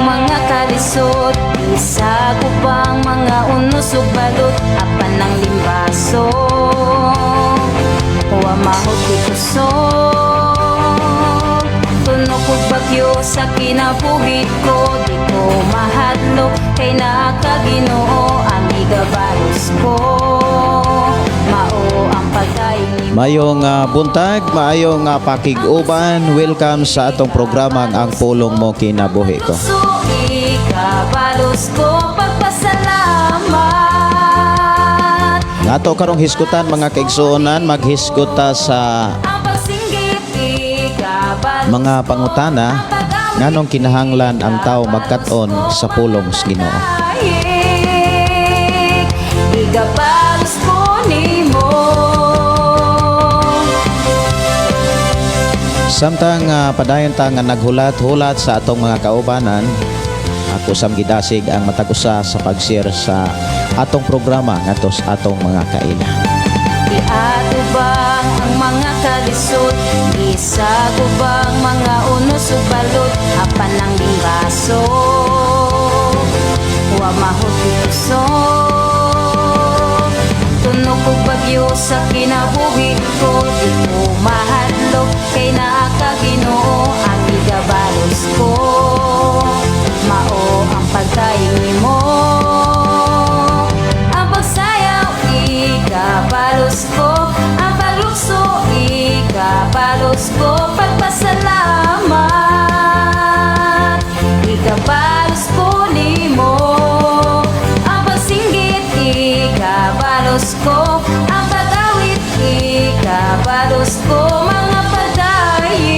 mga kalisod, Isagubang mga unos ug balot, apan ang limbaso wa mahot kusog. Tunok og bagyo sa kinabuhi ko, di ko mahadlok kay naa ka, Ginoo, ang igabalos ko. Mao ang pagdaig nimo. Maayong buntag, maayong pakig-uban. Welcome sa atong programa, Ang Pulong Mo Kinabuhi Ko. So ikabalos ko pagpasalamat. Ato karong hisgutan, mga kaigsuonan, maghisgot ta sa Ang pagsinggit ikabalos mga pangutana nganong kinahanglan ang tao magkat-on sa pulong sa Ginoo. Igabalos ko nimo. Samtang padayon ta nga naghulat-hulat sa atong mga kaubanan, ako sam gidasig ang matag usa sa pag-share sa atong programa ngadto sa atong mga kaila. Iatubang ang mga kalisod, Isagubang mga unos ug balot, apan ang limbaso wa mahot kusog. Tunok og bagyo sa kinabuhi ko, di ko mahadlok kay naa ka, Ginoo, ang igabalos ko. Mao ang pagdaig nimo. Ang pagsayaw ikabalos ko, ang paglukso ikabalos ko pagpasalamat. Ikabalos ko nimo. Ang pagsinggit ikabalos ko, ang pag-awit ikabalos ko, mga pagdaig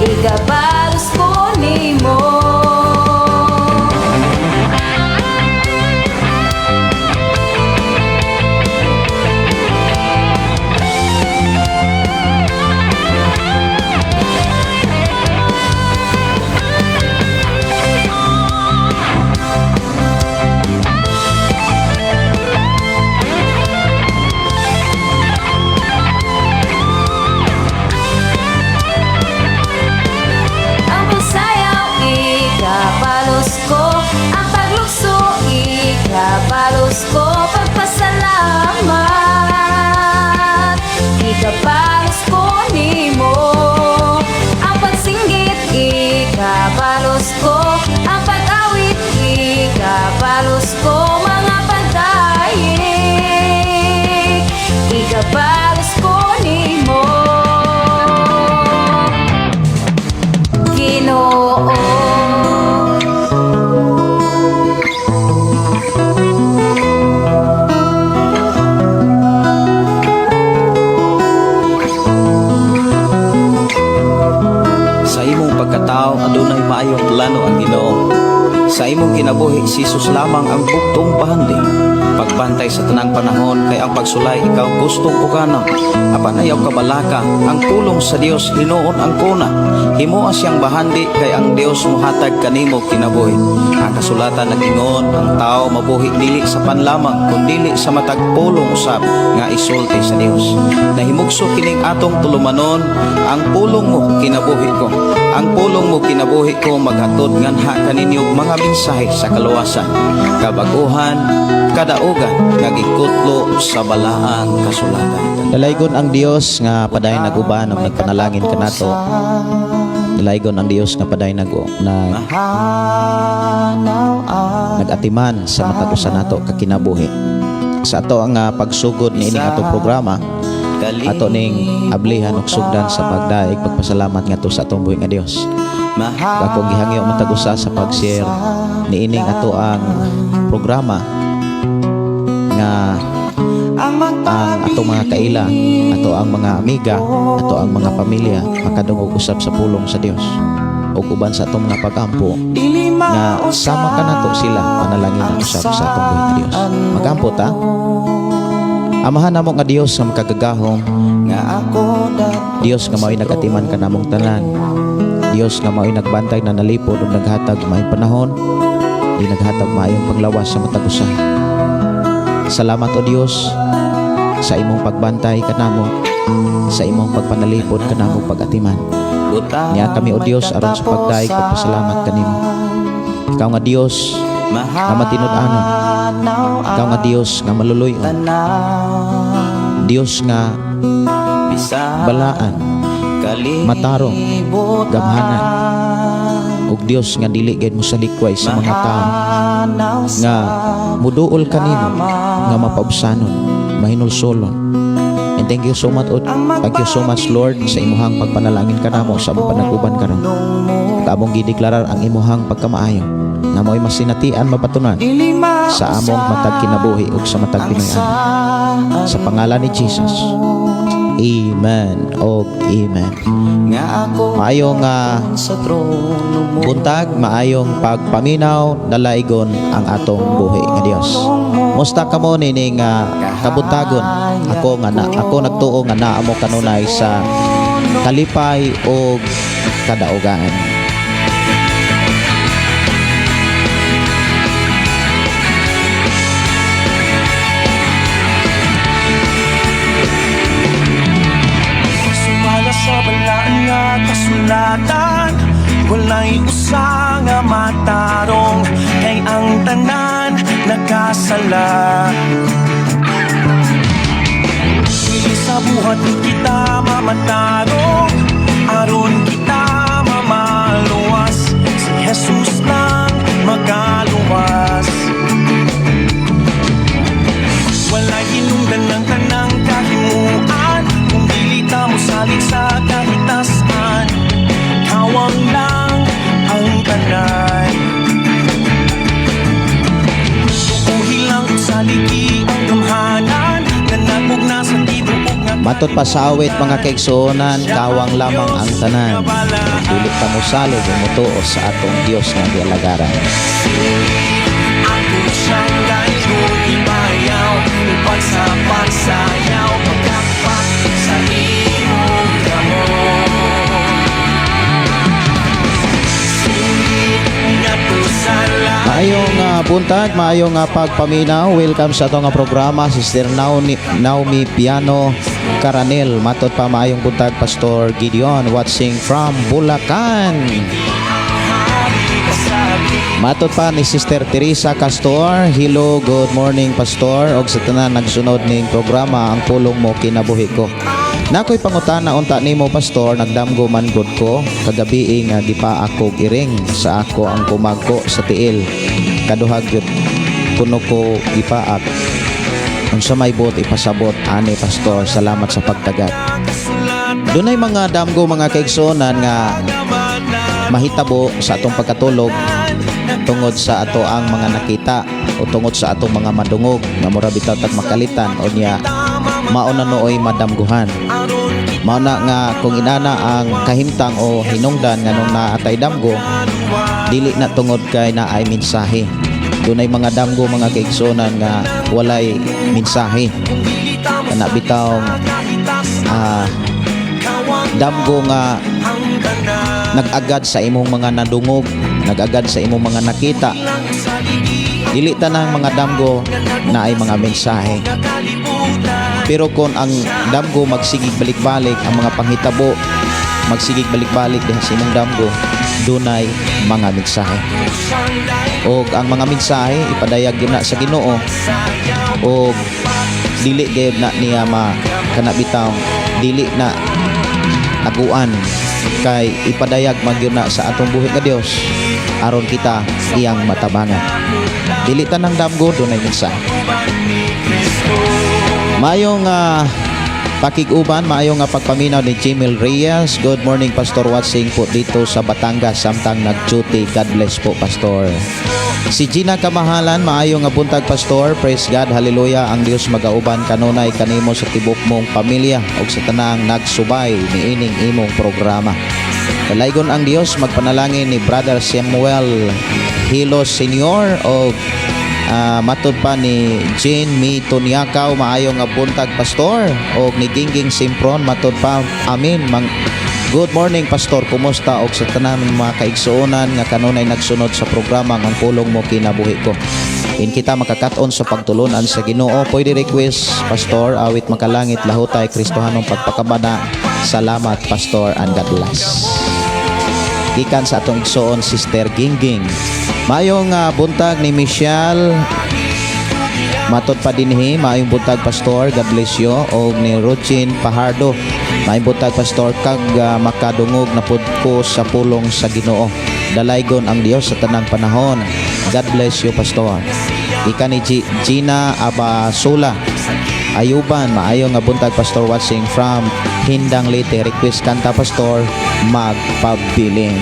ikabalos ko nimo. Ang pagsayaw ikabalos ko, ang paglukso ikabalos ko pagpasalamat. Ikabalos ko nimo. Ang pagsinggit ikabalos ko, ang pag-awit ikabalos ko, mga pagdaig ikabalos ko nimo. Ginoo. Sa imong pagkatao adunay maayong plano ang Ginoo. Sa imong kinabuhi, si Jesus lamang ang bugtong bahandi. Pagbantay sa tanang panahon kay ang pagsulay ikaw gustong pukanon. Apan ayaw kabalaka, ang pulong sa Dios hinuon ang kuna. Himoa siyang bahandi kay ang Dios mohatag kanimo kinabuhi. Ang kasulatan nag-ingon, ang tao mabuhi dili sa pan lamang kundili sa matag pulong usab nga isulti sa Dios. Nahimugso kining atong tulumanon, Ang pulong mo kinabuhi ko. Ang pulong mo kinabuhi ko maghatod nganha kaninyo og mga mensahe sa kaluwasan, kabaguhan, kadaugan nga gikutlo sa balaang kasulatan. Dalaygon ang Dios nga padayon nag-uban ug nagpanalangin kanato. Dalaygon ang Dios nga padayon nag nag nagatiman sa matag usa nato ka kinabuhi. Sa ato ang pagsugod niining atong programa, ato ning ablihan og sugdan sa pagdaig pagpasalamat ngadto sa atong buhi nga Dios. Ako gihangyo matag usa sa pag-share niining ato ang programa nga ang atong mga kaila, ato ang mga amiga, ato ang mga pamilya makadungog usab sa pulong sa Dios. Ug uban sa atong mga pagampo nga sama kanato sila panalangin ang usab sa atong buhi nga Dios. Magampo ta. Amahan namo nga Dios nga makagagahom, Dios nga mao'y nagatiman kanamong tanan. Dios nga mao'y nagbantay na nalipod ug naghatag maayong panahon, di naghatag maayong panglawas sa matag usa. Salamat, o Dios, sa imong pagbantay kanamo, sa imong pagpanalipod kanamo, pagatiman. Butang Niya kami, O may Dios, aron sa pagdayeg pagpasalamat kanimo. Ikaw nga Dios nga matinud-anon. Mahanaw Ikaw nga Dios nga maluluy-on. Tanan. Dios nga Bisan balaan, matarong, kalibutan. Gamhanan. Ug Dios nga dili gayud mo salikway sa mga tao Mahanaw nga sa muduol kanimo nga mapaubsanon, mahinulsolon. And thank you so much, thank you so much, Lord, sa imuhang pagpanalangin kanamo sa among panaguban karon. Ug among gideklarar ang imuhang pagkamaayo nga mo'y masinatian, mabatunan Dili sa among matag kinabuhi ug sa matag ang Pinoy. Sa pangalan ni Jesus. Amen og amen. Nga ako Maayong sa trono mo. Buntag, maayong pagpaminaw, dalaigon ang atong buhi nga Dios. Musta kamo nining kabuntagon? Ako nagtuo nga naa mo kanunay sa kalipay og kadaugan. Sumala sa balaan nga kasulatan, wala'y usa nga matarong, kay ang tanan nakasala. Dili sa buhat ni kita mamatarong, aron kita mamaluwas. Si Jesus lang makaluwas. Wala'y hinungdan ng tanang kahimuan kung dili ta mosalig sa kahitasan. Kawang lang ang tanan. Tuuhi lang kung saligi ang gamhanan nga nagmugna sa tibuok nga Matod pa sa awit, mga kaigsuonan, kawang lamang ang tanan. Kung dili ta mosalig o motuo sa atong Dios nga gialagaran. Ako siyang daygon ibayaw uban sa pagsayaw, pagkapak sa imong kamot. Sugid ngadto sa langit. Maayong buntag, maayong pagpaminaw. Welcome sa atong programa, Sister Naomi Piano Caranel. Matod pa, maayong buntag, Pastor Gideon, watching from Bulacan. Matod pa ni Sister Teresa Castor, hello, good morning, Pastor. Og sa tanan nagsunod ning programa Ang Pulong Mo Kinabuhi Ko. Nakoy pangutana unta nimo, Pastor. Nagdamgo man gud ko kagabi nga gipaak og iring sa ako ang kumagko sa tiil. Kaduha gyud kuno ko gipaak. Unsa may buot ipasabot ani, Pastor? Salamat sa pagtagat. Dunay mga damgo, mga kaigsuonan, nga mahitabo sa atong pagkatulog tungod sa ato ang mga nakita o tungod sa atong mga madungog nga mura bitaw tag makalitan o niya mao na nooy madamguhan. Mao na nga kung inana ang kahimtang o hinungdan nga nung naatay damgo, dili na tungod kay naay mensahe. Dunay mga damgo, mga kaigsuonan, nga walay mensahe, kana bitaw damgo nga nag-agad sa imong mga nadungog, nag-agad sa imong mga nakita. Dili tanang mga damgo na ay mga mensahe. Pero kung ang damgo magsigig balik-balik, ang mga panghitabo magsigig balik-balik diha sa imong damgo, dunay mga mensahe. O ang mga mensahe ipadayag gyud na sa Ginoo o dili gyud na niya ma kana bitaw dili na taguan kay ipadayag man gyud na sa atong buhi nga Dios aron kita iyang matabangan. Dili tanang damgo dunay mensahe. Maayong pakig-uban, maayong pagpaminaw ni Jimil Reyes. Good morning, Pastor, watching po dito sa Batangas samtang nag-duty. God bless po, Pastor. Si Gina Kamahalan, maayong nga buntag, Pastor. Praise God, hallelujah. Ang Dios magauban kanunay kanimo sa tibok mong pamilya ug sa tanang nagsubay niining imong programa. Dalaygon ang Dios, magpanalangin ni Brother Samuel Hilo Senior o matod pa ni Jane Mi Tonyakaw, maayong nga buntag, Pastor, o ni Gingging Simpron. Matod pa, amin mang good morning, Pastor, kumusta og sa tanan mga kaigsuonan nga kanunay nagsunod sa programa Ang Pulong Mo Kinabuhi Ko. In kita makakaton sa pagtulunan sa Ginoo, pwede request, Pastor, awit Makalangit Lahutay, Kristohanong Pagpakabana. Salamat, Pastor, and God bless. Gikan sa atong igsoon, Sister Gingging. Maayong buntag ni Michelle. Matod pa dinhi, maayong buntag, Pastor, God bless you. Og ni Ruchin Pahardo. Maayong buntag, Pastor, kag makadungog na pud ko sa pulong sa Ginoo. Dalaygon ang Dios sa tanang panahon. God bless you, Pastor. Gikan ni Gina Abasula. Ayuban, maayo nga buntag, Pastor, watching from Hindang Leyte. Request kanta, Pastor, "Magpabilin."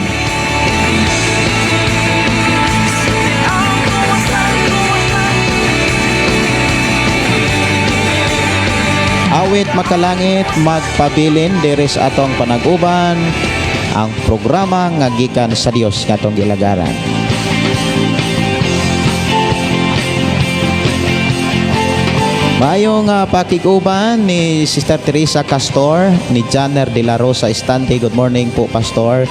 Awit Makalangit, "Magpabilin," diri sa atong Panag-uban, ang programa nga gikan sa Dios nga atong gilagaran. Maayong pakig-uban ni Sister Teresa Castor, ni Janner de la Rosa Estante. Good morning po, Pastor.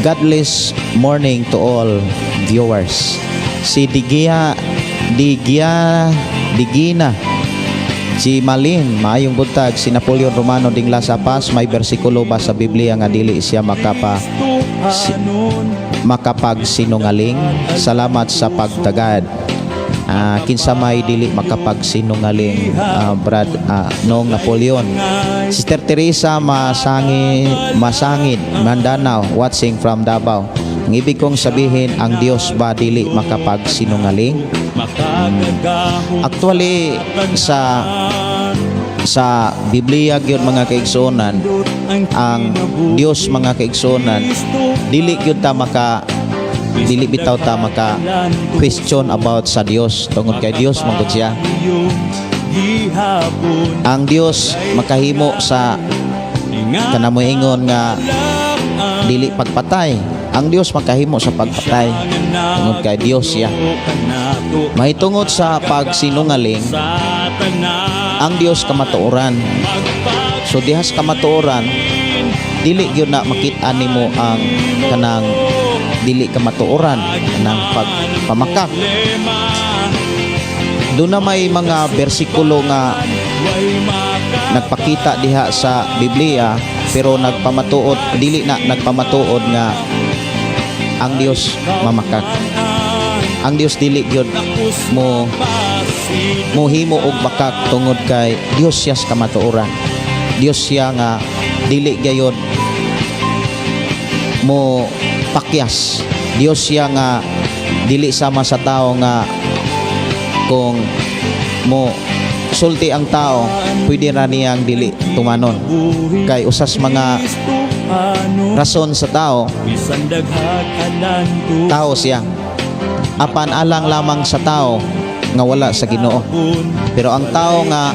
Godless morning to all viewers. Si Digia Digia Digina Si Malin, maayong buntag. Si Napoleon Romano Dingla sa Paz, may bersikulo ba sa Biblia nga dili siya makapagsinungaling? Salamat sa pagtagad. Kinsa may dili makapagsinungaling, Brad noong Napoleon? Sister Teresa Masangi, Masangid, Mindanao, watching from Davao. Ang ibig kong sabihin, ang Dios ba dili makapagsinungaling? Actually, sa Biblia gyud, mga kaigsuonan, ang Dios, mga kaigsuonan, dili bitaw ta maka question about sa Dios tungod kay Dios man gud siya. Ang Dios makahimo sa kanang moingon nga dili pagpatay. Ang Dios makahimo sa pagpatay tungod kay Dios siya. Mahitungod sa pagsinungaling, ang Dios kamatuoran. So dihas kamatuoran, dili gyud na makit-an nimo ang kanang dili kamatuoran, kanang pagpamakak. Doon na may mga bersikulo nga nagpakita diha sa Biblia, pero nagpamatuod, dili na nagpamatuod nga ang Dios mamakak. Ang Dios dili gyud mo muhimo og makak tungod kay Dios siya sa kamatuoran. Dios siya nga dili gayod mo pakyas. Dios siya nga dili sama sa tao nga kung mo sulti ang tao, pwede ra niyang dili tumanon. Kay usas mga rason sa tao, tao siya. Apan alang lamang sa tao nga wala sa Ginoo. Pero ang tao nga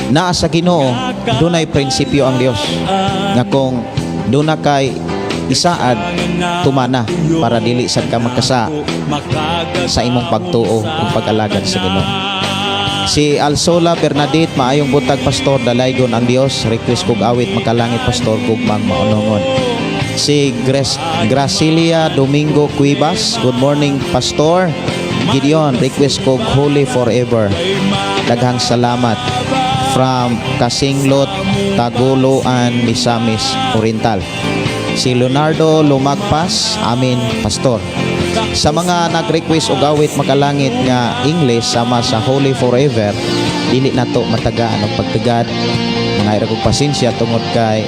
naa sa Ginoo, dunay prinsipyo ang Dios nga kung duna kay isaad, tumana para dili sad ka makasa sa imong pagtuo ug pag-alagad sa Ginoo. Si Alsola Bernadette, maayong buntag, Pastor, dalaygon ang Dios. Request kog awit Makalangit, Pastor, gugmang maunongon. Si Grace, Gracilia Domingo Cuevas, good morning, Pastor Gideon, request kog "Holy Forever." Daghang salamat. From Kasinglot, Tagoloan, Misamis Oriental. Si Leonardo Lumagpas, amin, Pastor. Sa mga nag-request og awit Makalangit nga English sama sa "Holy Forever", dili nato matagaan og pagtagad. Mga kog pasensya tungod kay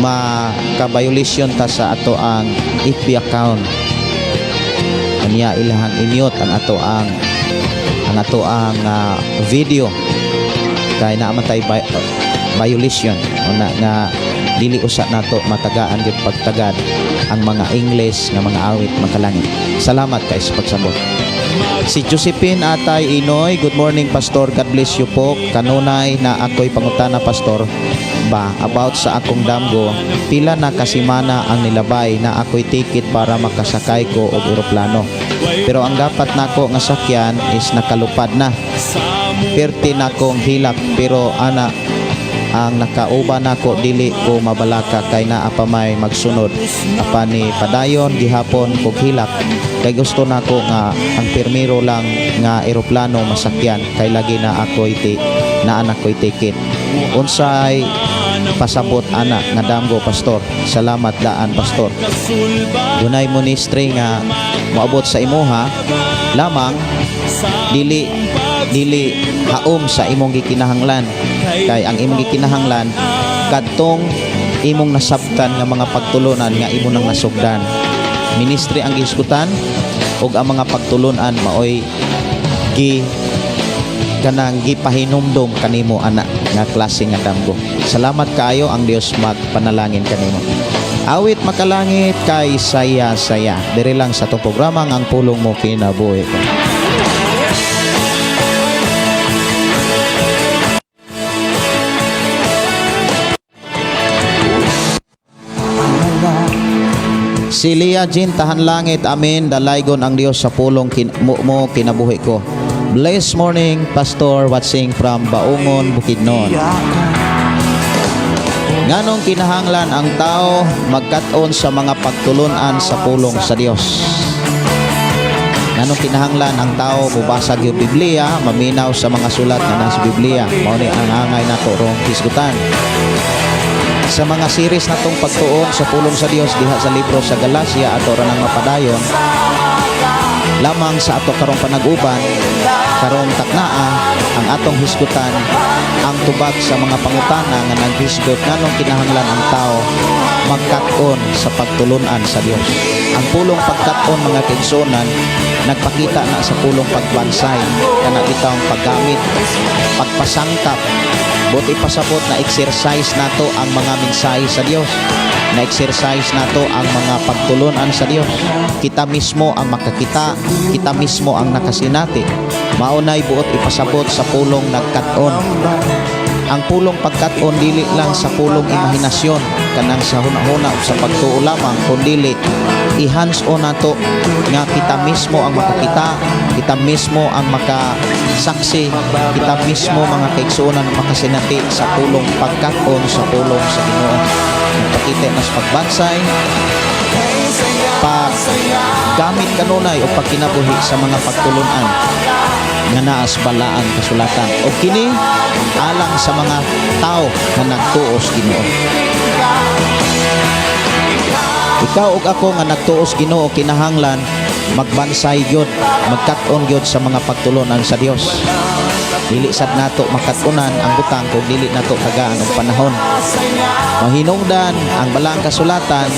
maka-violation ta sa ato ang FB account. Anya ilahang i-mute ang ato ang video kay naa man tay violation una nga dili usa nato matagaan gyud pagtagad ang mga English nga mga awit Makalangit. Salamat kay sa pagsabot. Si Josephine Atay Inoy, good morning, Pastor, God bless you po. Kanunay na ako'y pangutana, Pastor, ba about sa akong damgo, pila na kasimana ang nilabay na ako'y ticket para makasakay ko og eroplano. Pero ang dapat nako nga sakyan is nakalupad na. Perti na kong hilak, pero ana ang nakauban nako dili ko mabalaka kay naa pa may magsunod, apan ni padayon gihapon kog hilak kay gusto nako nga ang pirmiro lang nga eroplano masakyan kay lagi na ako iti naa na ko'y ticket. Unsay Pasabot ana nga damgo, pastor. Salamat daan, pastor. Dunay ministry nga moabot sa imuha lamang dili dili haom sa imong gikinahanglan, kay ang imong gikinahanglan kadtong imong nasabtan nga mga pagtulunan nga imo nang nasugdan. Ministry ang gihisgutan ug ang mga pagtulunan maoy gi kanang gipahinumdom kanimo ana nga klase nga damgo. Salamat kaayo, ang Dios magpanalangin kanimo. Awit Makalangit, kay saya saya. Diri lang sa atong programa nga Ang Pulong Mo Kinabuhi Ko. Si Leah Jean Tahan Langit, amen, dalaygon ang Dios sa pulong mo kinabuhi ko. Bless morning, Pastor, watching from Baungon, Bukidnon. Nganong kinahanglan ang tao magkat-on sa mga pagtulunan sa pulong sa Dios? Nganong kinahanglan ang tao mubasa yung Biblia, maminaw sa mga sulat nga nasa Biblia? Mao ni ang angay nato rong hisgutan. Sa mga series natong pagtuon sa pulong sa Dios diha sa libro sa Galacia, ato ra nang mapadayon. Lamang sa ato karong panag-uban, karong taknaa, ang atong hisgutan ang tubag sa mga pangutana nga naghisgot nganong kinahanglan ang tao magkat-on sa pagtulunan sa Dios. Ang pulong pagkat-on, mga kaigsuonan, nagpakita na sa pulong pagbansay, kana bitawng paggamit, pagpasangkap. Buot ipasabot na exercise nato ang mga mensahe sa Dios. Na exercise nato ang mga pagtulunan sa Dios. Kita mismo ang makakita, kita mismo ang nakasinati. Maunay buot ipasabot sa pulong nagkat-on. Ang pulong pagkat-on dili lang sa pulong imahinasyon, kanang sa hunahuna o sa pagtuo lamang, kundili i-hands on nato nga kita mismo ang makakita, kita mismo ang makasaksi, kita mismo, mga kaigsuonan, ang makasinati sa pulong pagkat-on sa pulong sa Ginoo. Nagpakita na sa pagbansay, pag gamit kanunay o pagkinabuhi sa mga pagtulunan nga naas balaan kasulatan, o kini alang sa mga tao nga nagtuos Ginoo. Ikaw ug ako nga nagtuos Ginoo, kinahanglan magbansay gyud, magkat-on gyud sa mga pagtulunan sa Dios. Dili sad nato makat-unan ang butang kung dili nato tagaan og panahon. Mahinungdan ang balaang kasulatan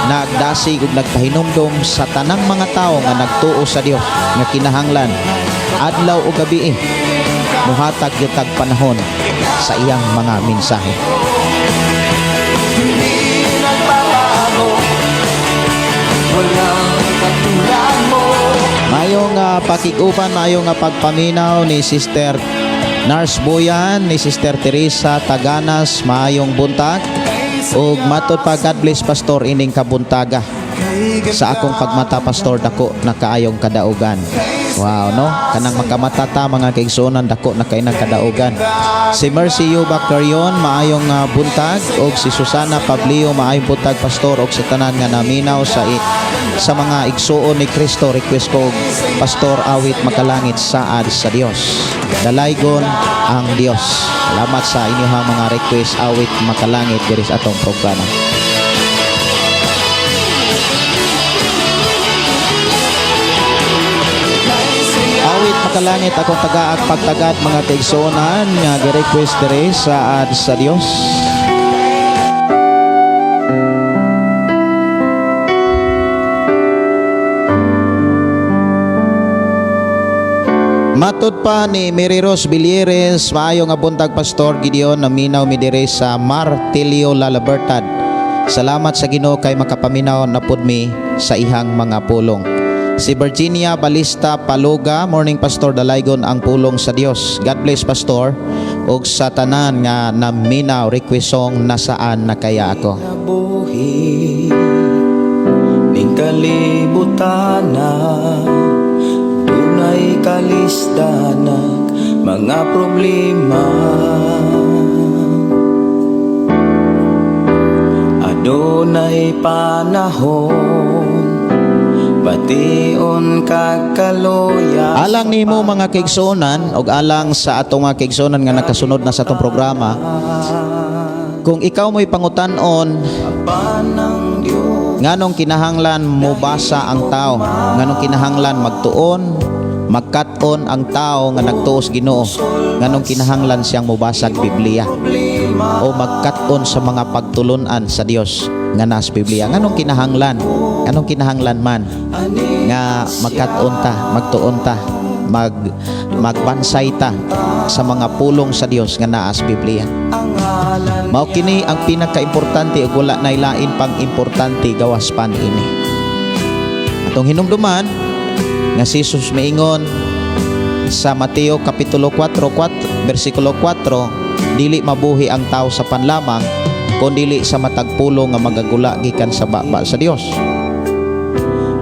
nagdasig ug nagpahinumdom sa tanang mga tawo nga nagtuo sa Dios nga kinahanglan adlaw o gabi muhatag gyud tag panahon sa iyang mga mensahe. Hindi nagbabago. Walang katulad mo. Mayong pakig-uban, mayong pagpaminaw ni Sister Nars Boyan, ni Sister Teresa Taganas, mayong buntag. Ug matod pa, God bless, pastor, ining kabuntaga. Sa akong pagmata, pastor, dako na kaayong kadaugan. Wow, no? Kanang makamata ta, mga kaigsuonan, dako na kay kadaugan. Si Mercy Yuba Carion, maayong buntag, ug si Susana Pablio, maayong buntag, pastor, ug sa tanan nga naminaw sa mga igsuon ni Kristo, request ko, pastor, Awit Makalangit, Saad sa Dios. Dalaygon ang Dios. Salamat sa inyong mga request Awit Makalangit diri sa atong programa. Awit Makalangit akong tagaag pagtagad, mga kaigsuonan, nga gi-request diri saad sa Dios. Matod pa ni Mary Rose Bilieres, maayo nga buntag, Pastor Gideon, naminaw mi diri sa Martilio, La Libertad. Salamat sa Ginoo kay makapaminaw na pud mi sa ihang mga pulong. Si Virginia Balista Paluga, morning, Pastor, dalaygon ang pulong sa Dios. God bless, Pastor, ug sa tanan nga naminaw, request song Nasaan Na Kaya Ako. Buhi ning kalibutan na dunay kalisdanak mga problema, adunay panahon bation kag kaluya. Alang nimo, mga kaigsuonan, ug alang sa atong mga kaigsuonan nga nakasunod na sa atong programa, Kung ikaw mo'y pangutan-on nganong kinahanglan mobasa ang tao, nganong kinahanglan magtuon, magkat-on ang tao nga nagtuo sa Ginoo, nganong kinahanglan siyang mobasag Biblia o magkat-on sa mga pagtulunan sa Dios nga nasa Biblia, nganong kinahanglan, nganong kinahanglan man nga magkat-on ta, magtuon ta, magbansay ta sa mga pulong sa Dios nga naa sa Biblia? Mao kini ang pinakaimportante ug wala nay lain pang importante gawas pa niini. Atong hinumduman nga si Jesus miingon sa Mateo kapitulo 4, 4 bersikulo 4, "Dili mabuhi ang tao sa pan lamang, kun dili sa matag pulong nga magagula gikan sa baba sa Dios."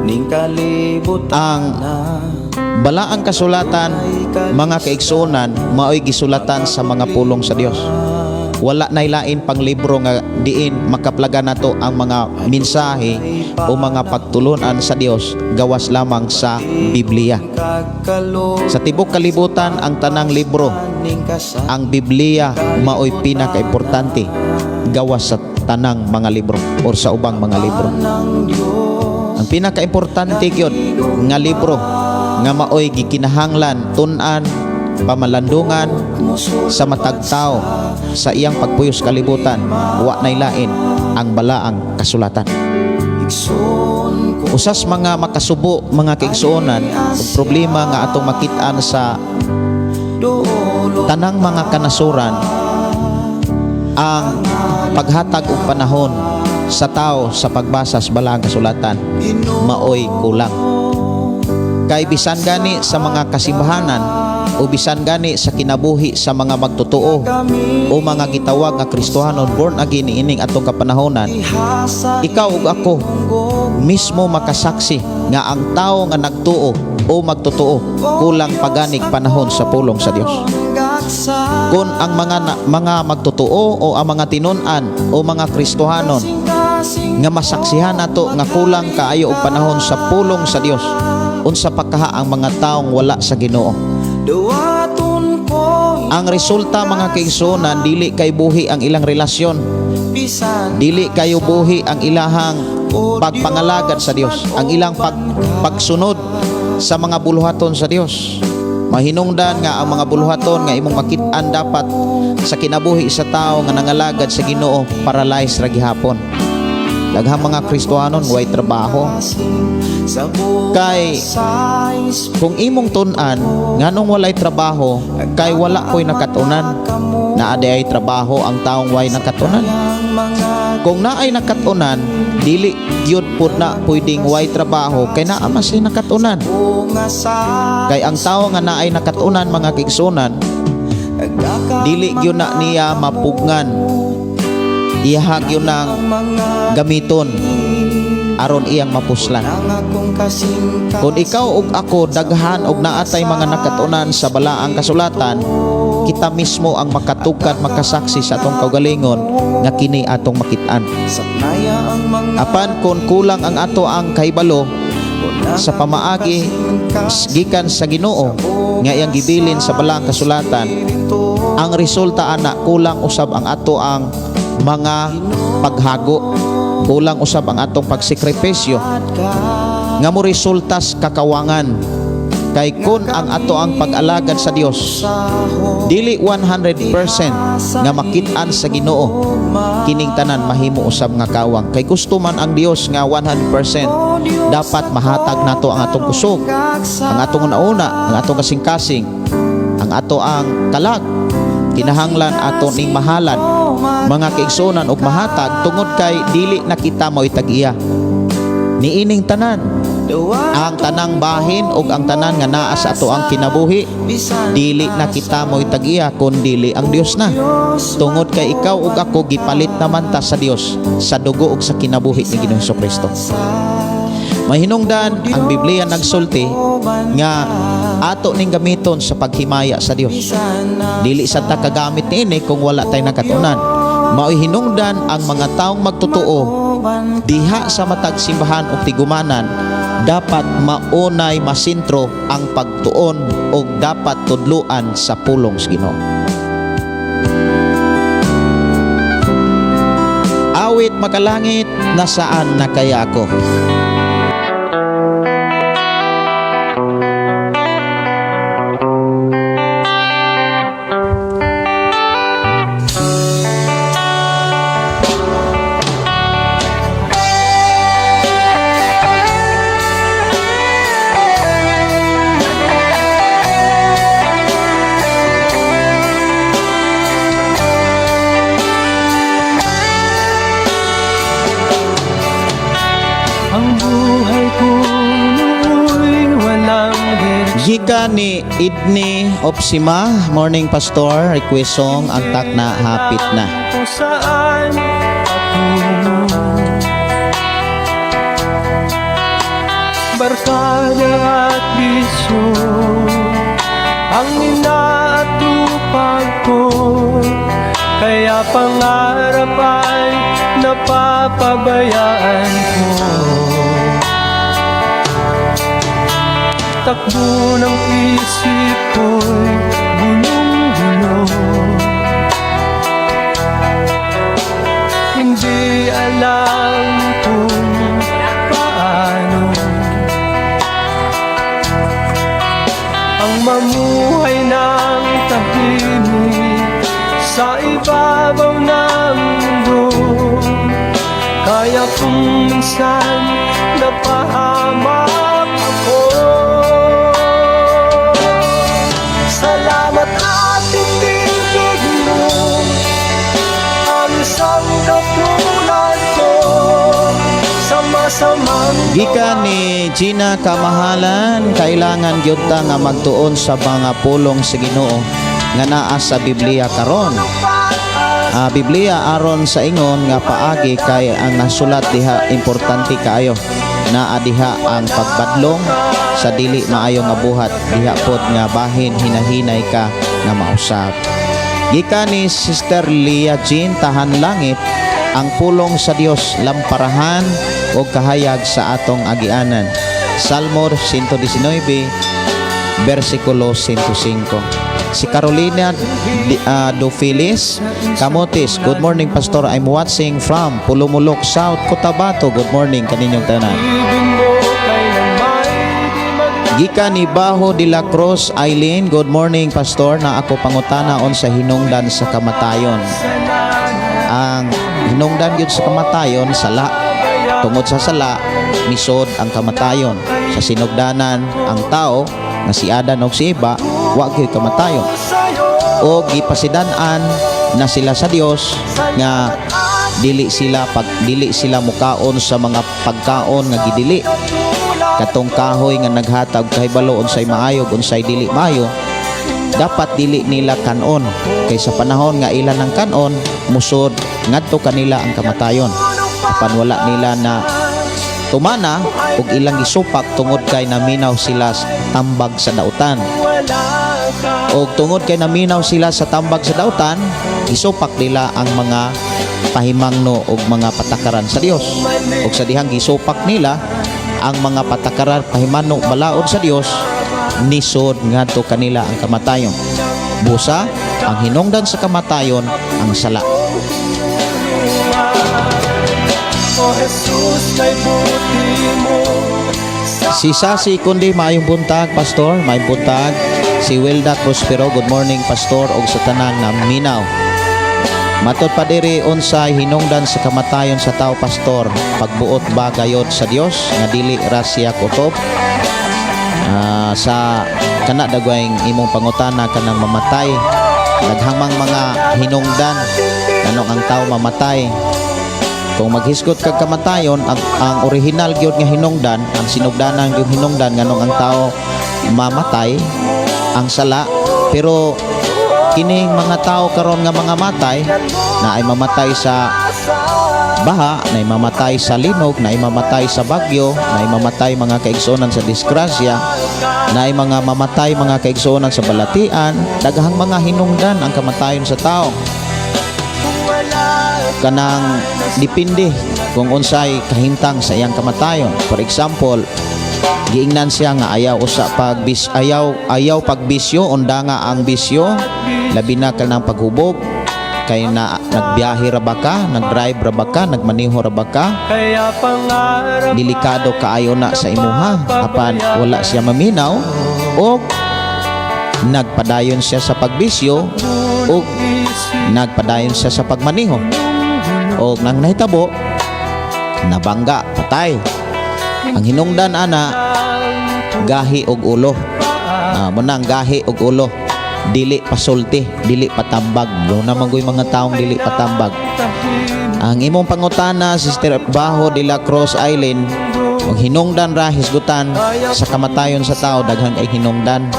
Ning kalibutan. Ang balaang kasulatan, mga kaigsuonan, maoy gisulatan sa mga pulong sa Dios. Wala nay lain pang libro nga diin makaplaga nato ang mga mensahe o mga pagtulunan sa Dios gawas lamang sa Biblia. Sa tibok kalibutan, ang tanang libro, ang Biblia maoy pinakaimportante gawas sa tanang mga libro or sa ubang mga libro. Ang pinakaimportante gyud nga libro nga maoy gikinahanglan tun-an, pamalandungan sa matag tao sa iyang pagpuyos kalibutan, wa nay lain ang balaang kasulatan. Usas mga makasubo, mga kaigsuonan, ug problema nga atong makit-an sa tanang mga kanasuran, ang paghatag og panahon sa tao sa pagbasa sa balaang kasulatan maoy kulang. Kay bisan gani sa mga kasimbahanan o bisan gani sa kinabuhi sa mga magtotoo o mga gitawag nga Kristohanon, born again, ining atong kapanahonan, ikaw ug ako mismo makasaksi nga ang tao nga nagtuo o magtotoo kulang paganig panahon sa pulong sa Dios. Kung ang mga magtotoo o ang mga tinun-an o mga Kristohanon nga masaksihan nato nga kulang kaayo og panahon sa pulong sa Dios, unsa pa kaha ang mga taong wala sa Ginoo? Ang resulta, mga kaigsuonan, dili kay buhi ang ilang relasyon, dili kayo buhi ang ilahang pagpangalagad sa Dios, ang ilang pagsunod sa mga buluhaton sa Dios. Mahinungdan nga ang mga buluhaton nga imong makit-an dapat sa kinabuhi sa tao nga nangalagad sa Ginoo, paralyzed ra gihapon. Daghang mga Kristohanon way trabaho. Kay kung imong tun-an nganong walay trabaho, kay wala ko'y nakatunan. Naa diay trabaho ang taong way nakatunan? Kung naay nakatunan, dili gyud pud na pwedeng way trabaho kay naa man siya nakatunan. Kay ang tao nga naay nakatunan, mga kaigsuonan, dili gyud na niya mapugngan. Iyaha gyud nang gamiton aron iyang mapuslan. Kung ikaw ug ako daghan og naatay mga nakatunan sa balaang kasulatan, kita mismo ang makatugkad, makasaksi sa atong kaugalingon nga kini atong makit-an. Apan kung kulang ang ato ang kahibalo sa pamaagi gikan sa Ginoo nga iyang gibilin sa balaang kasulatan, ang resulta ana, kulang usab ang ato ang mga paghago, kulang usab ang atong pagsikripisyo nga mo resulta sa kakawangan. Kay kun ang ato ang pag-alagad sa Dios dili 100% nga makit-an sa Ginoo, kining tanan mahimo usab nga kawang. Kay gusto man ang Dios nga 100% dapat mahatag nato ang atong kusog, ang atong una-una, ang atong kasing-kasing, ang ato ang kalag. Kinahanglan ato ning mahalan, mga kaigsuonan, og mahatag tungod kay dili na kita mao'y tag-iya niining tanan. Ang tanang bahin og ang tanan nga naa sa ato ang kinabuhi, dili na kita mo'y tag-iya kun dili ang Dios na, tungod kay ikaw ug ako gipalit naman ta sa Dios sa dugo ug sa kinabuhi ni Ginoong Kristo. Mahinungdan ang Biblia nagsulti nga ato ning gamiton sa paghimaya sa Dios. Dili sa ta kagamit niini kung wala tay nakatunan. Mao'y hinungdan ang mga taong magtotoo diha sa matag simbahan o tigumanan, dapat maunay masintro ang pagtuon o dapat tudluan sa pulong sa Ginoo. Makawit Makalangit, "Nasaan Na Kaya Ako?" Ang buhay ko noo'y walang direksyon. Gikan ni Idni Opsima, "Morning, Pastor, request song, Ang Takna, Hapit Na." Kung saan patungo. Barkada at bisyo ang inaatupag ko, kaya pangarap ay napapabayaan ko. Takbo ng isip ko'y gulong-gulo. Hindi alam kung paano ang mamuhay ng tahimik sa ibabaw ng mundo. Kaya kung minsan napahamak ako, salamat at inibig mo ang isang katulad ko sa masamang Gikan ni Gina Kamahalan, "Kailangan gyud ta nga magtuon sa mga pulong sa Ginoo nga naa sa Biblia karon. Biblia aron sa ingon nga paagi kay ang nasulat diha importante kaayo. Naa diha ang pagbadlong sa dili maayo nga buhat, diha pod nga bahin hinahinay ka nga mausab." Gikan ni Sister Leah Jean Tahan Langit, "Ang pulong sa Dios lamparahan o kahayag sa atong agianan." Salmo 119 versikulo 105. Si Carolina Dofilis Camotes, "Good morning, Pastor. I'm watching from Pulumulok, South Cotabato. Good morning kaninyong tanan." Ibig mo kailanma'y di maglaho. Gikan ni Baho de la Cruz Eileen, "Good morning, Pastor. Na ako pangutana unsa hinungdan sa kamatayon." Ang hinungdan gyud sa kamatayon, sala. Tungod sa sala, misod ang kamatayon. Sa sinugdanan, ang tao nga si Adan og si Eva, wa gyud kamatayon. O gipasidan-an na sila sa Dios nga dili sila mukaon sa mga pagkaon nga gidili, katong kahoy nga naghatag kahibalo unsay maayo unsay dili maayo, dapat dili nila kanon kay sa panahon nga ila ng kanon, musod ngadto kanila ang kamatayon. Apan wala nila na tumana ug ilang gisupak tungod kay naminaw sila sa tambag sa dautan. Og tungod kay naminaw sila sa tambag sa dautan, gisupak nila ang mga pahimangno og mga patakaran sa Dios. Ug sa dihang gisupak nila ang mga patakaran, pahimangno, balaod sa Dios, nisod ngadto kanila ang kamatayon. Busa, ang hinungdan sa kamatayon ang sala. O Jesus, kay buti mo. Si Sasi Kundi, "Maayong buntag, Pastor." Maayong buntag. Si Wilda Prospero, "Good morning, Pastor, og sa tanan nga minaw." Matod pa diri, "Unsay hinungdan sa kamatayon sa tao, Pastor? Pagbuot ba gayod sa Dios nga dili ra siya kutob?" Sa kana dagwayng imong pangutana, kanang mamatay, daghang mang mga hinungdan nganong ang tao mamatay. Kung maghisgot kag kamatayon, ang original gyud nga hinungdan, ang sinugdanan gyud hinungdan nganong ang tao mamatay, ang sala. Pero kining mga tao karon nga mga matay na ay mamatay sa baha, na ay mamatay sa linog, na ay mamatay sa bagyo, na ay mamatay, mga kaigsuonan, sa disgrasya, na ay mga mamatay, mga kaigsuonan, sa balatian, daghang mga hinungdan ang kamatayon sa tao. Kanang depende kung unsay kahimtang sa iyang kamatayon. For example, giingnan siya nga ayaw usa pagbis ayaw ayaw pagbisyo, undanga ang bisyo, labi na kanang paghubog. Kay na nagbiyahe ra ba ka, nagdrive ra ba ka, nagmaneho ra ba ka? Kaya pangarap Delikado kaayo na sa imuha, apan wala siya maminaw og nagpadayon siya sa pagbisyo og nagpadayon siya sa pagmaneho og nang nahitabo, nabangga, patay. Ang hinungdan ana, gahi og ulo. Ah, mao nang gahi og ulo, dili pasulti, dili patambag. Duna man goy mga taong dili patambag. Ang imong pangutana, Sister Baho de la Cruz Island, ang hinungdan ra hisgutan sa kamatayon sa tao, daghan ay hinungdan.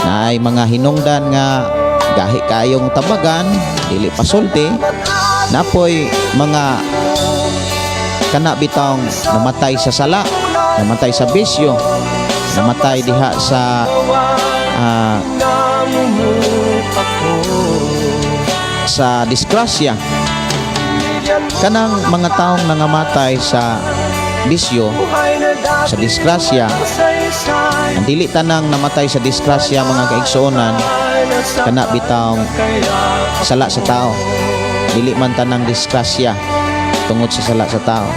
Na ay mga hinungdan nga gahi kayong tambagan, dili pasulti, napoy mga kana bitawng namatay sa sala, namatay sa bisyo, namatay diha sa sa disgrasya. Kanang mga taong nangamatay sa bisyo, sa disgrasya, ang dili tanang namatay sa disgrasya, mga kaigsuonan, kana bitawng sala sa tao. Dili man tanang disgrasya tungod sa sala sa tao.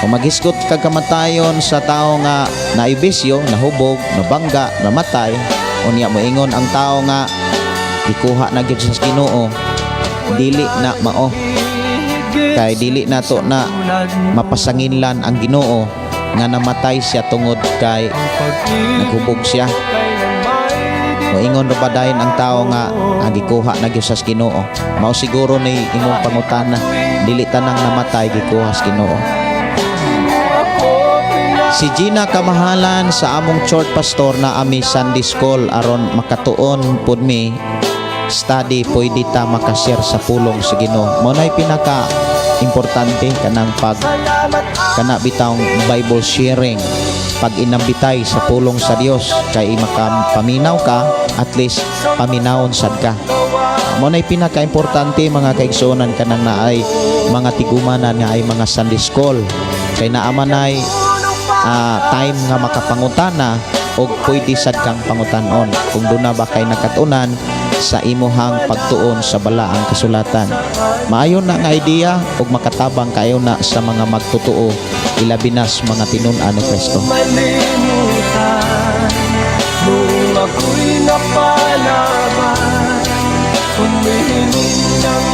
Kung maghisgot kag kamatayon sa tao nga naibisyo, nahubog, nabangga, namatay, unya moingon ang tao nga gikuha na gyud sa Ginoo, dili na mao. Kay dili nato na mapasanginlan ang Ginoo nga namatay siya tungod kay naghubog siya. Moingon ra ba dayon ang tao nga gikuha na gyud sa Ginoo? Mao siguro ni imong pangutana, dili tanang namatay gikuha sa Ginoo. Si Gina Kamahalan, sa among church, pastor, na ami Sunday School aron makatuon pud mi study, pwede ta makashare sa pulong sa Ginoo. Mao nay pinaka importante, kanang pag kana bitawng Bible sharing, pag inambitay sa pulong sa Dios, kay makapaminaw ka, at least paminawon sad ka. Mao nay pinaka-importante, mga kaigsuonan, kanang naay mga tigumanan nga ay mga Sunday School, kay naa man ay time nga makapangutana og pwede sad kang pangutanon kung duna ba kay nakatunan sa imuhang pagtuon sa balaang kasulatan. Maayo na nga idea ug makatabang kayo na sa mga magtotoo, ilabi na sa mga tinun-an ni Kristo. Malimutan nung ako'y napalaban, humihiling ng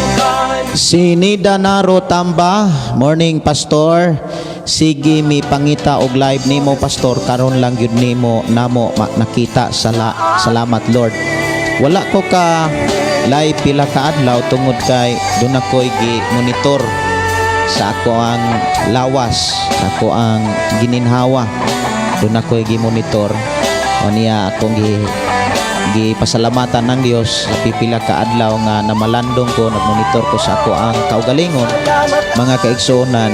Si Nida Naro Tamba, "Morning, Pastor. Sige mi pangita og live nimo, Pastor, karon lang gyud nimo namo nakita salamat, Lord." Wala ko ka live pila ka adlaw tungod kay duna ko'y gi monitor sa ako ang lawas, ako ang gininhawa. Duna ko'y gi monitor. O niya akong gi gipasalamatan ng Dios sa pipila ka adlaw nga namalandong ko, nagmonitor ko sa ako ang kaugalingon, mga kaigsuonan.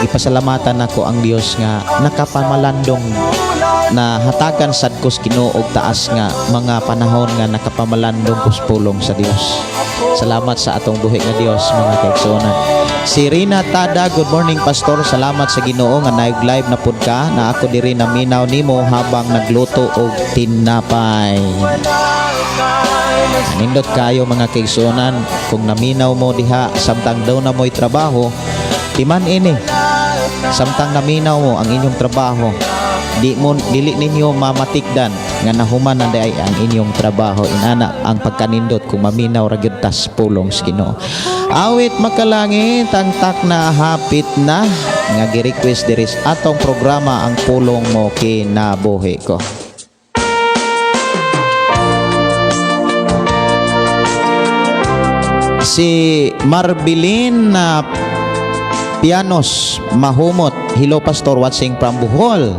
Gipasalamatan nako ang Dios nga nakapamalandong, na hatagan sad ko sa Ginoo og taas nga mga panahon nga nakapamalandong ko sa pulong sa Dios. Salamat sa atong buhi nga Dios, mga kaigsuonan. Si Rina Tada, "Good morning, Pastor. Salamat sa Ginoo nga naig live na pud ka na ako diri naminaw nimo habang nagluto og tinapay." Nindot kayo, mga kaigsuonan, kung naminaw mo diha samtang daw na mo'y trabaho, timan ini. Samtang naminaw mo ang inyong trabaho, di mo dili ninyo mamatikdan nga nahuman na diay ang inyong trabaho. Inana ang pagkanindot kung maminaw ra gyud tas pulong sa Ginoo. Awit Makalangit, ang tak na hapit na nga gi-request diri sa atong programa, Ang Pulong Mo Kinabuhi Ko. Si Marbilin na Pianos Mahumot, "Hello, Pastor, watching from Bohol.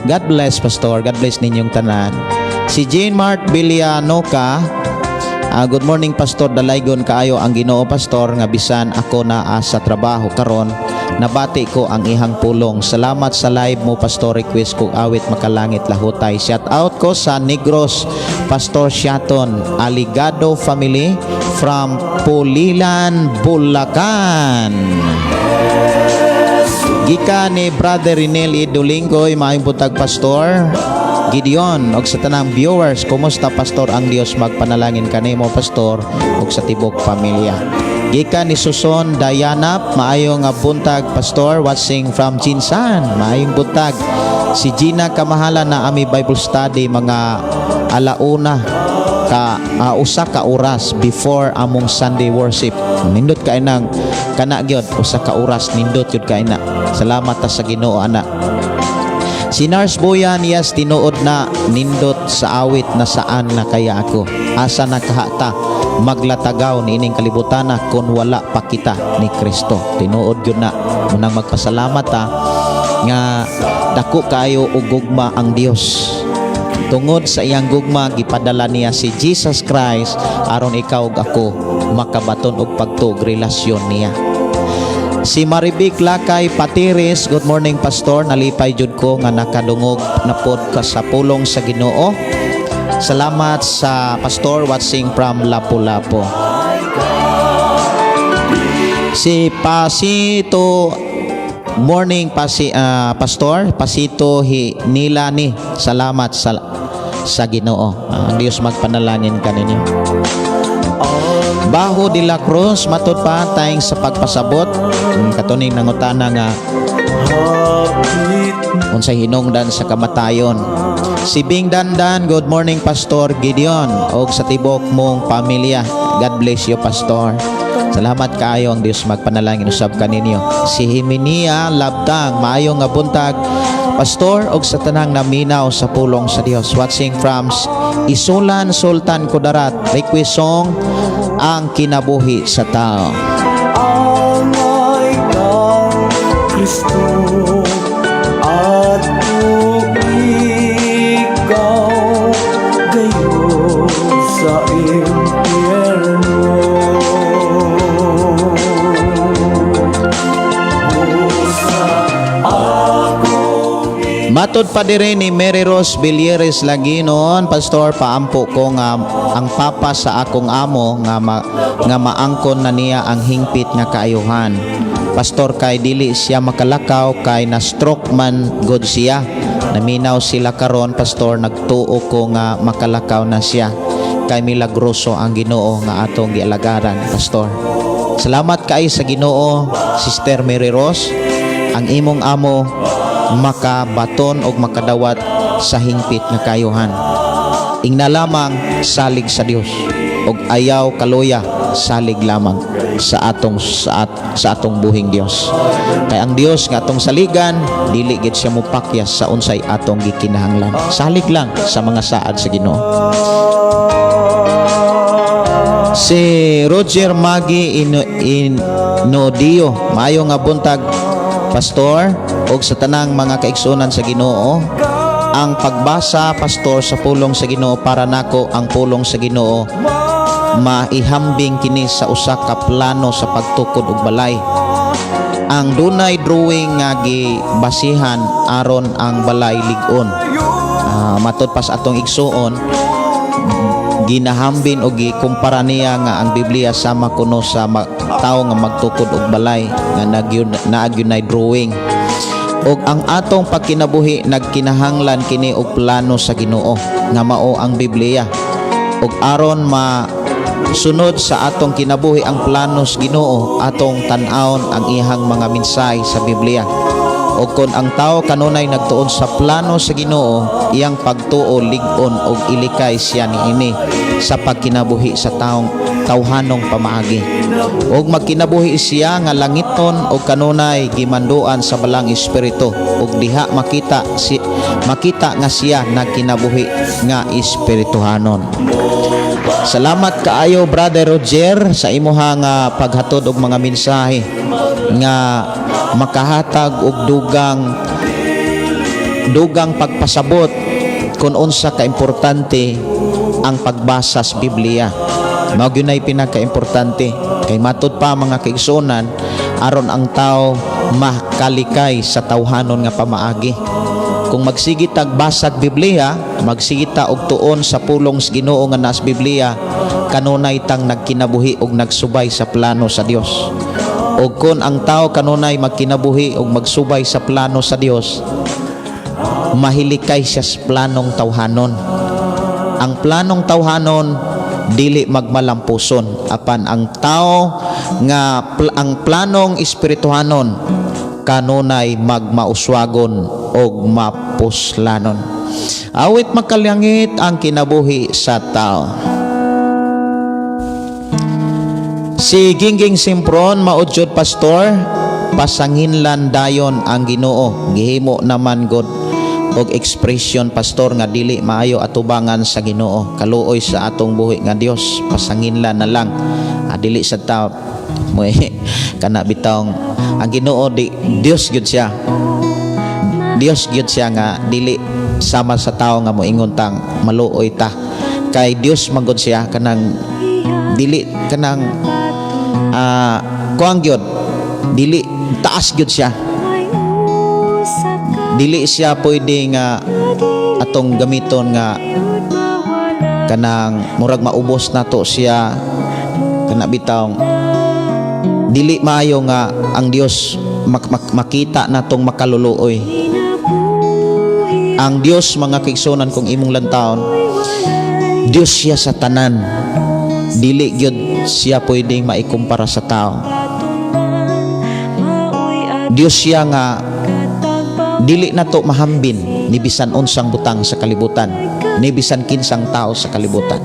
God bless, Pastor." God bless ninyong tanan. Si Jane Mart Villanoca, "Good morning, Pastor. Dalaygon kaayo ang Ginoo, Pastor, nga bisan ako naa sa trabaho karon, nabati ko ang ihang pulong. Salamat sa live mo, Pastor. Request ko Awit Makalangit Lahutay. Shout out ko sa Negros, Pastor Shaton Aligado family from Pulilan, Bulacan." Gikan ni Brother Rinel Idolinggoy, "Maayong buntag, Pastor." Gideon og sa tanang viewers. Kumusta, Pastor? Ang Dios magpanalangin kanimo, Pastor, ug sa tibok pamilya. Gikan ni Suson Dayanap, maayo nga buntag, Pastor, watching from GenSan. Maayong buntag. Si Gina Kamahala na ami Bible study mga alauna ka usa ka oras before among Sunday worship. Nindot kay nang kana gyud, usa ka oras, nindot gyud kay na. Salamat ta sa Ginoo ana. Si Nars Boyan, yes, tinuod na nindot sa awit na "Saan na kaya ako". Asa na kahata maglatagaw ni ining kalibutana kung wala pa kita ni Kristo? Tinuod yun na. Munang magpasalamat ta nga dako kaayo og gugma ang Dios. Tungod sa iyang gugma, gipadala niya si Jesus Christ aron ikaw ug ako makabaton og pagtuo, relasyon niya. Si Marivic Lakay Patiris, good morning, Pastor. Nalipay jud ko nga nakadungog na pod ka sa pulong sa Ginoo. Salamat sa Pastor, watching from Lapu-Lapu. Si Pasito, morning Pastor Pasito hi nila ni, salamat sa Ginoo. Ang Dios magpanalangin kaninyo. Baho de la Cruz, matud pa, thanks sa pagpasabot. Katuning nangutana nga unsay hinungdan sa kamatayon. Si Bing Dandan, good morning, Pastor Gideon og sa tibok mong pamilya. God bless you, Pastor. Salamat kaayo, ang Dios magpanalangin usab kaninyo. Si Himinia Labdang, maayo nga buntag, Pastor og sa tanang naminaw sa pulong sa Dios. Watching from Isulan, Sultan Kudarat. Request song, "Ang Kinabuhi sa Tao." Angay kang Kristo at ikaw gayon sa impyerno. Busa ako. Matod pa diri ni Mary Rose Villeres Laginon, Pastor, paampo ko nga ang papa sa akong amo nga maangkon na niya ang hingpit nga kaayuhan. Pastor, kay dili siya makalakaw kay na stroke man god siya. Naminaw sila karon, Pastor, nagtuo ko nga makalakaw na siya kay milagroso ang Ginoo nga atong gialagaran, Pastor. Salamat kay sa Ginoo, Sister Mary Rose. Ang imong amo makabaton og makadawat sa hingpit nga kayuhan. Ingna lamang, salig sa Dios og ayaw kaluya, salig lamang sa atong buhing Dios. Kay ang Dios nga atong saligan, dili gid siya mopakyas sa unsay atong gikinahanglan. Salig lang sa mga saad sa Ginoo. Si Roger Magi Inodio, maayo nga buntag, Pastor, ug sa tanang mga kaigsuonan sa Ginoo. Ang pagbasa, Pastor, sa pulong sa Ginoo, para nako ang pulong sa Ginoo maihambing kini sa usa ka plano sa pagtukod og balay. Ang dunay drawing nga gibasihan aron ang balay lig-on. Matod pa sa atong igsuon, ginahambin o gikumpara niya nga ang Biblia sama kuno sa tawo nga magtukod og balay nga naa gyud drawing. Og ang atong pagkinabuhi, nagkinahanglan kini og plano sa Ginoo nga mao ang Biblia. Og aron ma sunod sa atong kinabuhi ang plano sa Ginoo, atong tan-awon ang iyang mga mensahe sa Biblia. O kon ang tao kanunay nagtuon sa plano sa Ginoo, iyang pagtuo lig-on og ilikay siya niini sa pagkinabuhi sa taong tawhanong pamaagi. Og magkinabuhi siya nga langiton og kanunay gimanduan sa Balaang Espiritu, og diha makita nga siya nagkinabuhi nga espirituhanon. Salamat kaayo, Brother Roger, sa imuha nga paghatod og mga mensahe nga makahatag og dugang dugang pagpasabot kung unsa ka importante ang pagbasa sa Biblia. Mao gyud nay pinakaimportante kay matud pa, mga kaigsuonan, aron ang tao makalikay sa tawhanon nga pamaagi. Kung magsige tag basag Biblia, magsige ta og tuon sa pulong sa Ginoo nga nas Biblia, kanunay tang nagkinabuhi og nagsubay sa plano sa Dios. Og kon ang tao kanunay magkinabuhi og magsubay sa plano sa Dios, Mahilikay siya sa planong tawhanon. Ang planong tawhanon dili magmalampuson, apan ang tao nga ang planong espirituhanon kanunay magmauswagon og mapuslanon. Awit makalangit ang kinabuhi sa tao. Si Gingging Simpron, "Maudjud, Pastor, pasanginlan dayon ang Ginoo. Gihimo naman god og expression, Pastor, nga dili maayo atubangan sa Ginoo. Kaluoy sa atong buhi nga Dios, pasanginlan na lang." Dili sa ta mo kana bitawng ang Ginoo di Dios gyud siya. Dios gyud siya nga dili sama sa tao nga moingon tang maluoy ta. Kay Dios man gud siya, kanang dili kanang kuang gyud, dili, taas gyud siya, dili siya pwede nga atong gamiton nga kanang murag maubos nato siya. Kana bitawng dili maayo nga ang Dios makita natong makaluluoy ang Dios. Mga kaigsuonan, kung imong lantawon, Dios siya sa tanan, dili gyud siya pwedeng maikumpara sa tao. Dios siya nga dili nato mahambin ni bisan unsang butang sa kalibutan, ni bisan kinsang tao sa kalibutan.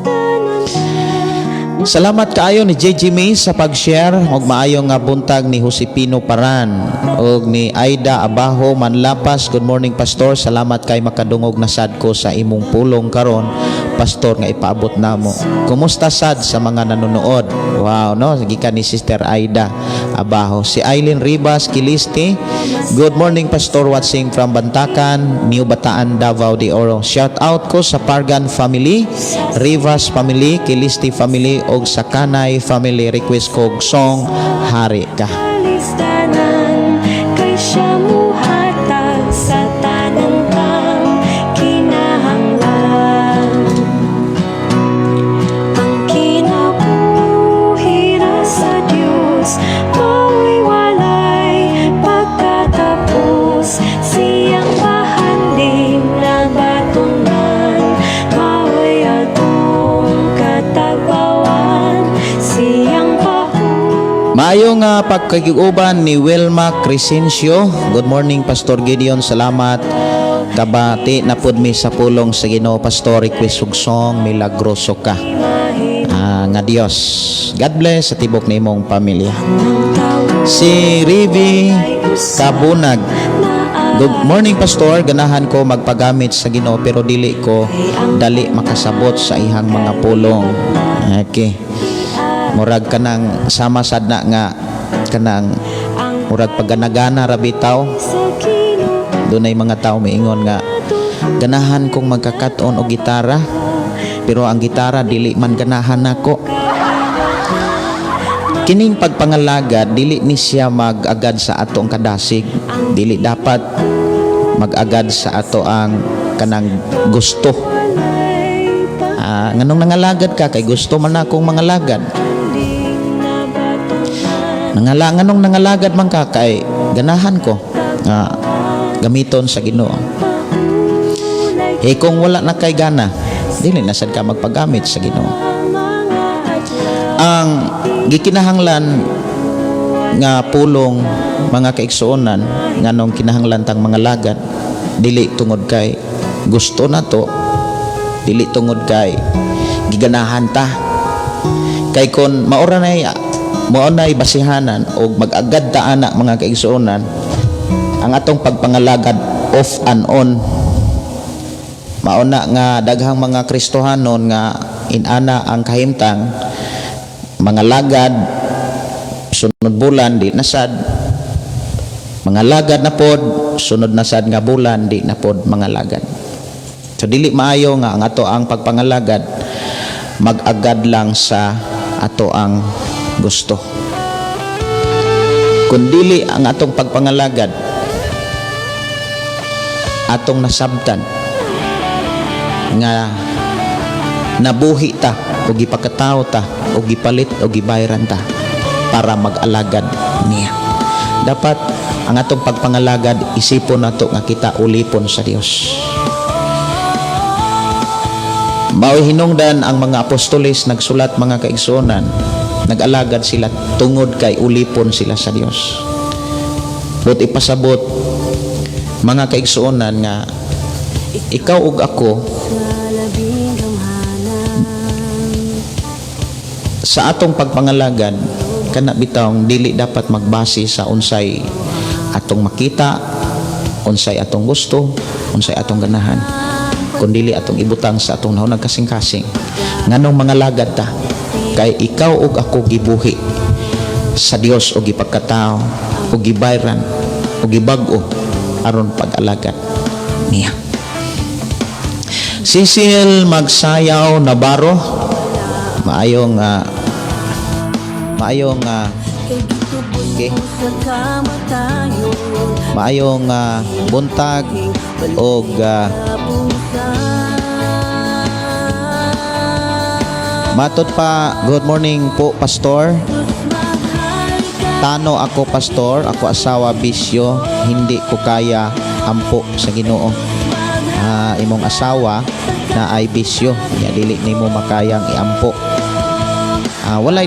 Salamat kaayo ni JJ May sa pag-share og maayo nga buntag ni Josepino Paran og ni Aida Abajo Manlapas. "Good morning, Pastor. Salamat kay makadungog na sad ko sa imong pulong karon, Pastor, nga ipaabot namo. Kumusta sad sa mga nanonood?" Wow, no? Gikan ni Sister Aida Abajo. Si Eileen Rivas Kilisti. "Good morning, Pastor, watching from Bantakan, New Bataan, Davao de Oro. Shout out ko sa Pargan family, Rivas family, Kilisti family og sa Kanay family. Request ko og song Hari Ka." Listanan kay siya muhatag sa tanan tang kinahanglan. Ang kinabuhi ra sa Dios mao'y walay pagkatapos, siyang bahanding nabatunan, mao'y atong katagbawan, siyang pahu Maayo nga pagkagiguban ni Wilma Crescencio. "Good morning, Pastor Gideon. Salamat. Kabati na pud mi sa pulong sa Ginoo, Pastor. Request og song Milagroso Ka. Nga Dios." God bless sa tibok nimong pamilya. Si Rivi Kabunag. "Good morning, Pastor. Ganahan ko magpagamit sa Ginoo pero dili ko dali makasabot sa ihang mga pulong." Okay. Murag kanang sama sad na nga kanang murag pagganagana ra bitaw. Dunay mga tao miingon nga ganahan kong magkakat-on og gitara pero ang gitara dili man ganahan nako. Kining pagpangalagad, dili ni siya mag-agad sa atong kadasig, dili dapat mag-agad sa ato ang kanang gusto. Nganong nangalagad ka? Kay gusto man akong mangalagad. Nganong nangalagad man ka? Kay ganahan ko nga gamiton sa Ginoo. Eh kung wala na kay gana, dili na sad ka magpagamit sa Ginoo. Ang gikinahanglan nga pulong, mga kaigsuonan, nganong kinahanglan tang mangalagad, dili tungod kay gusto nato, dili tungod kay giganahan ta. Kay kon mao nay basihanan og mag-agad ta ana, mga kaigsuonan, ang atong pagpangalagad off and on. Mao na nga daghang mga Kristohanon nga inana ang kahimtang, mangalagad, sunod bulan di na sad mangalagad na pod, sunod na sad nga bulan di na pod mangalagad. So dili maayo nga ang ato ang pagpangalagad mag-agad lang sa ato ang gusto. Kung dili ang atong pagpangalagad, atong nasabtan nga nabuhi ta o gipakatao ta o gipalit o gibayran ta para mag-alagad niya. Dapat ang Ang atong pagpangalagad, isipon nato nga kita ulipon sa Dios. Mao'y hinungdan ang mga apostoles nagsulat, mga kaigsuonan, nag-alagad sila tungod kay ulipon sila sa Dios. But ipasabot, mga kaigsuonan, nga ikaw ug ako sa atong pagpangalagad, kana bitawng dili dapat magbase sa unsay atong makita, unsay atong gusto, unsay atong ganahan, kundili atong ibutang sa atong nahunag kasing-kasing nganong mangalagad ta, kay ikaw ug ako gibuhi sa Dios o gipagkatao o gibayran o gibag-o aron pag-alagad niya. Cecil Magsayaw Navarro, maayong okay. Maayong buntag og matod pa, good morning po, Pastor. Tano ako, Pastor, ako asawa bisyo, hindi ko kaya, ampo sa Ginoo. Imong asawa na ay bisyo, nya dili nimo makayang iampo. Walay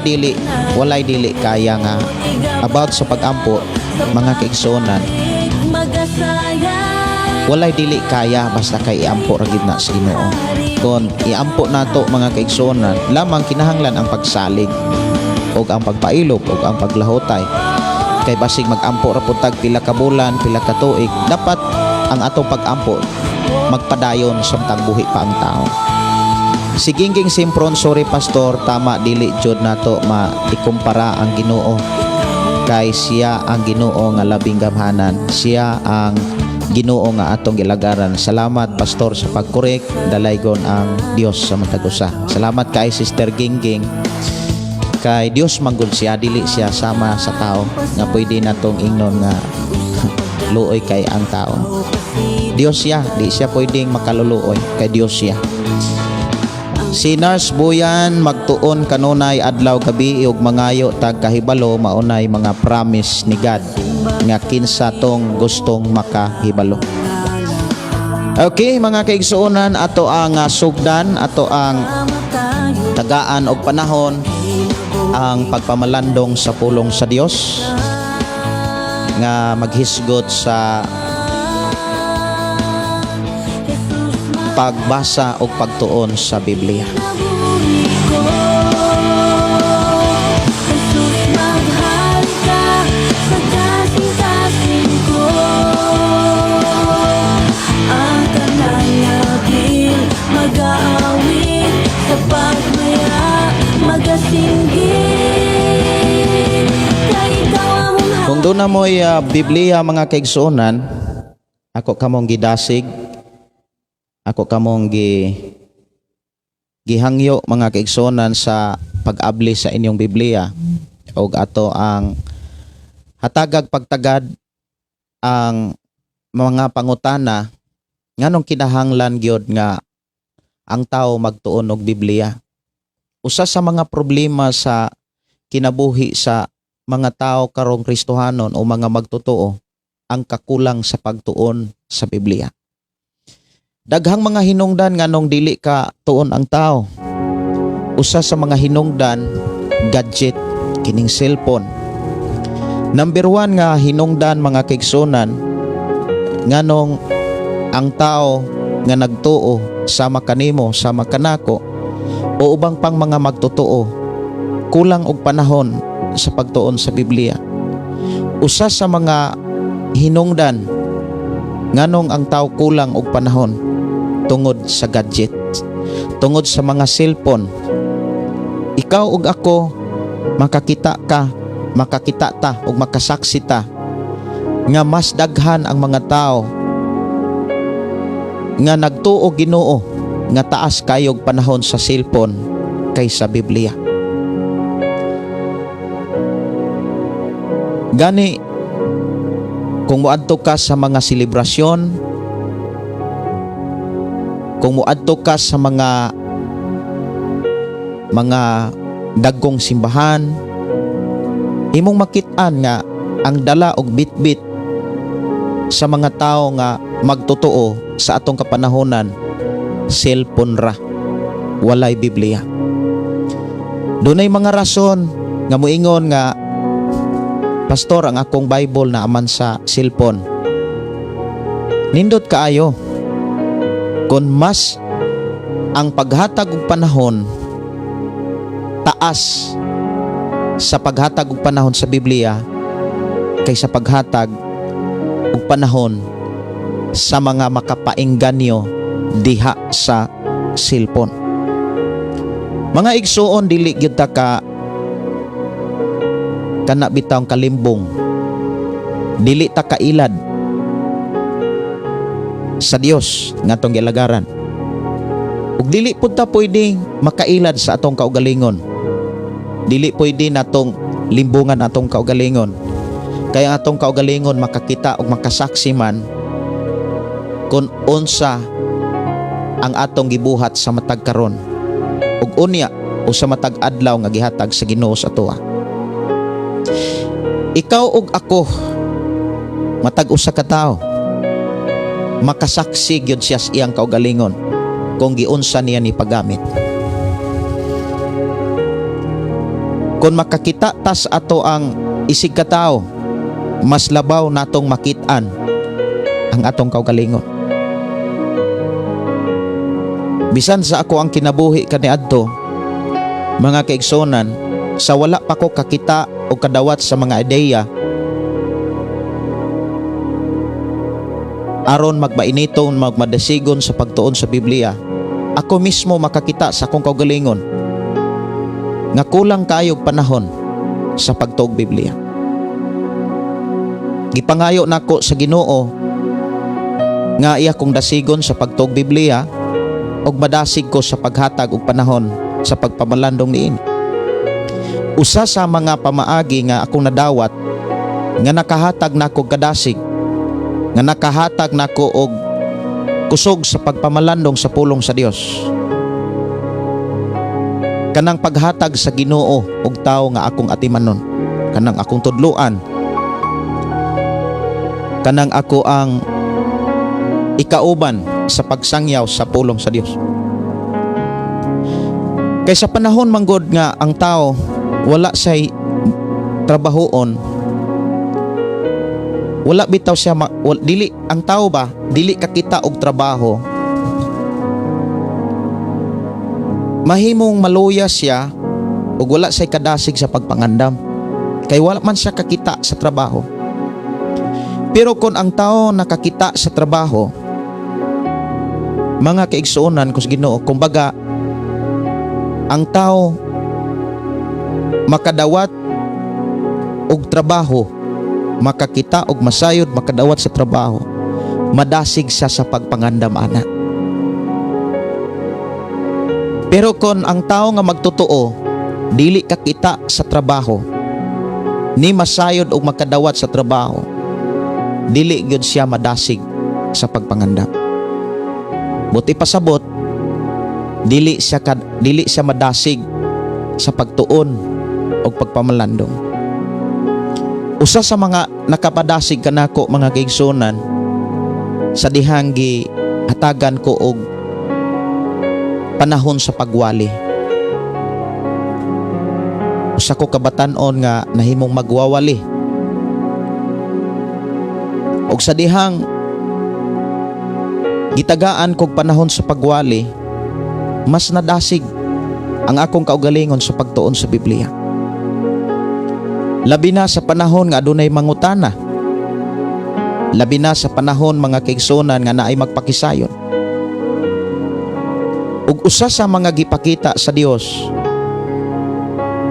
dili kaya nga about sa pagampo, mga kaigsuonan. Walay dili kaya basta kay iampo ra gid na sa Ginoo. Kon iampo nato, mga kaigsuonan, lamang kinahanglan ang pagsalig ug ang pagpailob ug ang paglahutay, kay basig magampo ra pud tag pila ka bulan, pila ka tuig. Dapat ang atong pagampo magpadayon samtang buhi pa ang tao. Si Gingging Simpron, "Sorry, Pastor, tama, dili jud nato maikumpara ang Ginoo kay siya ang Ginoo nga labing gamhanan. Siya ang Ginoo nga atong gilagaran. Salamat, Pastor, sa pagkorek. Dalaygon ang Dios sa matag usa." Salamat kay Sister Gingging. Kay Dios manggod siya, dili siya sama sa tao nga pwede natong ingnon nga luoy kay ang tao. Dios siya, di siya pwedeng makaluluoy kay Dios siya. Si Nurse Buyan, "Magtuon kanunay adlaw gabi ug mangayo tag kahibalo, maunay mga promise ni God nga kinsa tong gustong makahibalo." Okay, mga kaigsuonan, ato ang sugdan, ato ang tagaan og panahon ang pagpamalandong sa pulong sa Dios nga maghisgot sa pagbasa o pagtuon sa Biblia. Jesus, maghari ka sa kasing-kasing ko. Ang tanang nabilin mag-aawit sa pagmaya, magasinggit kay ikaw among Kung doon na mo'y Biblia, mga kaigsuonan, ako kamong gidasig, ako kamong gihangyo, mga kaigsuonan, sa pag-abli sa inyong Biblia og ato ang hatagag pagtagad ang mga pangutana nganong kinahanglan gyud nga ang tao magtuon og Biblia. Usa sa mga problema sa kinabuhi sa mga tao karong Kristohanon o mga magtotoo ang kakulang sa pagtuon sa Biblia. Daghang mga hinungdan nganong dili ka tuon ang tao. Usa sa mga hinungdan, gadget, kining cellphone. Number 1 nga hinungdan, mga kaigsuonan, nganong ang tao nga nagtuo sama kanimo, sama kanako o ubang pang mga magtotoo kulang og panahon sa pagtuon sa Biblia. Usa sa mga hinungdan nganong ang tao kulang og panahon, tungod sa gadget, tungod sa mga cellphone. Ikaw ug ako, makakita ka, makakita ta ug makasaksi ta nga mas daghan ang mga tao nga nagtuo Ginoo nga taas kayog panahon sa cellphone kaysa Biblia. Gani kung moadto ka sa mga selebrasyon, kung moadto ka sa mga dagkong simbahan, imong makit-an nga ang dala og bitbit Sa mga tao nga magtotoo sa atong kapanahonan, cellphone ra, walay Biblia. Dunay mga rason nga muingon nga, "Pastor, ang akong Bible naa man sa cellphone." Nindot kaayo kung mas ang paghatag og panahon taas sa paghatag og panahon sa Biblia kaysa paghatag og panahon sa mga makapaengganyo diha sa cellphone. Mga igsuon, dili gyud ta ka kana bitawng kalimbong. Dili ta kailad sa Dios nga atong gilagaran. Ug dili pud ta pwede makailad sa atong kaugalingon. Dili pwede natong limbungan atong kaugalingon. Kaya ang atong kaugalingon makakita ug makasaksi man kung unsa ang atong gibuhat sa matag karon ug unya o sa matag adlaw nga gihatag sa Ginoo sa atoa. Ikaw ug ako, matag usa ka tawo, makasaksi gyud siya sa iyang kaugalingon kung giunsa niya ni paggamit. Kung makakita tas ato ang isig ka tawo, mas labaw natong makit-an ang atong kaugalingon. Bisan sa ako ang kinabuhi kaniadto, mga kaigsunan, sa wala pa ko kakita o kadawat sa mga ideya aron magmainiton, magmadasigon sa pagtuon sa Biblia, ako mismo makakita sa akong kaugalingon nga kulang kayog panahon sa pagtuog Biblia. Gipangayo nako sa Ginoo nga iya kong dasigon sa pagtuog Biblia ug madasig ko sa paghatag og panahon sa pagpamalandong niini. Usa sa mga pamaagi nga akong nadawat nga nakahatag nako kadasig, nga nakahatag nako og kusog sa pagpamalandong sa pulong sa Dios, kanang paghatag sa Ginoo og tawo nga akong atimanon, kanang akong tudluan, kanang ako ang ikauban sa pagsangyaw sa pulong sa Dios. Kay sa panahon manggod nga ang tao wala say trabahoon, wala bitaw siya dili ang tao ba, dili kakita og trabaho, mahimong maluya siya ug wala say kadasig sa pagpangandam kay wala man siya kakita sa trabaho. Pero kung ang tao nakakita sa trabaho, mga kaigsuonan ko sa Ginoo, kumbaga ang tao makadawat og trabaho, makakita og masayod, makadawat sa trabaho, madasig siya sa pagpangandam ana. Pero kung ang tao nga magtotoo dili kakita sa trabaho ni masayod og makadawat sa trabaho, dili gyud siya madasig sa pagpangandam. Buti pasabot, dili siya madasig sa pagtuon o pagpamalandong. Usa sa mga nakapadasig kanako, mga kaigsunan, sa dihang hatagan ko og panahon sa pagwali. Usa ko kabatan-on nga nahimong magwawali. Og sa dihang gitagaan kog panahon sa pagwali, mas nadasig ang akong kaugalingon sa pagtuon sa Biblia. Labi na sa panahon nga adunay mangutana. Labi na sa panahon, mga kaigsunan, nga naay magpakisayon. Ug usa sa mga gipakita sa Dios,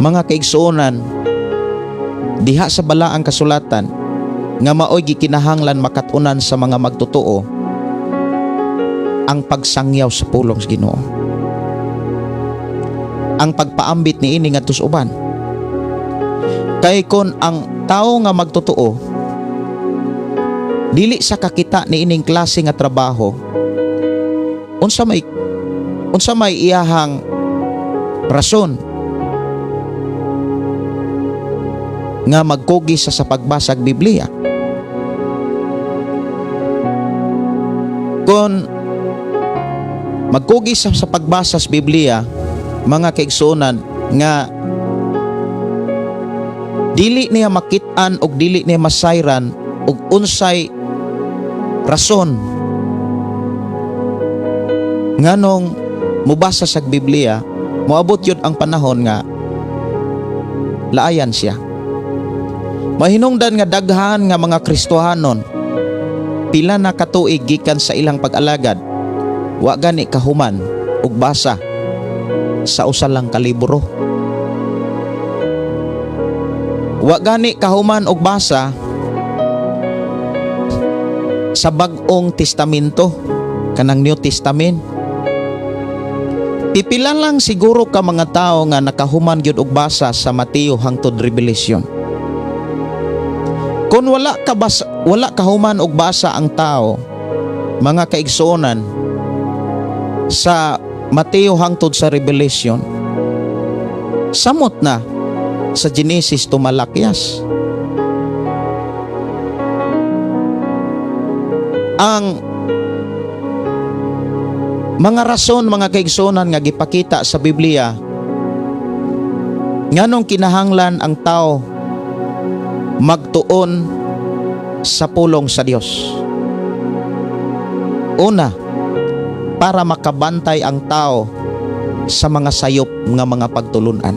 mga kaigsuonan, diha sa balaang kasulatan nga maoy gikinahanglan makat-unan sa mga magtotoo ang pagsangyaw sa pulong sa Ginoo. Ang pagpaambit niini ngadto sa uban. Kay kon ang tao nga magtotoo dili sa kakita niining klase nga trabaho, unsa may iyahang rason nga magkugi sa pagbasag Biblia? Kung magkugi sa pagbasa sa Biblia, mga kaigsuonan, nga dili niya makit-an og dili niya masayran og unsay rason nganong mubasa sa Biblia, moabot yun ang panahon nga laayan siya. Mahinungdan nga daghan nga mga Kristohanon, pila na katuig gikan sa ilang pag-alagad, wa gani kahuman og basa sa usa lang ka libro. Wa gani kahuman og basa sa Bag-ong Testamento, kanang New Testament. Pipila lang siguro ka mga tao nga nakahuman gyud og basa sa Mateo hangtod Revelation. Kung wala kahuman og basa ang tao, mga kaigsuonan, sa Mateo hangtod sa Revelation, samot na sa Genesis to Malakias. Ang mga rason, mga kaigsuonan, nga gipakita sa Biblia nganong kinahanglan ang tao magtuon sa pulong sa Dios. Una, para makabantay ang tao sa mga sayop nga mga pagtulunan.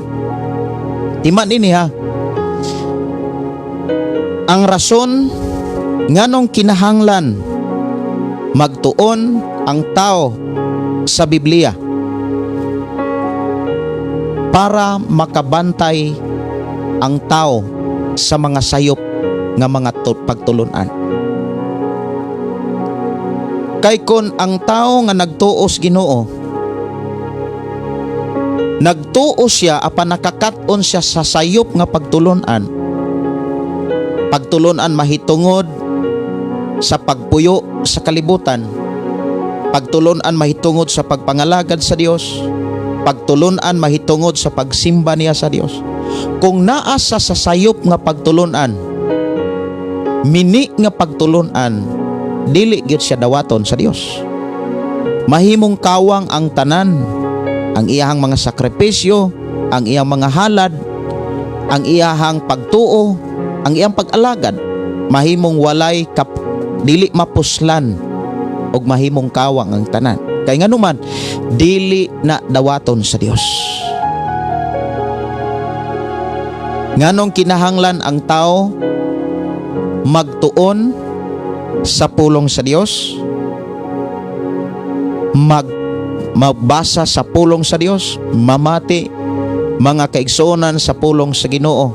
Tima nini ha. Ang rason nganong kinahanglan magtuon ang tao sa Biblia, para makabantay ang tao sa mga sayop nga mga pagtulunan. Kay kon ang tao nga nagtuos Ginoo, nagtuo siya apan nakakat-on siya sa sayop nga pagtulunan. Pagtulunan mahitungod sa pagpuyo sa kalibutan, pagtulunan mahitungod sa pagpangalagad sa Dios, pagtulunan mahitungod sa pagsimba niya sa Dios. Kung naa sa sayop nga pagtulunan, mini nga pagtulunan, dili gyud siya dawaton sa Dios. Mahimong kawang ang tanan, ang iyahang mga sakripisyo, ang iyang mga halad, ang iyahang pagtuo, ang iyang pag-alagad, mahimong walay kap, dili mapuslan og mahimong kawang ang tanan. Kay nganuman dili na dawaton sa Dios. Nganong kinahanglan ang tao magtuon sa pulong sa Dios, magbasa sa pulong sa Dios, mamati, mga kaigsuonan, sa pulong sa Ginoo,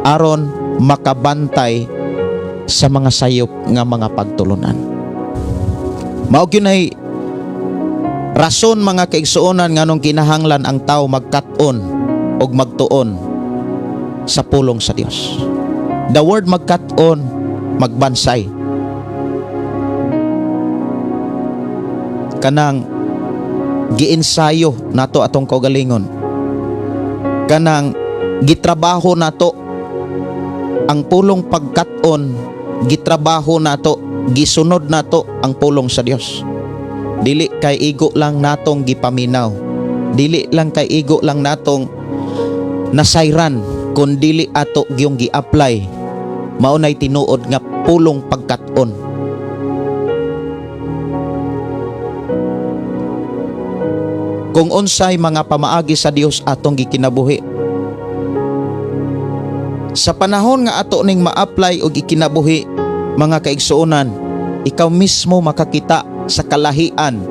aron makabantay sa mga sayop nga mga pagtulunan? Mao gyud ay rason, mga kaigsuonan, nganong kinahanglan ang tao magkat-on og magtuon sa pulong sa Dios. The word magkat-on, magbansay. Kanang giensayo nato atong kaugalingon. Kanang gitrabaho nato ang pulong pagkat-on, gitrabaho nato, gisunod nato ang pulong sa Dios. Dili kay igo lang natong gipaminaw. Dili lang kay igo lang natong nasayran, kun dili ato gyung gi-apply. Mao nay tinuod nga pulong pagkat-on. Kung unsay mga pamaagi sa Dios atong gikinabuhi. Sa panahon nga ato ning ma-apply og ikinabuhi, mga kaigsuonan, ikaw mismo makakita sa kalahian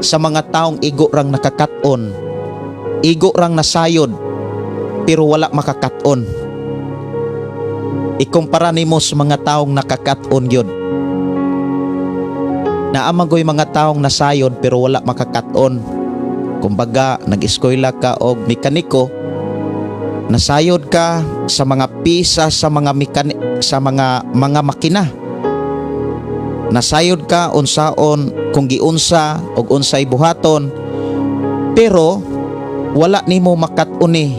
sa mga taong igo rang nakakat-on, igo rang nasayod, pero wala makakat-on. Ikumpara nimo sa mga taong nakakat-on gyud. Naa man goy mga taong nasayod pero wala makakat-on. Kumbaga, nag-eskwela ka og mekaniko, nasayod ka sa mga pisa sa mga makina. Nasayod ka unsaon kung giunsa og unsay buhaton, pero wala nimo makat-uni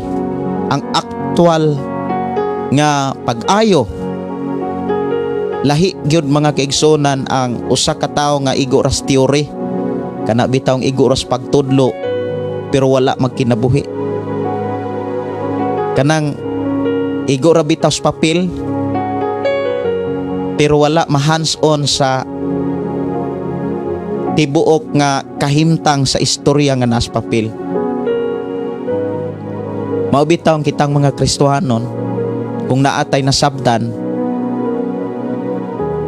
ang aktual nga pag-ayo. Lahi gyud, mga kaigsunan, ang usa ka tawo nga igo ras theory, kana bitawng igo ras pagtudlo, pero wala magkinabuhi. Kanang igo ra bitaw sa papel pero wala ma hands-on sa tibuok nga kahimtang sa istorya nga nasa papel. Mao bitaw ang kitang mga Kristohanon, kung naatay nasabdan,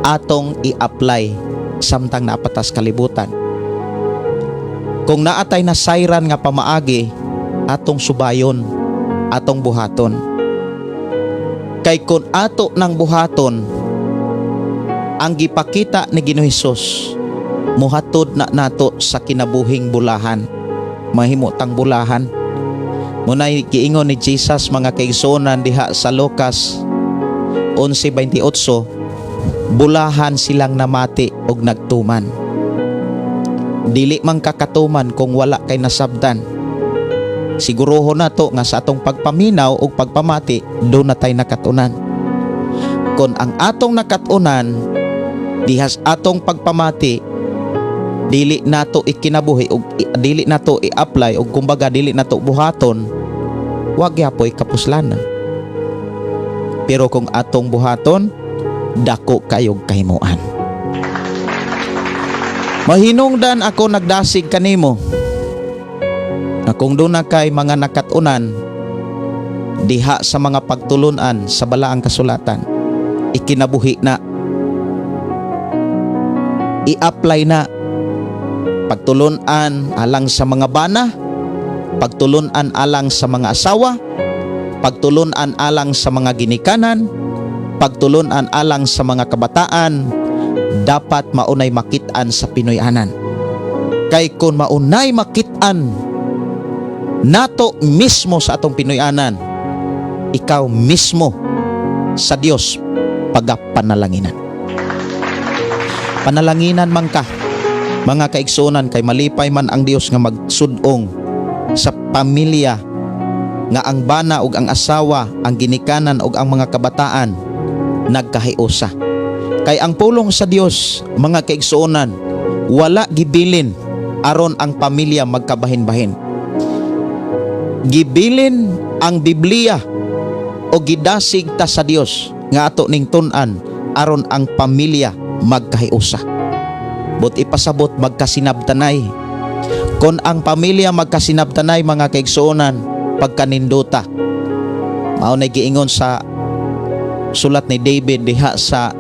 atong i-apply samtang napatas kalibutan. Kung naatay nasayran nga pamaagi, atong subayon, atong buhaton. Kay kung ato nang buhaton ang gipakita ni Ginoo Hesus, muhatod na nato sa kinabuhing bulahan. Mahimo tang bulahan. Munay giingon ni Jesus, mga kaigsuonan, diha sa Lucas 11:28, bulahan silang namati og nagtuman. Dili man kakatuman kung wala kay nasabdan. Siguruhon nato nga sa atong pagpaminaw ug pagpamati, do na tay nakatunan. Kung ang atong nakatunan dihas atong pagpamati, dili nato ikinabuhi og dili nato i-apply og kumbaga dili nato buhaton, wa gyapoy kapuslanan. Pero kung atong buhaton, dako kayog kahimuan. Mahinungdan ako nagdasig kanimo na kung doon na kay mga nakatunan diha sa mga pagtulunan sa balaang kasulatan, ikinabuhi na, i-apply na. Pagtulunan alang sa mga bana, pagtulunan alang sa mga asawa, pagtulunan alang sa mga ginikanan, pagtulunan alang sa mga kabataan, dapat maunay makit-an sa Pinoy-anan. Kay kung maunay makit-an nato mismo sa atong Pinoy-anan, ikaw mismo sa Dios pagapanalanginan. Panalanginan man ka, mga kaigsuonan, kay malipay man ang Dios nga magsudong sa pamilya nga ang bana ug ang asawa, ang ginikanan ug ang mga kabataan nagkahiusa. Kay ang pulong sa Dios, mga kaigsuonan, wala gibilin aron ang pamilya magkabahin-bahin. Gibilin ang Biblia o gidasig ta sa Dios nga ato ning tun-an aron ang pamilya magkahiusa. But ipasabot, magkasinabtanay. Kon ang pamilya magkasinabtanay, mga kaigsuonan, pagkaninduta. Mao na giingon sa sulat ni David diha sa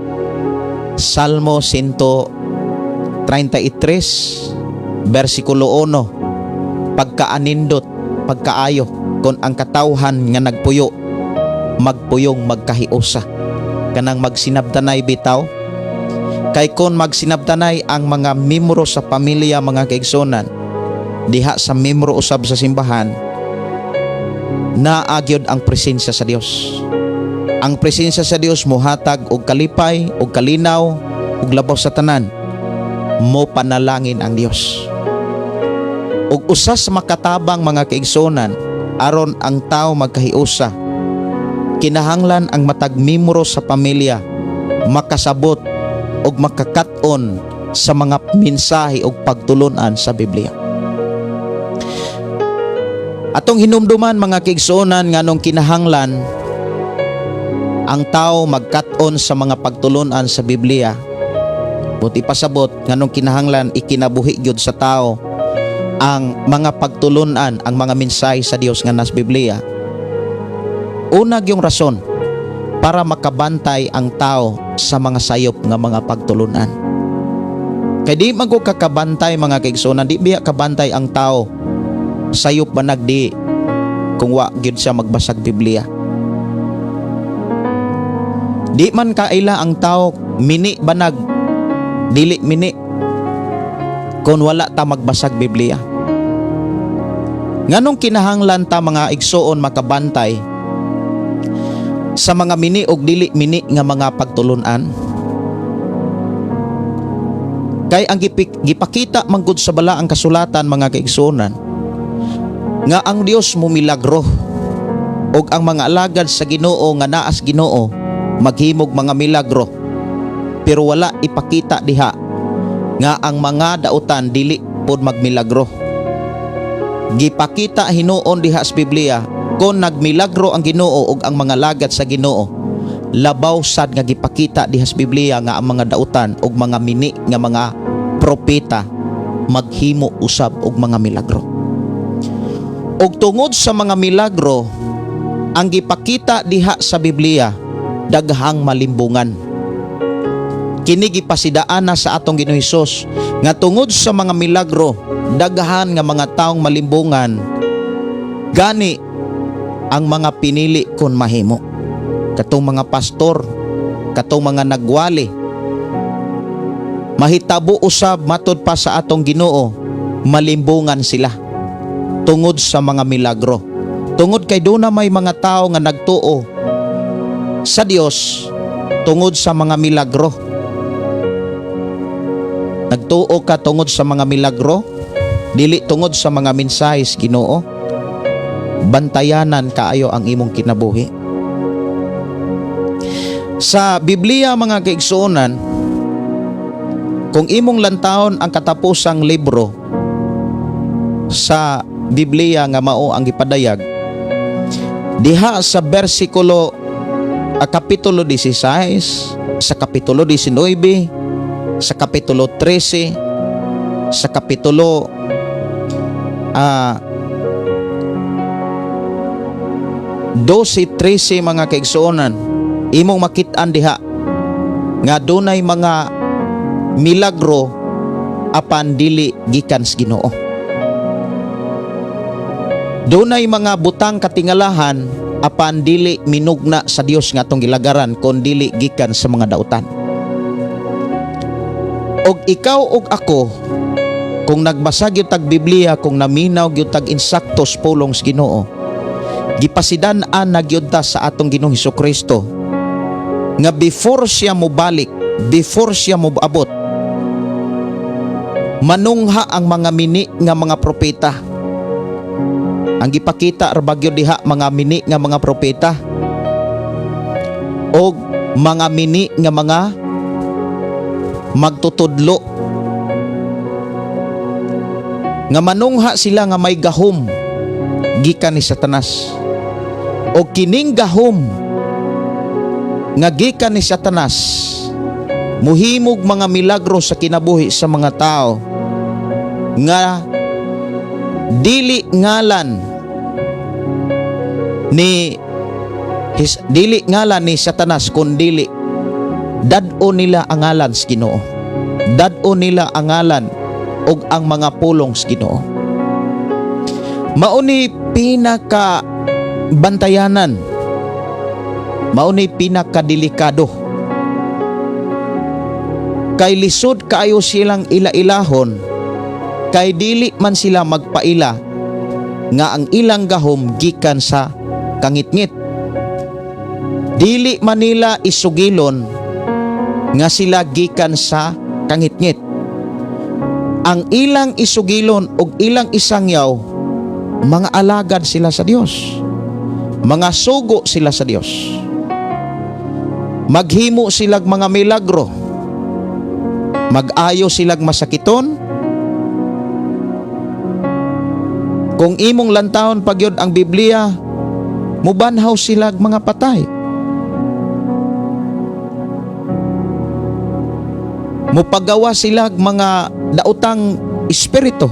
Salmo 133 versikulo 1, pagkaanindot, pagkaayo kon ang katawhan nga nagpuyo magpuyong magkahiusa, kanang magsinabtanay bitaw. Kay kon magsinabtanay ang mga membro sa pamilya, mga kaigsuonan, diha sa membro usab sa simbahan, naa gyud ang presensya sa Dios. Ang presensya sa Dios mohatag og kalipay og kalinaw, ug labaw sa tanan, mo panalangin ang Dios. Ug usa sa makatabang, mga kaigsuonan, aron ang tao magkahiusa, kinahanglan ang matag membro sa pamilya makasabot ug makakat-on sa mga mensahe ug pagtulunan sa Biblia. Atong hinumduman, mga kaigsuonan, nganong kinahanglan ang tao magkat-on sa mga pagtulunan sa Biblia. Buti pasabot, nganong kinahanglan ikinabuhi gyud sa tao ang mga pagtulunan, ang mga mensahe sa Dios nga nas Biblia. Una gyung rason, para makabantay ang tao sa mga sayop nga mga pagtulunan. Kay di man ko kakabantay, mga kaigsuonan, di biya kabantay ang tao sayop ba nagdi kung wa gyud siya magbasag Biblia. Di man kaila ang tao mini banag dili mini kung wala ta magbasag Biblia. Nganong kinahanglan ta, mga igsuon, makabantay sa mga mini og dili mini nga mga pagtulunan? Kay ang gipakita manggod sa balaang kasulatan, mga kaigsuonan, nga ang Dios mo milagro og ang mga alagad sa Ginoo nga naas Ginoo maghimog mga milagro. Pero wala ipakita diha nga ang mga dautan dili pod magmilagro. Gipakita hinuon diha sa Biblia kon nagmilagro ang Ginoo ug ang mga lagad sa Ginoo, labaw sad nga gipakita diha sa Biblia nga ang mga dautan ug mga mini nga mga propeta maghimo usab og mga milagro. Og tungod sa mga milagro ang gipakita diha sa Biblia, daghang malimbungan. Kini gipasidaan na sa atong Ginoo Hesus nga tungod sa mga milagro, daghan nga mga taong malimbungan. Gani ang mga pinili kon mahimo, katong mga pastor, katong mga nagwali, mahitabo usab, matod pa sa atong Ginoo, malimbungan sila tungod sa mga milagro, tungod kay duna may mga tao nga nagtuo sa Dios tungod sa mga milagro. Nagtuo ka tungod sa mga milagro, dili tungod sa mga mensahe sa Ginoo. Bantayanan kaayo ang imong kinabuhi. Sa Biblia, mga kaigsuonan, kung imong lantawon ang katapusang libro sa Biblia nga mao ang gipadayag diha sa bersikulo a kapitulo 16, sa kapitulo 19, sa kapitulo 13, sa kapitulo 12, 13, mga kaigsuonan, imong makit-an diha nga dunay mga milagro apan dili gikan sa Ginoo. Dunay mga butang katingalahan apan dili minugna sa Dios nga atong gilagaran, kon dili gikan sa mga dautan. Og ikaw og ako, kung nagbasa gyud tag Biblia, kung naminaw gyud tag insaktos pulong sa Ginoo, gipasidan-an na gyud ta sa atong Ginoong Kristo nga before siya mobalik, before siya moabot, manungha ang mga mini nga mga propeta. Ang gipakita ra gyud diha, mga mini nga mga propeta og mga mini nga mga magtutudlo nga manungha sila nga may gahom gikan ni Satanas. O kining gahom nga gikan ni Satanas, muhimog mga milagro sa kinabuhi sa mga tao nga dili ngalan ni his, dili ngalan ni Satanas, kun dili dad-o nila ang ngalan sa Ginoo, dad-o nila ang ngalan ug ang mga pulong sa Ginoo. Mao ni pinaka bantayanan, mao ni pinakadelikado, kay lisod kaayo silang ila-ilahon, kay dili man sila magpaila nga ang ilang gahom gikan sa kangitngit. Dili man nila isugilon nga sila gikan sa kangitngit. Ang ilang isugilon og ilang isangyaw, mga alagad sila sa Dios, mga sugo sila sa Dios. Maghimo silag mga milagro, mag-ayo silag masakiton. Kung imong lantawon pagyod ang Biblia, mubanhaw silag mga patay, mupagawa silag mga daotang espiritu,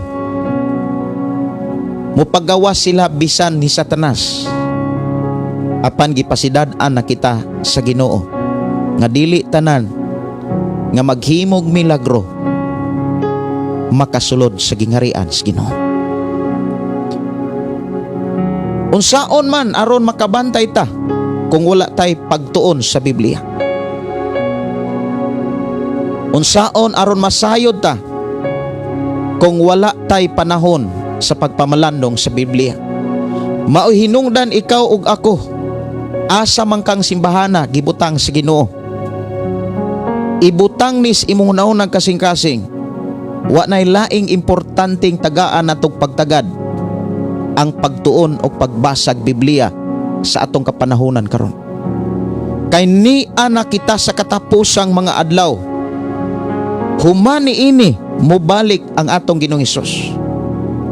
mupagawa sila bisan ni Satanas. Apan gipasidad-an na kita sa Ginoo nga dili tanan nga maghimog milagro makasulod sa gingharian sa Ginoo. Unsaon man aron makabantay ta kung wala tay pagtuon sa Biblia? Unsaon aron masayod ta kung wala tay panahon sa pagpamalandong sa Biblia? Maoy hinungdan ikaw ug ako, asa man kang simbahana gibutang sa Ginoo, ibutang nis imong naunang kasing-kasing. Wa nay laing importanteng tagaan natong pagtagad ang pagtuon o pagbasag Biblia sa atong kapanahonan karon. Kay nia na kita sa katapusang mga adlaw. Human niini, mobalik ang atong Ginoong Hesus.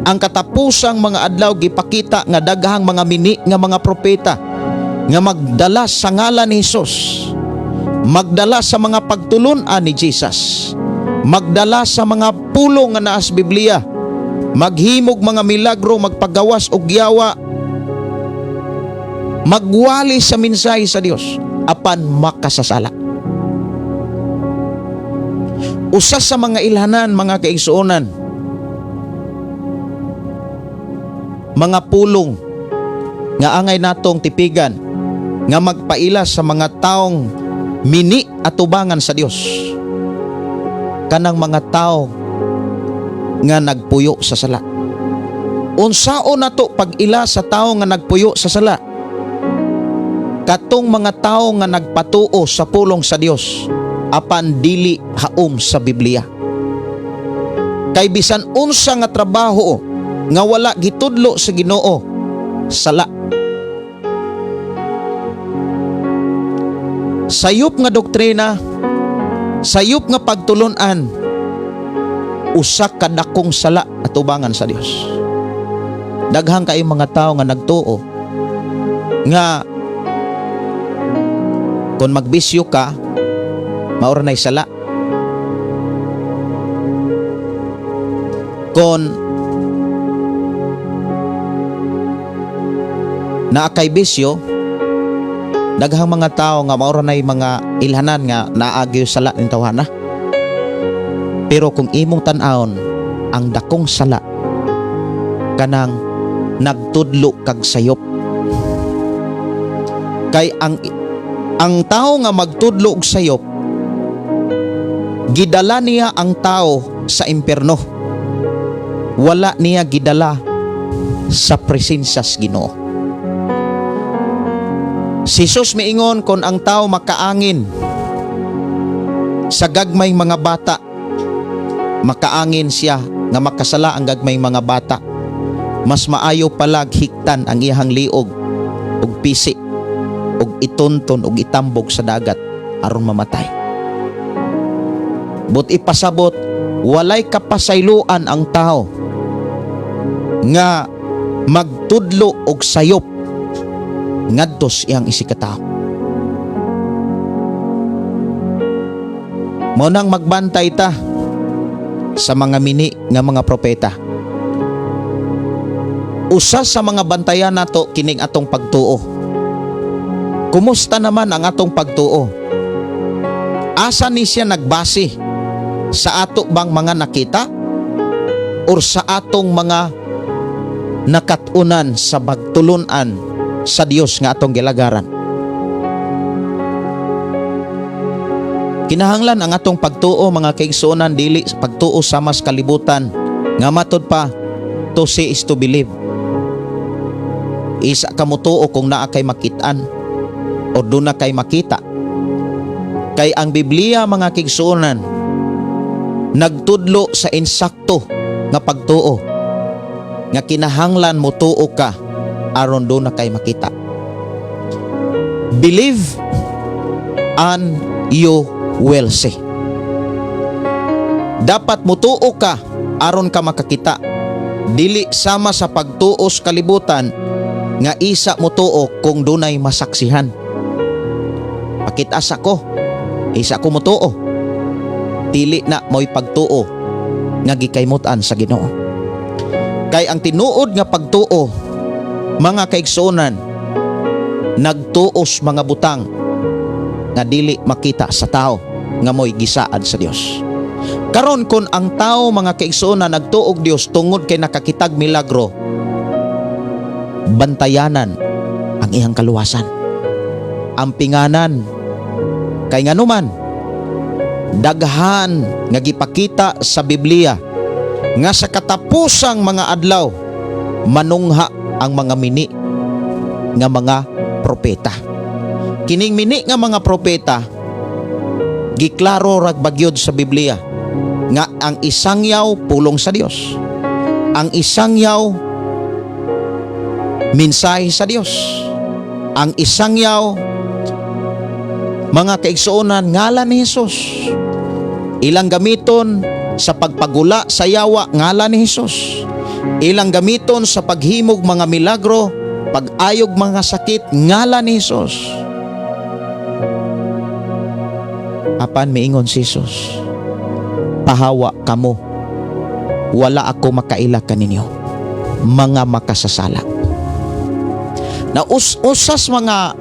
Ang katapusang mga adlaw, gipakita nga daghang mga mini nga mga propeta nga magdala sa ngalan ni Hesus, magdala sa mga pagtulun-an ni Jesus, magdala sa mga pulong nga naa sa Biblia, maghimog mga milagro, magpagawas og yawa, magwali sa mensahe sa Dios, apan makasasala. Usa sa mga ilhanan, mga kaigsuonan, mga pulong nga angay natong tipigan nga magpaila sa mga taong mini atubangan sa Dios, kanang mga tao nga nagpuyo sa sala. Unsaon nato pag-ila sa tao nga nagpuyo sa sala? Katong mga tao nga nagpatuo sa pulong sa Dios apan dili haom sa Biblia. Kay bisan unsa nga trabaho nga wala gitudlo sa Ginoo, sala. Sayop nga doktrina, sayop nga pagtulun-an, usa ka dakong sala atubangan sa Dios. Daghang kay mga tao nga nagtuo nga kung magbisyo ka, maura na'y sala. Kung naa kay bisyo, daghang mga tao nga maura na'y mga ilhanan nga naagyo sala ning tawhana. Pero kung imong tan-awon, ang dakong sala kanang nagtudlo kag sayop. Kay ang tao nga magtudlo og sayop, gidala niya ang tao sa impierno. Wala niya gidala sa presensya sa Ginoo. Si Jesus miingon, kon ang tao makaangin sa gagmay mga bata, makaangin siya nga makasala ang gagmay mga bata. Mas maayo palag hiktan ang iyahang liog og pisi og itunton og itambog sa dagat aron mamatay. But ipasabot, walay kapasayloan ang tao nga magtudlo og sayop ngadto sa iyang isigkatawo. Mao nang magbantay ta sa mga mini nga mga propeta. Usa sa mga bantayan nato kining atong pagtuo. Kumusta naman ang atong pagtuo? Asa ni siya nagbase? Sa ato bang mga nakita? Or sa atong mga nakatunan sa pagtulunan sa Dios nga atong gilagaran? Kinahanglan ang atong pagtuo, mga kaigsuonan, dili pagtuo sa mas kalibutan nga matud pa to see is to believe. Isa ka motuo kung naa kay makit-an o duna kay makita. Kay ang Biblia, mga kaigsuonan, nagtudlo sa insakto nga pagtuo nga kinahanglan motuo ka aron duna kay makita. Believe and you will see. Dapat motuo ka aron ka makakita. Dili sama sa pagtuo sa kalibutan nga isa motuo kung dunay masaksihan. Pakita sa ko, isa ko motuo. Dili na mo'y pagtuo nga gikaymutan sa Ginoo. Kay ang tinuod nga pagtuo, mga kaigsuonan, nagtuos mga butang nga dili makita sa tao nga mo'y gisaad sa Dios. Karon kon ang tao, mga kaigsuonan, nagtuog Dios tungod kay nakakitag milagro, bantayanan ang iyang kaluwasan. Ang pinganan kay nganuman daghan nga gipakita sa Biblia nga sa katapusang mga adlaw manungha ang mga mini nga mga propeta. Kining mini nga mga propeta, giklaro rag bagyod sa Biblia nga ang isang yaw pulong sa Dios. Ang isang yaw mensahe sa Dios. Ang isang yaw Mga kaigsuonan, ngalan ni Hesus. Ilang gamiton sa pagpagula sa yawa, ngalan ni Hesus. Ilang gamiton sa paghimog mga milagro, pag-ayog mga sakit, ngalan ni Hesus. Apan miingon si Hesus, "Pahawa kamo, wala ako makaila kaninyo, mga makasasala." Na usas mga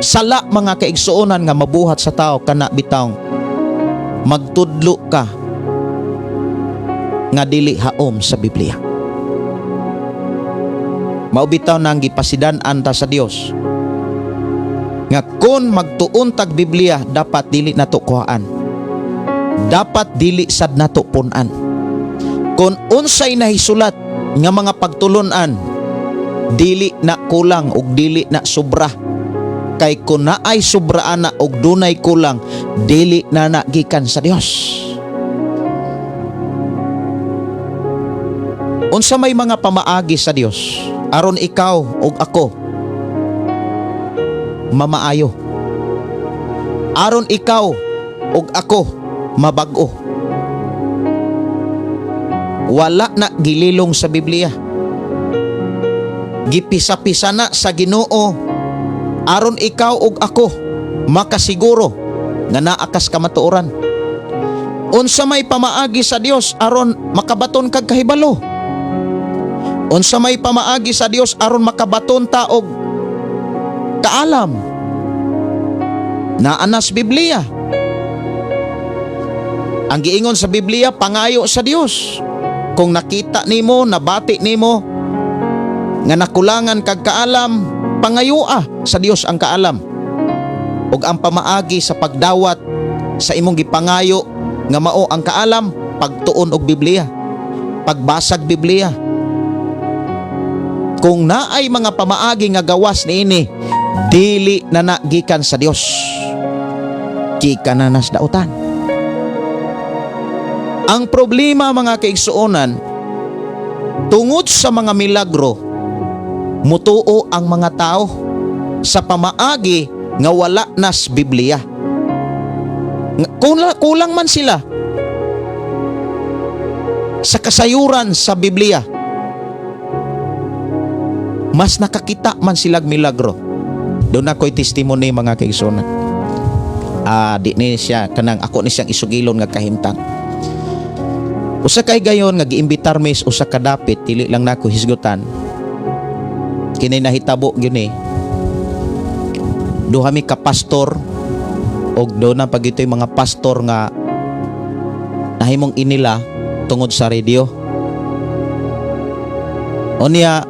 sala, mga kaigsuonan, nga mabuhat sa tao kana bitawng magtudlo ka nga dili haom sa Biblia. Mao bitaw nang gipasidan-an ta sa Dios nga kung magtuon tag Biblia, dapat dili nato kuhaan. Dapat dili sad nato pun-an. Kung unsay nahisulat nga mga pagtulunan, dili na kulang ug dili na sobra. Kay kung naay sobra ana ug dunay kulang, dili na na gikan sa Dios. Unsa may mga pamaagi sa Dios aron ikaw ug ako mamaayo? Aron ikaw ug ako mabag-o. Wala na gililong sa Biblia. Gipisa-pisa na sa Ginoo aron ikaw ug ako makasiguro nga naa kas kamatuoran. Unsa may pamaagi sa Dios aron makabaton kag kahibalo? Unsa may pamaagi sa Dios aron makabaton ta og kaalam? Naa nas Biblia. Ang giingon sa Biblia, pangayo sa Dios. Kung nakita nimo, nabati nimo nga nakulangan kag kaalam, pangayoa sa Dios ang kaalam. Ug ang pamaagi sa pagdawat sa imong gipangayo nga mao ang kaalam, pagtuon og Biblia, pagbasag Biblia. Kung naay mga pamaagi nga gawas niini, dili na na gikan sa Dios. Gikan na nas dautan. Ang problema, mga kaigsuonan, tungod sa mga milagro, mutuo ang mga tao sa pamaagi nga wala nas Biblia. Kulang man sila sa kasayuran sa Biblia, mas nakakita man silag milagro. Duna ko'y testimony, mga kaigsuonan. Di ni siya kanang ako ni siyang isugilon nga kahimtang. Usa kay gayon nga giimbitar mis usa ka dapit, dili lang nako hisgutan. Kini nahitabo gyud ni. Duha mi ka pastor og duna pa gito'y mga pastor nga nahimong inila tungod sa radio. Unya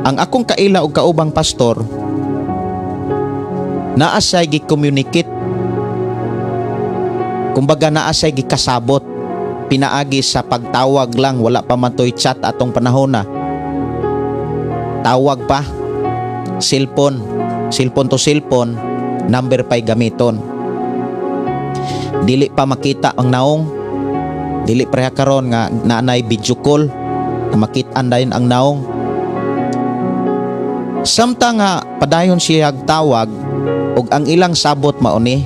ang akong kaila og kaubang pastor naa siya'y gi-communicate, kumbaga naa siya'y gikasabot pinaagi sa pagtawag lang. Wala pa man to'y chat atong panahon na, tawag pa, cellphone, cellphone to cellphone number pa'y gamiton, dili pa makita ang naong, dili pareha karon nga naanay video call na makit-an dayon ang naong. Samtang nga padayon siya tawag ug ang ilang sabot mao ni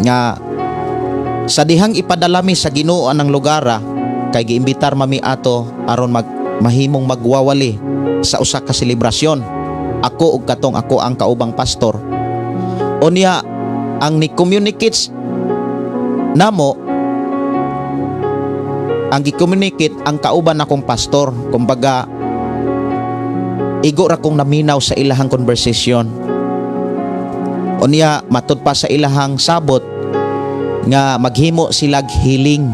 nga sa dihang ipadala mi sa Ginoo ang lugara, kay giimbitar mami ato aron mag mahimong magwawali sa usa ka selebrasyon, ako ug katong ako ang kaubang pastor. Unya ang ni communicates namo, ang gi-communicate ang kauban akong pastor, kumbaga igo ra kong naminaw sa ilahang conversation. Unya matud pa sa ilahang sabot nga maghimo silag healing,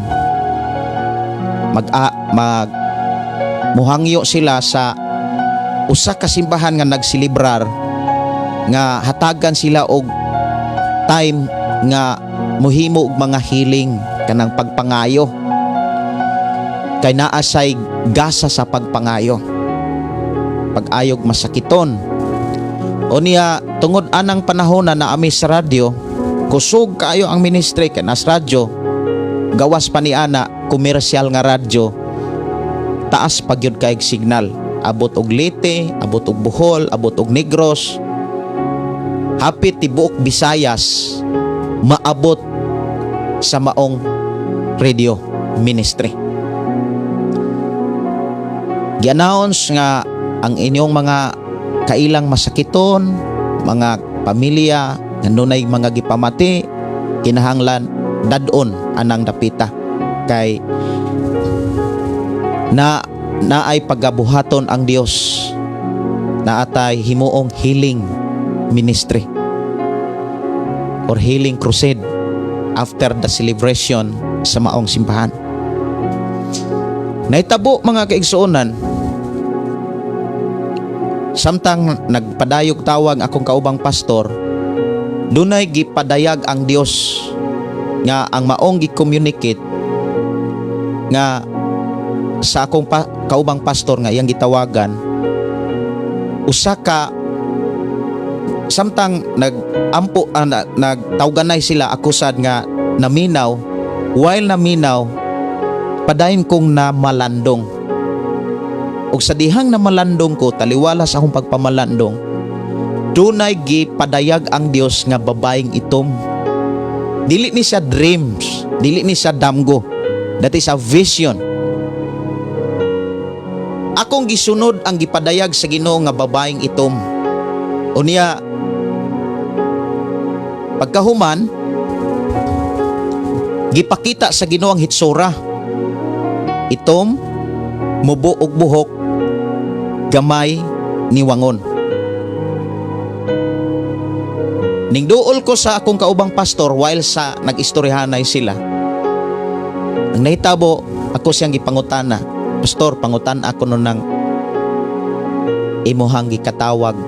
mag muhangyo sila sa usa ka simbahan nga nagselebrar nga hatagan sila og time nga muhimo og mga healing, kanang pagpangayo, kay naa say gasa sa pagpangayo, pag-ayog masakiton. Unya tungod anang panahon na naami sa radyo, kusog kaayo ang ministry kay nas radyo, gawas pa ni ana komersyal nga radyo, taas pa gyud kay signal, abot og Leyte, abot og Bohol, abot og Negros. Hapit tibuok Visayas maabot sa maong radio ministry. Gi-announce nga ang inyong mga kailang masakiton, mga pamilya nga dunay mga gipamati, kinahanglan dad-on anang dapita kay na naay pagabuhaton ang Dios, naatay himuong healing ministry or healing crusade after the celebration sa maong simbahan. Nahitabo, mga kaigsuonan, samtang nagpadayog tawag akong kaubang pastor, dunay gipadayag ang Dios nga ang maong gi-communicate nga sa akong kaubang pastor nga iyang gitawagan usa ka samtang nagampo, nagtawganay sila, ako sad nga naminaw. While naminaw, padayon kong namalandong, ug sa dihang namalandong ko, taliwala sa akong pagpamalandong, dunay gipadayag ang Dios nga babaeng itom. Dili ni siya dreams, dili ni siya damgo, that is a vision. Akong gisunod ang gipadayag sa Ginoo nga babaeng itom. Unya pagkahuman, gipakita sa Ginoo ang hitsura: itom, mubo og buhok, gamay, niwangon. Ningduol ko sa akong kaubang pastor while sa nag-istoryahanay sila. Ang nahitabo, ako siyang gipangutana. "Pastor, pangutan ako nun ng imuhang gikatawag,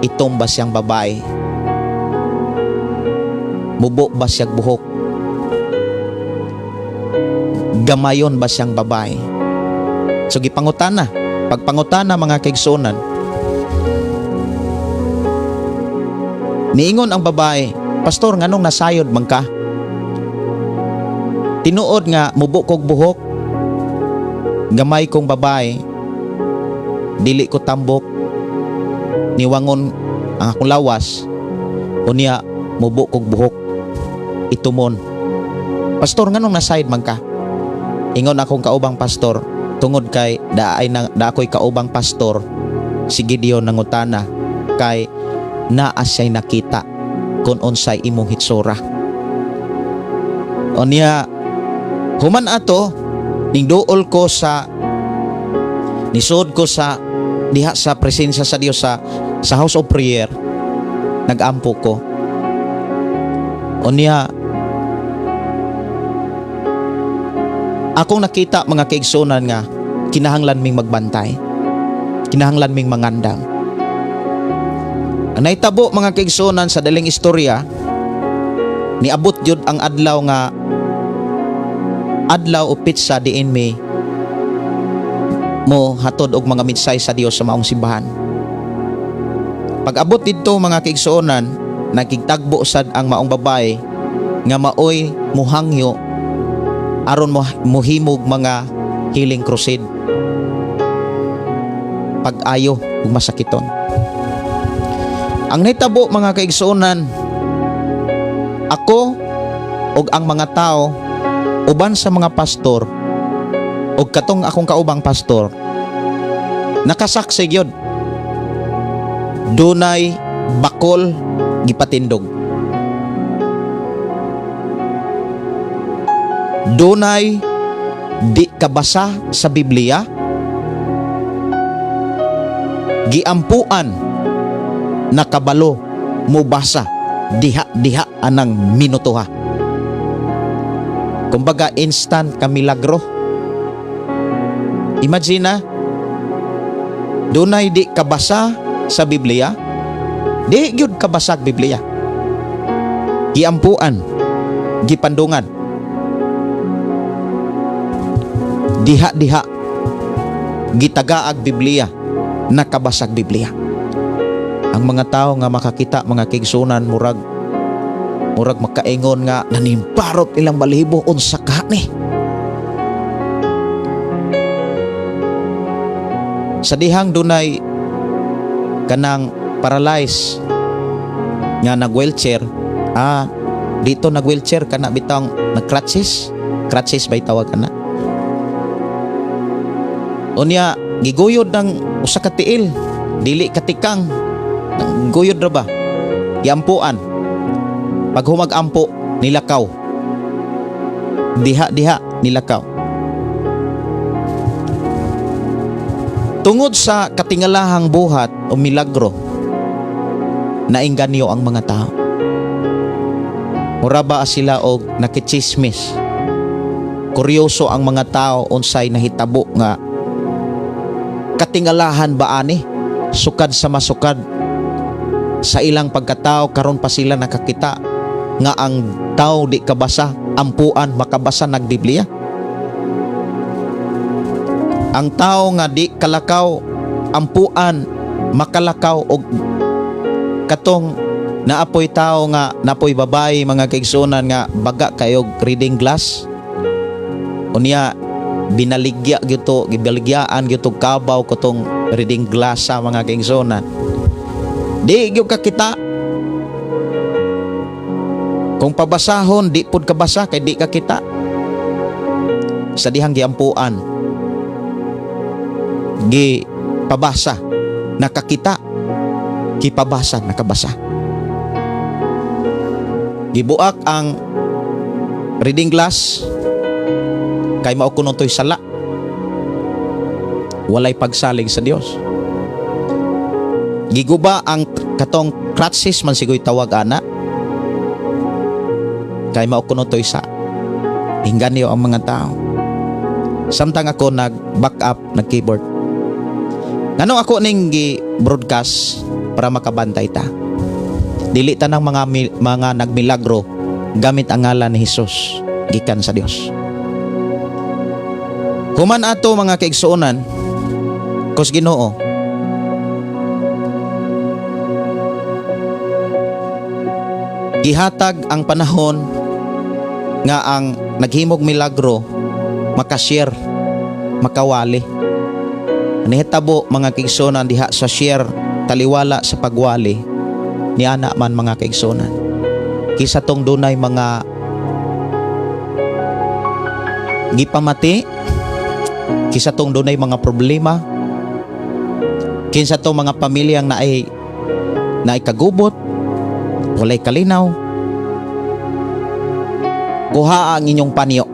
itom ba siyang babae? Mubo ba siyang buhok? Gamayon ba siyang babae?" So gipangutana. Pagpangutana, mga kaigsuonan, niingon ang babae, "Pastor, nganong nasayod man ka? Tinuod nga mubo kog buhok, gamay kong babae, dili ko tambok, niwangon ang akong lawas, unya mubo kog buhok, itumon. Pastor, nganong nasayod man ka?" Ingon akong kaubang pastor, "Tungod kay da ay na, da ako'y kaubang pastor si Gideon nangutana kay naa siya'y nakita kung unsay imong hitsura." Unya human ato, ningduol ko sa nisod ko sa diha sa presensya sa Dios sa house of prayer, nagampo ko. Unya akong nakita, mga kaigsunan, nga kinahanglan ming magbantay, kinahanglan ming mangandam. Ang nahitabo, mga kaigsunan, sa daling istorya, niabot jud ang adlaw nga adlaw o petsa diin mi mo hatod og mga mensahe sa Dios sa maong simbahan. Pag abot didto, mga kaigsuonan, nakigtagbo sad ang maong babae nga maoy muhangyo aron mo muhimog mga healing crusade, pag-ayo ug masakiton. Ang nahitabo, mga kaigsuonan, ako ug ang mga tao uban sa mga pastor ug katong akong kaubang pastor nakasaksi gyud, dunay bakol gipatindog, dunay di kabasa sa Biblia giampuan, nakabalo mubasa diha diha anang minutoha. Kumbaga instant ka milagro. Imagine na dunay di kabasa sa Biblia, di gyud kabasa og Biblia, giampuan, gipandungan, diha diha gitagaag Biblia, nakabasag Biblia. Ang mga tao nga makakita, mga kaigsunan, murag murag makaingon nga nanimparot ilang balahibo, unsa ka ni. Sa dihang dunay kanang paralyzed Nga nag-wheelchair, dito nag-wheelchair kana bitang nag-crutches, crutches bay tawag kana. Unya giguyod ng usa ka tiil, dili katikang, guyod ra ba? Giampuan. Pag humag-ampo, nilakaw. Diha-diha nilakaw. Tungod sa katingalahang buhat o milagro, nainganyo ang mga tao. Mura ba sila og nakichismis? Kuryoso ang mga tao unsay nahitabo nga katingalahan ba ani? Sukad sa masukad sa ilang pagkatao, karon pa sila nakakita nga ang tao di kabasa, ampuan makabasa nagbiblia. Ang tao nga di kalakaw, ampuan makalakaw, og katong naapoy tao nga napoy babae, mga kaigsunan, nga baga kayo reading glass. Unya binaligya gyud, gibaligyaan gyud kabaw katong reading glass sa mga kaigsunan. Di gyud ka kita. Kung pabasahon, di pud kabasa kay di ka kita. Sa dihang giampuan, gi pabasa, nakakita, gipabasa, nakabasa. Gibuak ang reading glass kay mao kuno to'y sala. Walay pagsalig sa Dios. Giguba ang katong crutches man sigoy tawag ana kay mao kuno to'y sa. Hinganyo ang mga tao. Samtang ako nag back up, nag keyboard. Nganong ako ning gi-broadcast para makabantay ta. Dili ta ng mga nagmilagro gamit ang ngalan ni Hesus gikan sa Dios. Human ato, mga kaigsuonan kus Ginoo, gihatag ang panahon nga ang naghimog milagro makashare, makawali. Nihitabo, mga kaigsuonan, diha sa share taliwala sa pagwali niana man, mga kaigsuonan, kisa tong dunay mga gipamati, kisa tong dunay mga problema, kinsa tong mga pamilyang naay naay kagubot, walay kalinaw. Kuha ang inyong panyo,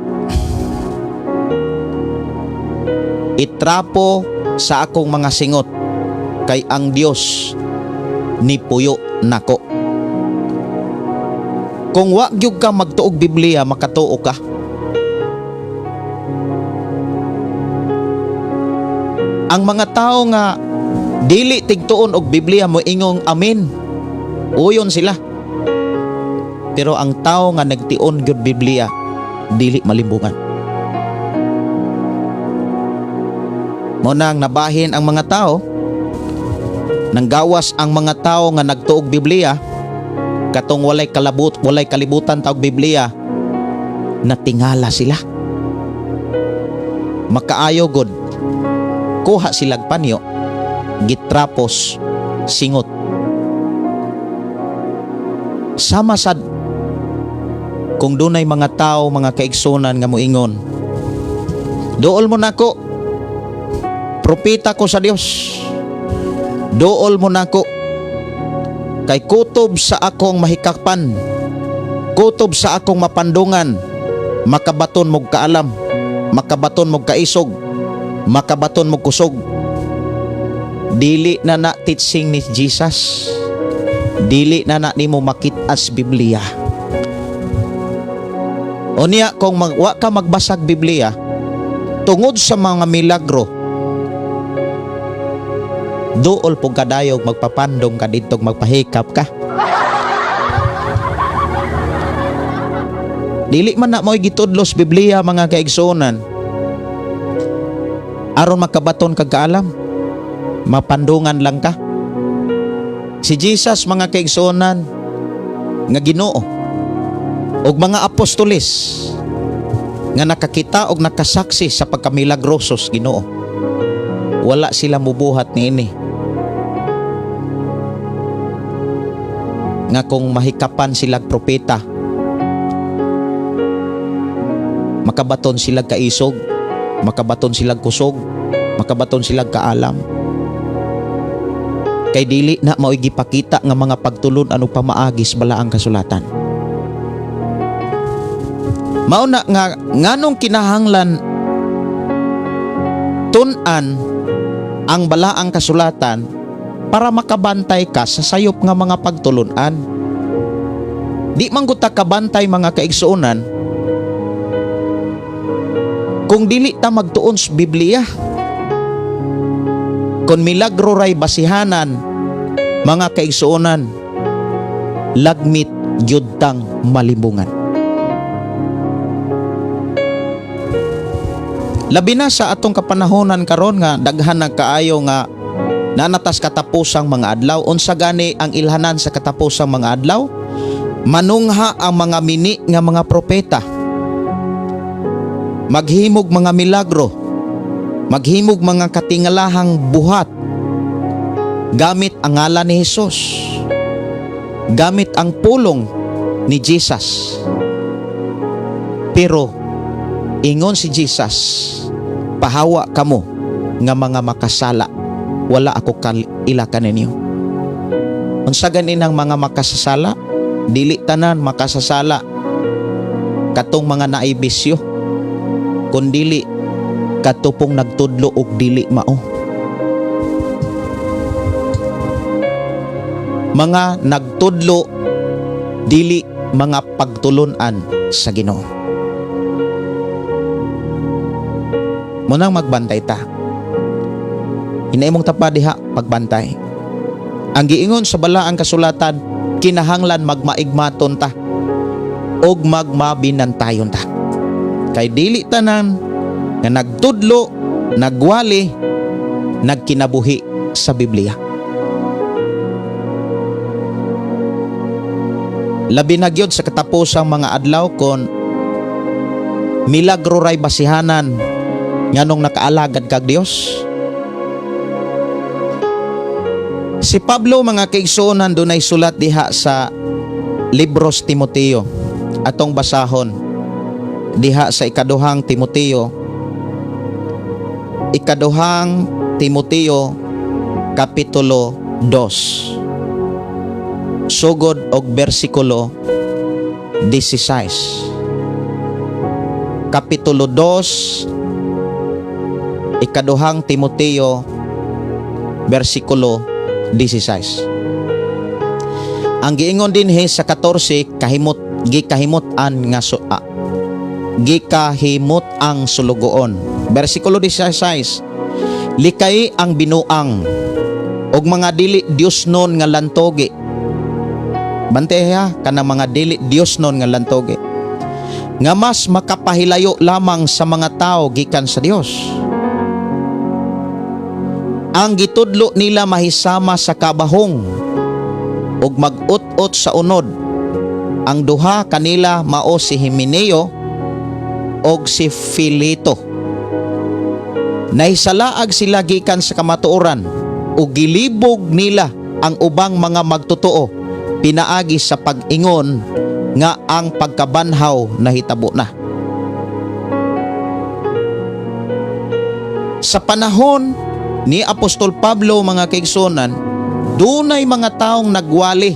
itrapo sa akong mga singot, kay ang Dios ni puyo nako. Kung wa gyud ka magtuog Biblia, makatuo ka. Ang mga tao nga dili tigtuon og Biblia mo ingong amen. Uyon sila. Pero ang tao nga nagtion gyud Biblia, dili malimbungan. Mo nang nabahin ang mga tao, nanggawas ang mga tao nga nagtuog Biblia, katong walay kalabot, walay kalibutan taog Biblia, natingala sila. Makaayo god, kuha silag panyo, gitrapos, singot. Sama sad kung dunay mga tao, mga kaigsunan, nga moingon, "Duol mo nako, propeta ko sa Dios. Duol mo nako kay kutob sa akong mahikapan, kutob sa akong mapandungan, makabaton mog kaalam, makabaton mog kaisog, makabaton mog kusog." Dili na na teaching ni Jesus. Dili na na nimo makit-as Biblia. Unya kung wa ka magbasag Biblia, tungod sa mga milagro, duol pug kadayog, magpapandong ka didto, magpahikap ka. Dili man na mo'y gitudlos Biblia, mga kaigsuonan, aron makabaton kag kaalam, mapandungan lang ka. Si Jesus, mga kaigsuonan, nga Ginoo og mga apostoles nga nakakita og nakasaksi sa pagkamilagrosos Ginoo, wala sila mubuhat niini. Nga kung mahikapan sila propeta, makabaton sila kaisog, makabaton sila kusog, makabaton sila kaalam. Kay dili na mao'y gipakita nga mga pagtulon ano pamaagi sa balaang kasulatan. Mao na nga nganong kinahanglan tun-an ang balaang kasulatan para makabantay ka sa sayop nga mga pagtulunan. Di man gud ta kabantay, mga kaigsuonan, kung dili ta magtuon sa Biblia. Kung milagro ray basihanan, mga kaigsuonan, lagmit gyud tang malimbungan. Labi na sa atong kapanahonan karon nga daghan na kaayo nga nanatas katapusang mga adlaw. Unsa gani ang ilhanan sa katapusang mga adlaw? Manungha ang mga mini nga mga propeta. Maghimog mga milagro. Maghimog mga katingalahang buhat gamit ang ngalan ni Jesus. Gamit ang pulong ni Jesus. Pero ingon si Jesus, "Pahawa kamo nga mga makasala, wala ako kaila kaninyo." Unsa gani ang mga makasasala? Dili tanan makasasala katong mga naay bisyo, kundili kadto pong nagtudlo og dili mao. Mga nagtudlo dili mga pagtulunan sa Ginoo. Munang magbantay ta. Inaimong tapa diha pagbantay. Ang giingon sa balaang kasulatan, kinahanglan magmaigmaton ta og magmabinantayon ta. Kay dili tanan nga nagtudlo, nagwali, nagkinabuhi sa Biblia. Labi na gyud sa katapusang mga adlaw kon milagro ray basihanan nganong nakaalagad kag Dios. Si Pablo, mga kaigsuonan, dunay sulat diha sa Libros Timoteo. Atong basahon diha sa Ikaduhang Timoteo. Ikaduhang Timoteo Kapitulo 2. Sugod og bersikulo 16. Kapitulo 2, Ikaduhang Timoteo, bersikulo 16. Ang giingon dinhi sa 14, kahimot gikahimot-an nga gikahimot ang sulugoon. Bersikulo 16. Likay ang binuang og mga dili Diosnon nga lantogi. Bantay ha, kanang mga dili Diosnon nga lantogi nga mas makapahilayo lamang sa mga tao gikan sa Dios. Ang gitudlo nila mahisama sa kabahong ug mag-ut-ot sa unod. Ang duha kanila mao si Himeneo og si Filito. Nahisalaag sila gikan sa kamatuoran ug gilibog nila ang ubang mga magtotoo pinaagi sa pag-ingon nga ang pagkabanhaw nahitabo na. Sa panahon ni Apostol Pablo, mga kaigsunan, dunay mga taong nagwali,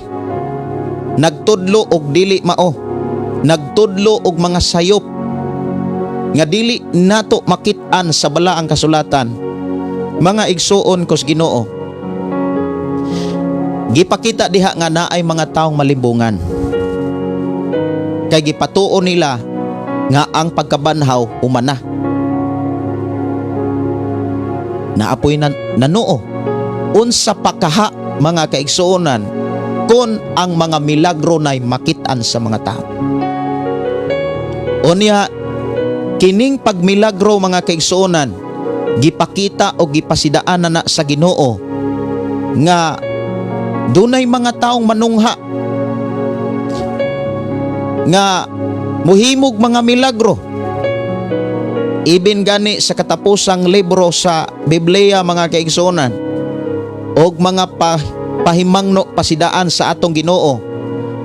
nagtudlo og dili mao, nagtudlo og mga sayop nga dili nato makit-an sa balaang kasulatan. Mga igsuon kos Ginoo, gipakita diha nga naay mga taong malimbungan. Kay gipatuo nila nga ang pagkabanhaw humana. Naapoy na nanuo. Unsa pa kaha, mga kaigsuonan, kung ang mga milagro nay makit-an sa mga tao? Unya kining pagmilagro, mga kaigsuonan, gipakita o gipasidaan na na sa Ginoo nga dunay mga taong manungha nga muhimog mga milagro. Ibin gani sa katapusang libro sa Biblia, mga kaigsuonan, og mga pahimangno pasidaan sa atong Ginoo.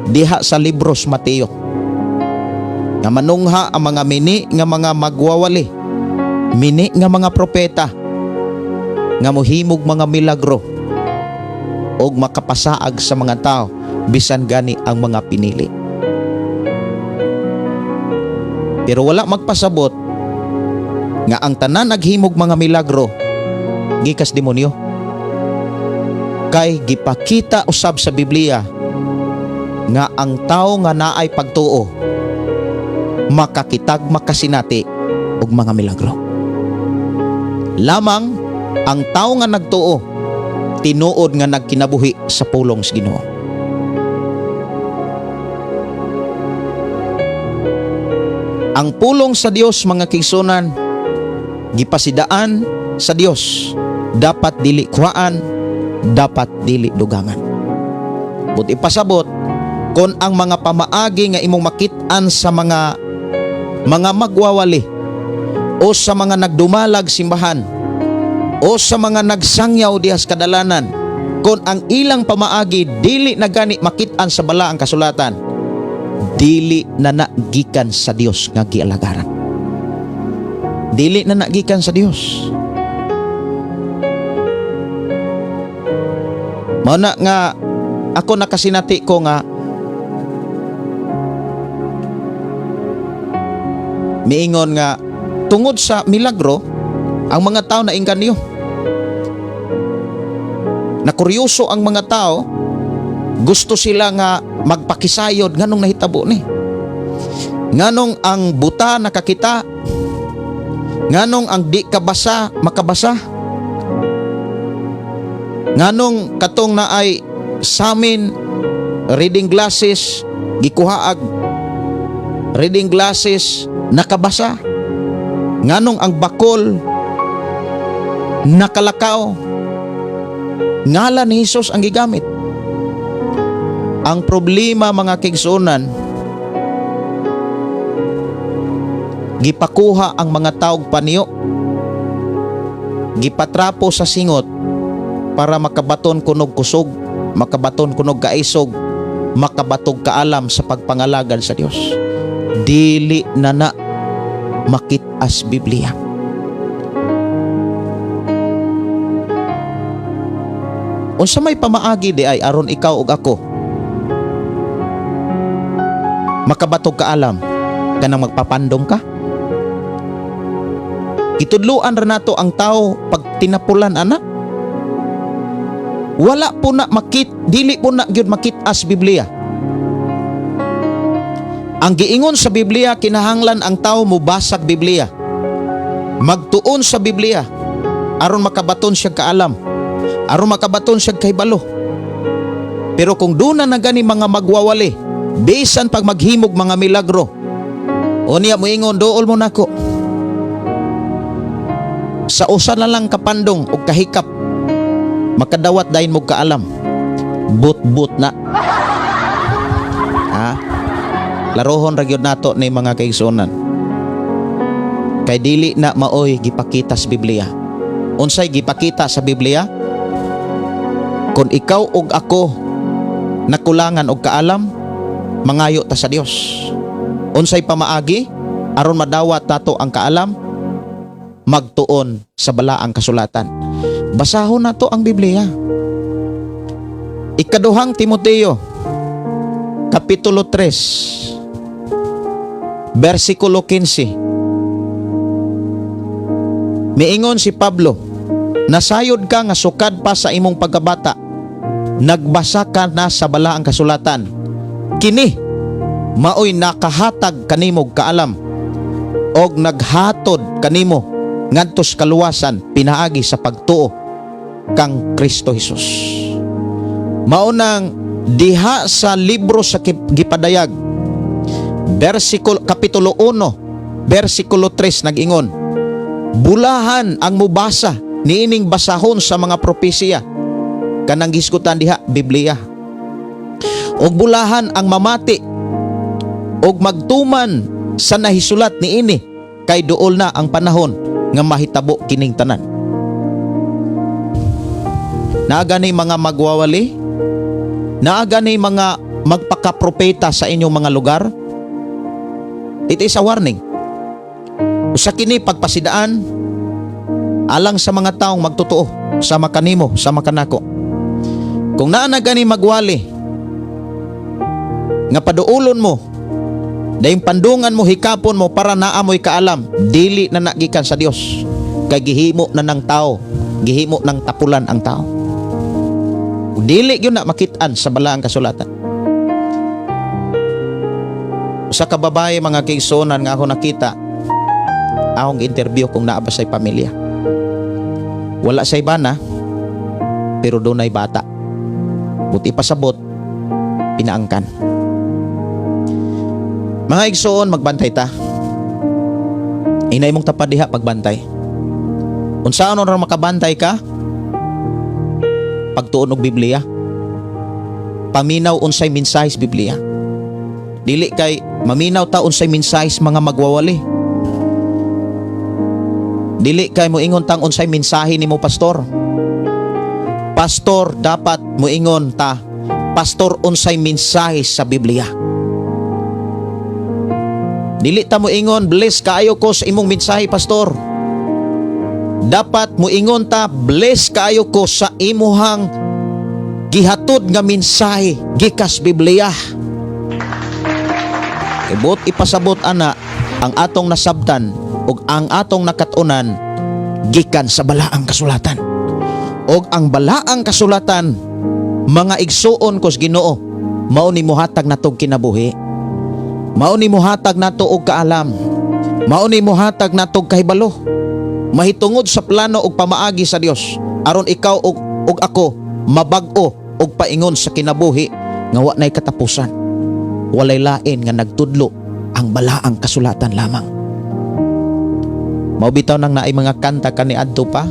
Diha sa libros Mateo nga manungha ang mga mini nga mga magwawali, mini nga mga propeta nga mohimog mga milagro og makapasaag sa mga tao, bisan gani ang mga pinili. Pero wala magpasabot nga ang tanan naghimog mga milagro gikas demonyo. Kay gipakita usab sa Biblia nga ang tao nga naay pagtuo makakitag, makasinati og mga milagro. Lamang ang tao nga nagtuo, tinuod nga nagkinabuhi sa pulong sa Ginoo. Ang pulong sa Dios, mga kaigsuonan, gipasidaan sa Dios, dapat dili kuhaan, dapat dili dugangan. But ipasabot kon ang mga pamaagi nga imong makit-an sa mga magwawali o sa mga nagdumalag simbahan o sa mga nagsangyaw dihas kadalanan, kon ang ilang pamaagi dili na gani makit-an sa balaang kasulatan, dili na na gikan sa Dios nga gialagaran. Dili na na gikan sa Dios. Mao na nga ako nakasinati ko nga miingon nga tungod sa milagro ang mga tao na inganyo. Nakuryoso ang mga tao, gusto sila nga magpakisayod nganong nahitabo ni. Nganong ang buta nakakita, nganong ang di kabasa makabasa, nganong katong naay samin reading glasses gikuhaag reading glasses nakabasa, nganong ang bakol nakalakaw. Ngalan ni Hesus ang gigamit. Ang problema, mga kaigsuonan, gipakuha ang mga taog paniyo, gipatrapo sa singot para makabaton kunog kusog, makabaton kunog kaisog, makabatog kaalam sa pagpangalagad sa Dios. Dili na na makit-as Biblia. Unsa may pamaagi di ay aron ikaw ug ako makabatog kaalam? Kanang magpapandong ka? Gitudluan ra nato ang tao pag tinapulan ana. Wala po na makit, dili po na gyud makit-as Biblia. Ang giingon sa Biblia, kinahanglan ang tao mobasag Biblia, magtuon sa Biblia aron makabaton siya kaalam, aron makabaton siya kahibalo. Pero kung doon na gani mga magwawali, bisan pag maghimog mga milagro, unya moingon, "Duol mo nako," sa usa na lang kapandong o kahikap makadawat dayon mo kaalam. But-but na ha. Larohon ra gyud nato ni, mga kaigsuonan, kay dili na maoy gipakita sa Biblia. Unsay gipakita sa Biblia? Kung ikaw ug ako nakulangan og kaalam, mangayo ta sa Dios. Unsay pamaagi aron madawat nato ang kaalam? Magtuon sa balaang kasulatan. Basahon nato ang Biblia. Ikaduhang Timoteo kapitulo 3 bersikulo 15. Miingon si Pablo, "Nasayod ka nga sukad pa sa imong pagkabata, nagbasa ka na sa balaang kasulatan. Kini maoy nakahatag kanimo og kaalam og naghatod kanimo ngadto sa kaluwasan pinaagi sa pagtuo kang Kristo Hesus." Mao nang diha sa libro sa gipadayag, versikulo kapitulo 1 versikulo 3, nag-ingon, "Bulahan ang mubasa niining basahon sa mga propesiya," kanang gisgutan diha Biblia, "ug bulahan ang mamati ug magtuman sa nahisulat niini, kay duol na ang panahon nga mahitabo kining tanan." Naa gani mga magwawali, naa gani mga magpakapropeta sa inyong mga lugar. It is a warning. Usa kini pagpasidaan alang sa mga taong magtotoo sama kanimo, sama kanako. Kung naa na gani magwali nga paduulon mo, dayong pandungan mo, hikapon mo para naa mo'y kaalam, dili na nagikan sa Dios. Kay gihimo na ng tao, gihimo ng tapulan ang tao. Dili gyud na makit-an sa Balaang Kasulatan. Usa ka babae, mga kaigsuonan, nga ako nakita, akong interview kung naa ba say pamilya. Wala say bana, pero dunay bata. Buti pasabot, pinaangkan. Mga igsoon, magbantay ta. Inay mong tapad diha pagbantay. Unsaon ra makabantay ka? Pagtuon og Biblia. Paminaw unsay mensahe sa Biblia. Dili kay maminaw ta unsay mensahe sa mga magwawali. Dili kay moingon tang unsay mensahe nimo, pastor. Pastor, dapat moingon ta, "Pastor, unsay mensahe sa Biblia?" Dili ta moingon, "Bless kaayo ko sa imong mensahe, pastor." Dapat moingon ta, "Bless kaayo ko sa imuhang gihatod nga mensahe gikas Biblia." Kay buot ipasabot ana, ang atong nasabtan ug ang atong nakatunan gikan sa Balaang Kasulatan. Og ang Balaang Kasulatan, mga igsuon kos Ginoo, mao ni mohatag natog kinabuhi. Mao ni mohatag nato og kaalam. Mao ni mohatag natog kahibalo. Mahitungod sa plano ug pamaagi sa Dios aron ikaw ug ako mabag-o ug paingon sa kinabuhi nga wa nay katapusan. Walay lain nga nagtudlo, ang Balaang Kasulatan lamang. Mao bitaw nang naay mga kanta kaniadto pa.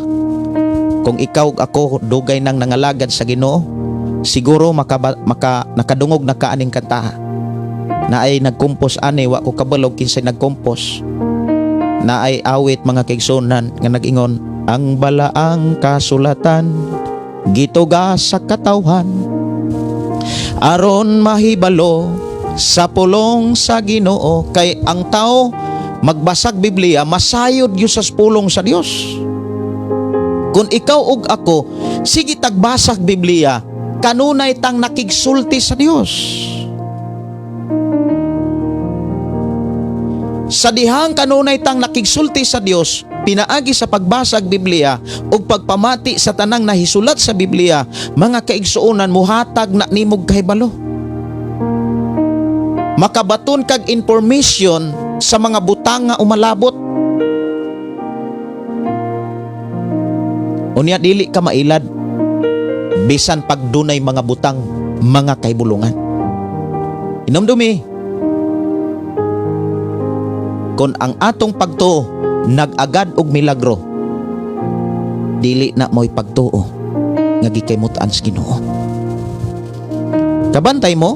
Kung ikaw ug ako dugay nang nangalagad sa Ginoo, siguro maka nakadungog na ka aning kantaha. Naay nagkompos ani, wa ko kabalo kinsay nagkompos. Naay awit, mga kaigsunan, nga nag-ingon, "Ang Balaang Kasulatan gituga sa katawhan aron mahibalo sa pulong sa Ginoo," kay ang tao magbasag Biblia, masayod gyud sa pulong sa Dios. Kung ikaw ug ako sige tagbasag Biblia, kanunay tang nakigsulti sa Dios. Sa dihang kanunay tang nakigsulti sa Dios pinaagi sa pagbasag Biblia ug pagpamati sa tanang nahisulat sa Biblia, mga kaigsuonan, muhatag na nimog kahibalo. Makabaton kag information sa mga butang nga umalabot. Unya dili ka mailad bisan pagdunay mga butang, mga kahibulungan. Inomdumi, kung ang atong pagtuo nag-agad og milagro, dili na mo'y pagtuo nga gikaymutan sa Ginoo. Kabantay mo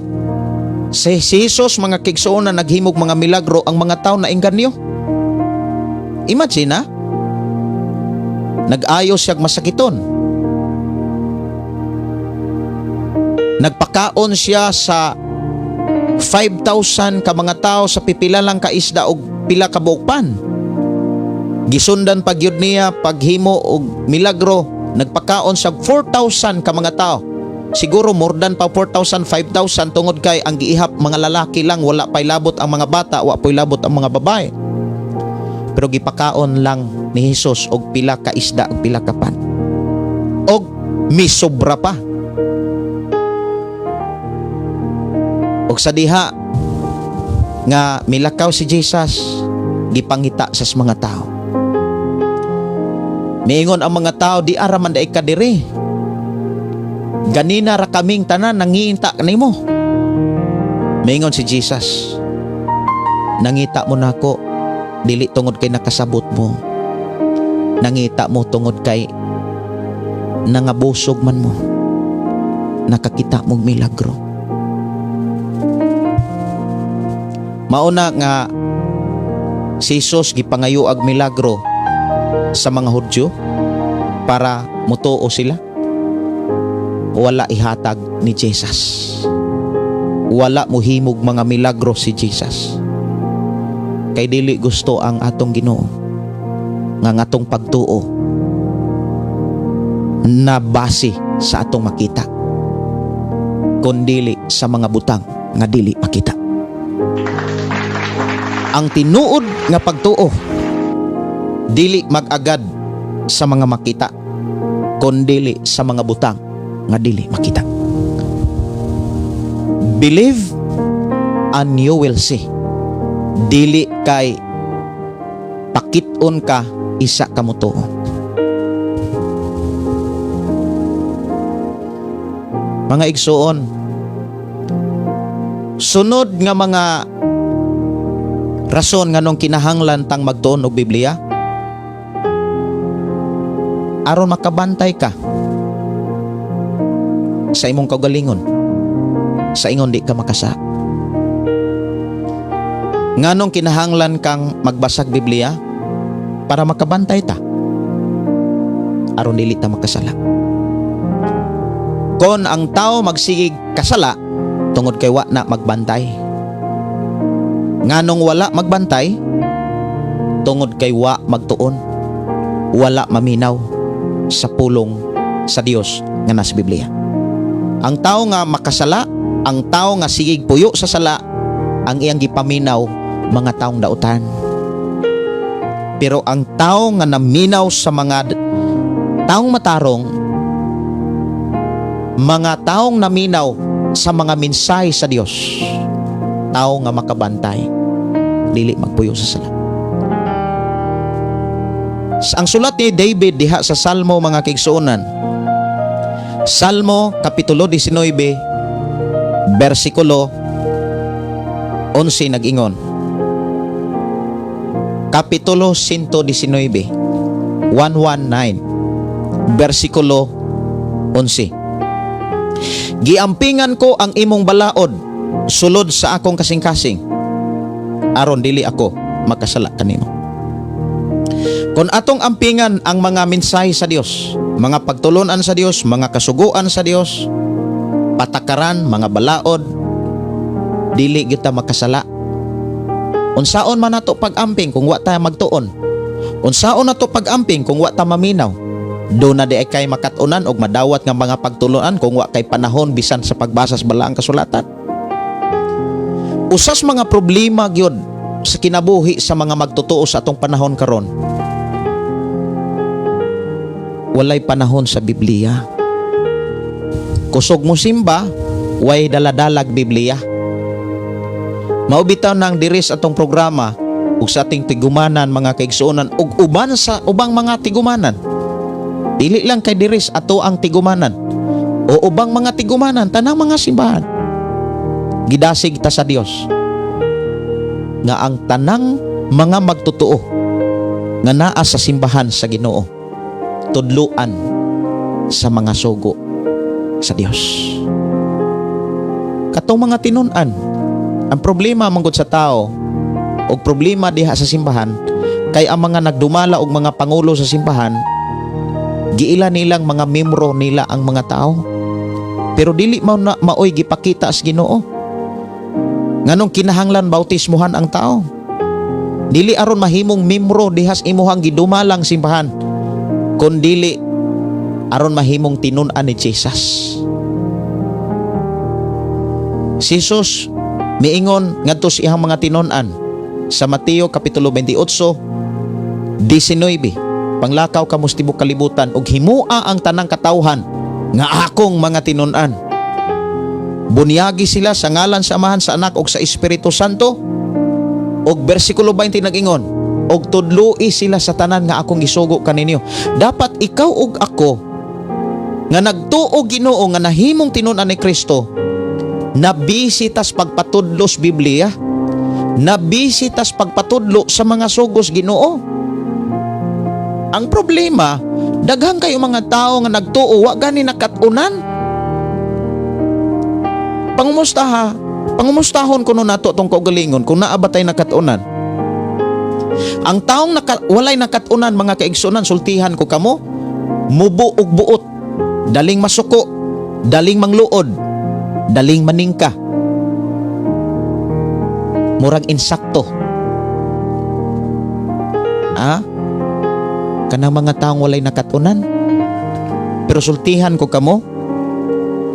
si Jesus, mga kaigsuonan, naghimog mga milagro, ang mga tao na engganyo. Imagine na nag-ayo siyag masakiton, nagpakaon siya sa 5,000 ka mga tao sa pipila lang ka isda og pila ka buok pan. Gisundan pa gyud niya paghimo og milagro, nagpakaon sa 4,000 ka mga tao. Siguro more than pa 4,000, 5,000, tungod kay ang giihap mga lalaki lang, wala pa'y labot ang mga bata, wa pa'y labot ang mga babae. Pero gipakaon lang ni Jesus og pila ka isda og pila ka pan. Og misobra pa. Og sa diha nga milakaw si Jesus, gipangita sa mga tao. Miingon ang mga tao, "Di ara man diay ka diri. Ganina ra kaming tanan nangita nimo." Miingon si Jesus, "Nangita mo nako dili tungod kay nakasabot mo. Nangita mo tungod kay nangabusog man mo. Nakakita mong milagro." Mauna nga si Jesus gipangayo ag milagro sa mga Hudyo para mutuo sila. Wala ihatag ni Jesus. Wala mohimog mga milagro si Jesus. Kay dili gusto ang atong Ginoo nga ang atong pagtuo na base sa atong makita, kundili sa mga butang nga dili makita. Ang tinuod nga pagtuo dili mag-agad sa mga makita, kundili sa mga butang nga dili makita. Believe and you will see. Dili kay pakit-on ka isa ka motuo. Mga igsuon, sunod nga mga rason nganong kinahanglan tang magtuon og Biblia, aron makabantay ka sa imong kaugalingon sa ingon di ka makasa. Nganong kinahanglan kang magbasag Biblia? Para makabantay ta aron dili ta makasala. Kon ang tao magsigig kasala tungod kay wa na magbantay. Nganong wala magbantay? Tungod kay wa magtuon, wala maminaw sa pulong sa Dios nga nasa Biblia. Ang tao nga makasala, ang tao nga sigig puyo sa sala, ang iyang gipaminaw mga taong dautan. Pero ang tao nga naminaw sa mga taong matarong, mga taong naminaw sa mga mensahe sa Dios, tao nga makabantay, dili magpuyo sa sala. Ang sulat ni David diha sa Salmo, mga kaigsuonan, Salmo Kapitulo 19 versikulo 11, nag-ingon. Kapitulo 119, 119, versikulo 11: "Giampingan ko ang imong balaod sulod sa akong kasing-kasing aron dili ako makasala kanimo." Kung atong ampingan ang mga mensahe sa Dios, mga pagtulunan sa Dios, mga kasuguan sa Dios, patakaran, mga balaod, dili kita makasala. Unsaon man nato pag-amping kung wa ta magtuon? Unsaon nato pag-amping kung wa ta maminaw? Duna diay kay makat-unan og madawat nga mga pagtulunan kung wa kay panahon bisan sa pagbasa sa balaang kasulatan? Usas mga problema gyud sa kinabuhi sa mga magtotoo sa atong panahon karon, walay panahon sa Biblia. Kusog mo simba, way daladalag Biblia. Mao bitaw nang diri sa atong programa ug sa ating tigumanan, mga kaigsuonan, ug uban sa ubang mga tigumanan. Dili lang kay diris ato ang tigumanan o ubang mga tigumanan, tanang mga simbahan. Gidasig ta sa Dios nga ang tanang mga magtotoo nga naa sa simbahan sa Ginoo tudluan sa mga sugo sa Dios. Katong mga tinun-an, ang problema manggod sa tao og problema diha sa simbahan kay ang mga nagdumala og mga pangulo sa simbahan, giila nilang mga membro nila ang mga tao. Pero dili mao na maoy gipakita sa Ginoo. Nganong kinahanglan bautismuhan ang tao? Dili aron mahimong membro dihas imuhang gidumalang simbahan, kun dili aron mahimong tinun-an ni Jesus. Si Jesus miingon ngadto sa iyang mga tinun-an sa Mateo Kapitulo 28, 19, "Panglakaw kamo sa tibok kalibutan ug himua ang tanang katawhan nga akong mga tinun-an. Bunyagi sila sa ngalan sa Amahan, sa Anak ug sa Espiritu Santo." Og bersikulo 20 nag-ingon, "Og tudloi sila sa tanan nga akong gisugo kaninyo." Dapat ikaw ug ako nga nagtuo Ginoo, nga nahimong tinun-an ni Kristo, nabisitas pagpatudlo sa Biblia, nabisitas pagpatudlo sa mga sugos Ginoo. Ang problema, daghan kayo mga tao nga nagtuo, wa gani nakat-unan. Pangumusta ha? Pangumustahon kuno nato tong kaugalingon kung naa ba tay nakat-unan. Ang taong walay nakat-unan, mga kaigsunan, sultihan ko kamo, mubo og buot, daling masuko, daling mangluod, daling maningka. Murag insakto. Ah? Kanang mga taong walay nakatunan. Pero sultihan ko kamo,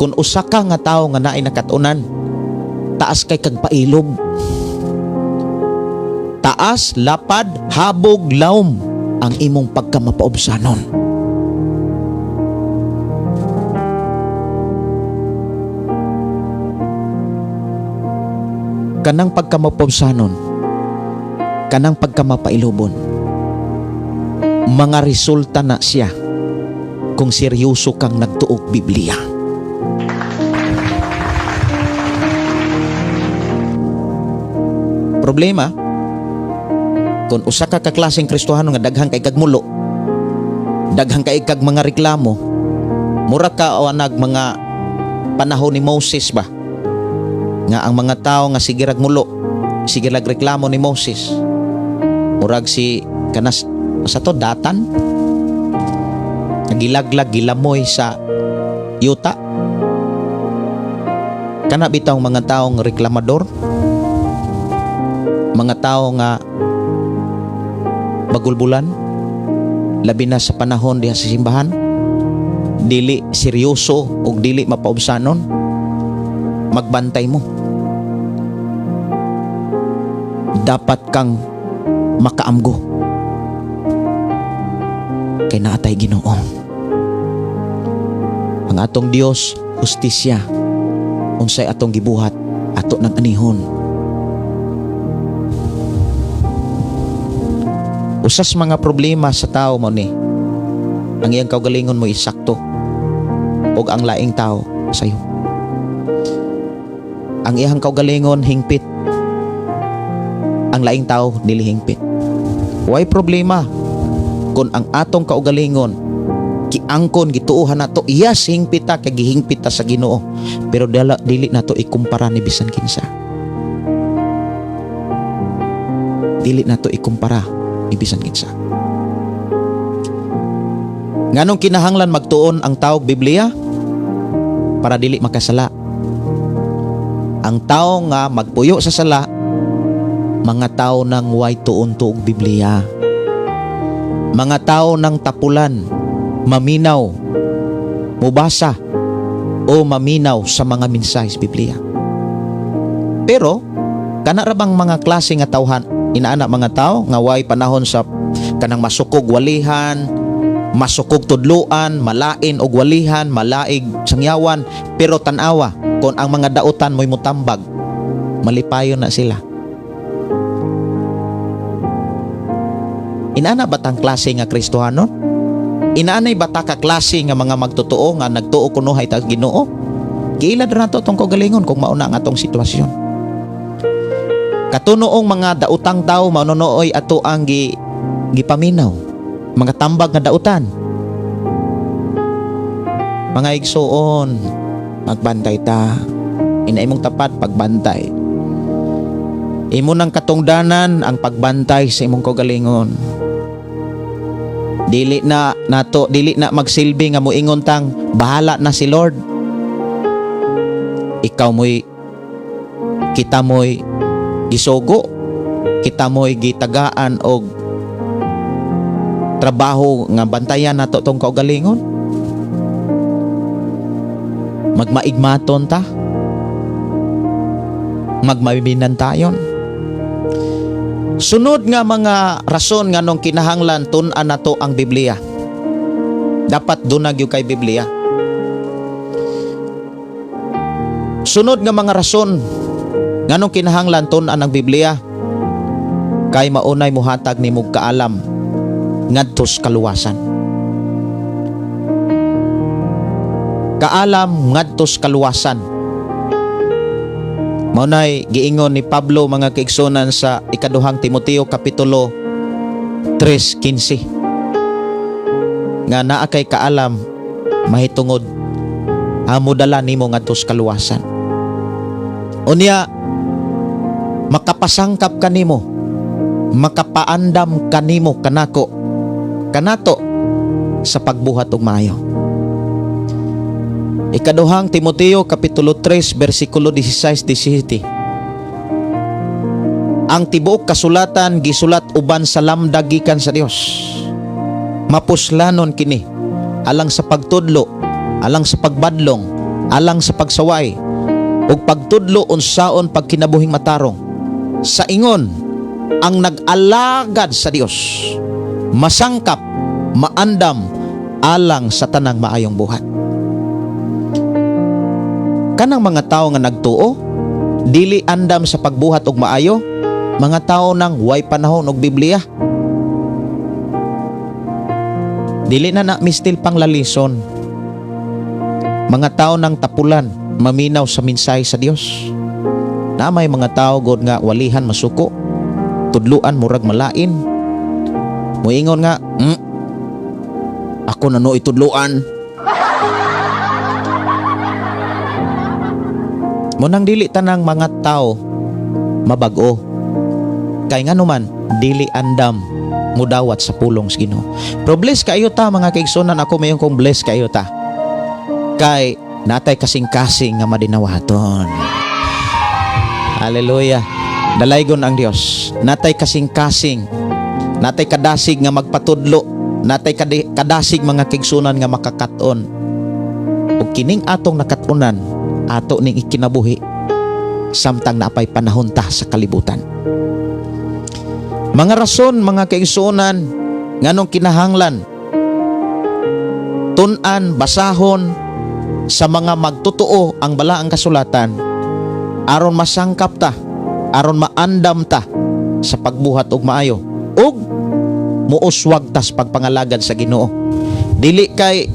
kung usa ka nga tawo nga naay nakatunan, taas kay kag pailob. Taas, lapad, habog, lawom ang imong pagkamapaubsanon. Kanang pagkamapaubsanon, kanang pagkamapailobon, mga resulta na siya kung seryoso kang nagtuog Biblia. Problema, kung usa ka kaklaseng Kristohano nga daghan kay kag mulo, daghan kay kag mga reklamo, mura ka o nag mga panahon ni Moses ba? Nga ang mga tao nga sige rag mulo, sige rag reklamo ni Moses. Murag si kanas sa to Datan, nagilaglag gilamoy sa yuta. Kana bitaw mga taong reklamador, mga tao nga bagulbulan, labi na sa panahon diha sa simbahan, dili seryoso ug dili mapaubsanon, magbantay mo. Dapat kang makaamgo kay naatay Ginoo. Ang atong Dios, hustisya. Unsay atong gibuhat, ato nang anihon. Usas mga problema sa tao mo ni ang iyang kaugalingon mo isakto ug ang laing tao sayo. Ang iyang kaugalingon hingpit, ang laing tao dili hingpit. Way problema kung ang atong kaugalingon giangkon, gituohan nato, yes, hingpit ta kay gihingpit ta sa Ginoo, pero dala, dili nato ikumpara ni bisan kinsa. Dili nato ikumpara ni bisan kinsa. Nganong kinahanglan magtuon ang tawag Biblia? Para dili makasala. Ang tao nga magpuyo sa sala, mga tao nang way tuon tuog Biblia. Mga tao nang tapulan, maminaw, mubasa o maminaw sa mga mensahe sa Biblia. Pero kana ra bang mga klase nga tawhan, inaana mga tao nga way panahon sa kanang masukog walihan, masukog tudluan, malain og walihan, malaig sangyawan, pero tan-awa kung ang mga dautan mo'y mutambag, malipayon na sila. Inaana ba tang klase nga Kristohanon? Inaanay ba ta ka klase nga mga magtotoo nga nagtuo kunuhay ta Ginoo? Giilad ra nato tong kaugalingon kung mauna ang atong sitwasyon. Katunoong mga dautang tao manunuoy ato ang gipaminaw, mga tambag nga dautan. Mga igsuon, magbantay ta. Ina imong tapat pagbantay. Imo nang katungdanan ang pagbantay sa imong kaugalingon. Dili na nato, dili na magsilbi nga moingon tang bahala na si Lord. Ikaw mo'y, kita mo'y gisugo, kita mo'y gitagaan og trabaho nga bantayan nato tong kaugalingon. Magmaigmaton ta, magmabibinan tayon. Sunod nga mga rason nga nung kinahanglan tun-an nato ang Biblia. Dapat dunag yung kay Biblia. Sunod nga mga rason nganong kinahanglan tun-an ang Biblia, kay maunay muhatag nimog kaalam ngadto sa kaluwasan. Kaalam ngadto sa kaluwasan. Maunay giingon ni Pablo mga kaigsunan sa ikaduhang Timoteo kapitulo 3:15 nga naa kay kaalam mahitungod amodala nimo ngadto sa kaluwasan. Unya makapasangkap kanimo, makapaandam kanimo kanako kanato sa pagbuhat og maayo. Ikaduhang Timoteo kapitulo 3 bersikulo 16-17. Ang tibuok kasulatan gisulat uban sa lamdag gikan sa Dios. Mapuslanon kini alang sa pagtudlo, alang sa pagbadlong, alang sa pagsaway ug pagtudlo unsaon pagkinabuhing matarong. Sa ingon ang nag-alagad sa Dios masangkap, maandam alang sa tanang maayong buhat. Kanang mga tao nga nagtuo, dili andam sa pagbuhat og maayo, mga tao nang way panahon og Biblia. Dili na na mistil pang lalison. Mga tao nang tapulan, maminaw sa mensahe sa Dios. Na may mga tao god nga walihan masuko, tudluan murag malain. Muingon nga, ako na no itudluan." Munang dili tanang mga tao mabag-o. Kay nganuman dili andam mudawat sa pulong sa Ginoo. Pero bless kaayo ta, mga kaigsunan. Ako mayon kong bless kaayo ta. Kay natay kasing-kasing nga madinawaton. Hallelujah. Dalaygon ang Dios. Natay kasing-kasing. Natay kadasig nga magpatudlo. Natay kadasig, mga kaigsunan, nga makakaton. Ug kining atong nakatunan, ato ning ikinabuhi samtang naapay panahon ta sa kalibutan. Mga rason, mga kaigsuonan, nganong kinahanglan tun-an, basahon sa mga magtotoo ang balaang kasulatan aron masangkap ta, aron maandam ta sa pagbuhat og maayo ug muuswag tas pagpangalagad sa Ginoo. Dili kay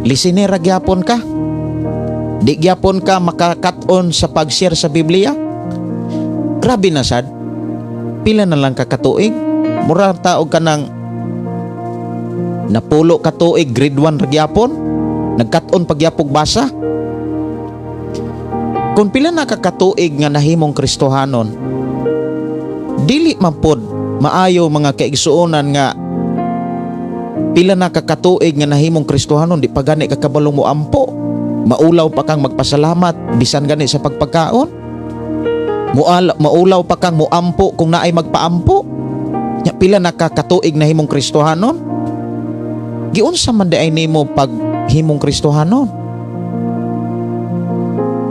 listenera gyapon ka, di gyapon ka makakat-on sa pag-share sa Biblia. Grabe na sad. Pila na lang ka katuig? Mura ta og kanang napulo ka tuig, grade 1 ra gyapon. Nagkat-on pagyapog basa. Kung pila na ka katuig nga nahimong Kristohanon, dili man pod maayo, mga kaigsuonan, nga pila na ka katuig nga nahimong Kristohanon, di pa gani ka kabalong mo ampo. Maulaw pa kang magpasalamat bisan gani sa pagpagkaon. Maulaw pa kang muampo kung naay magpaampo. Nya pila na ka katuig na himong Kristohanon? Giunsa man diay nimo pag himong Kristohanon?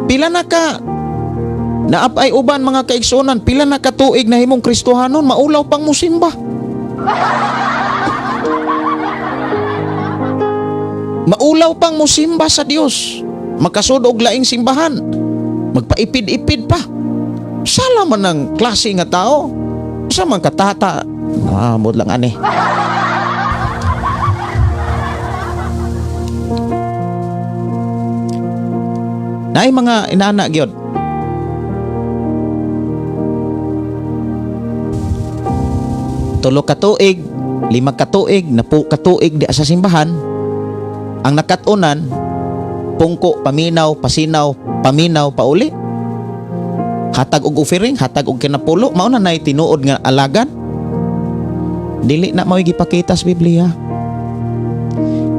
Pila na ka naapay uban, mga kaigsuonan, pila na ka tuig na himong Kristohanon, maulaw pang musimba. Maulaw pang musimba sa Dios. Makasud og laing simbahan. Magpaipid-ipid pa. Sala man ang klase nga tao. Sa man katata. Ah, lang ani. Naay mga inana gyud. 3 ka tuig, 5 ka tuig, 10 ka tuig di sa simbahan. Ang nakatunan, pungko, paminaw, pasinaw, paminaw, pauli. Hatag og offering, hatag og kinapulo, mao na nay tinuod nga alagan. Dili na mao'y gipakita sa Biblia.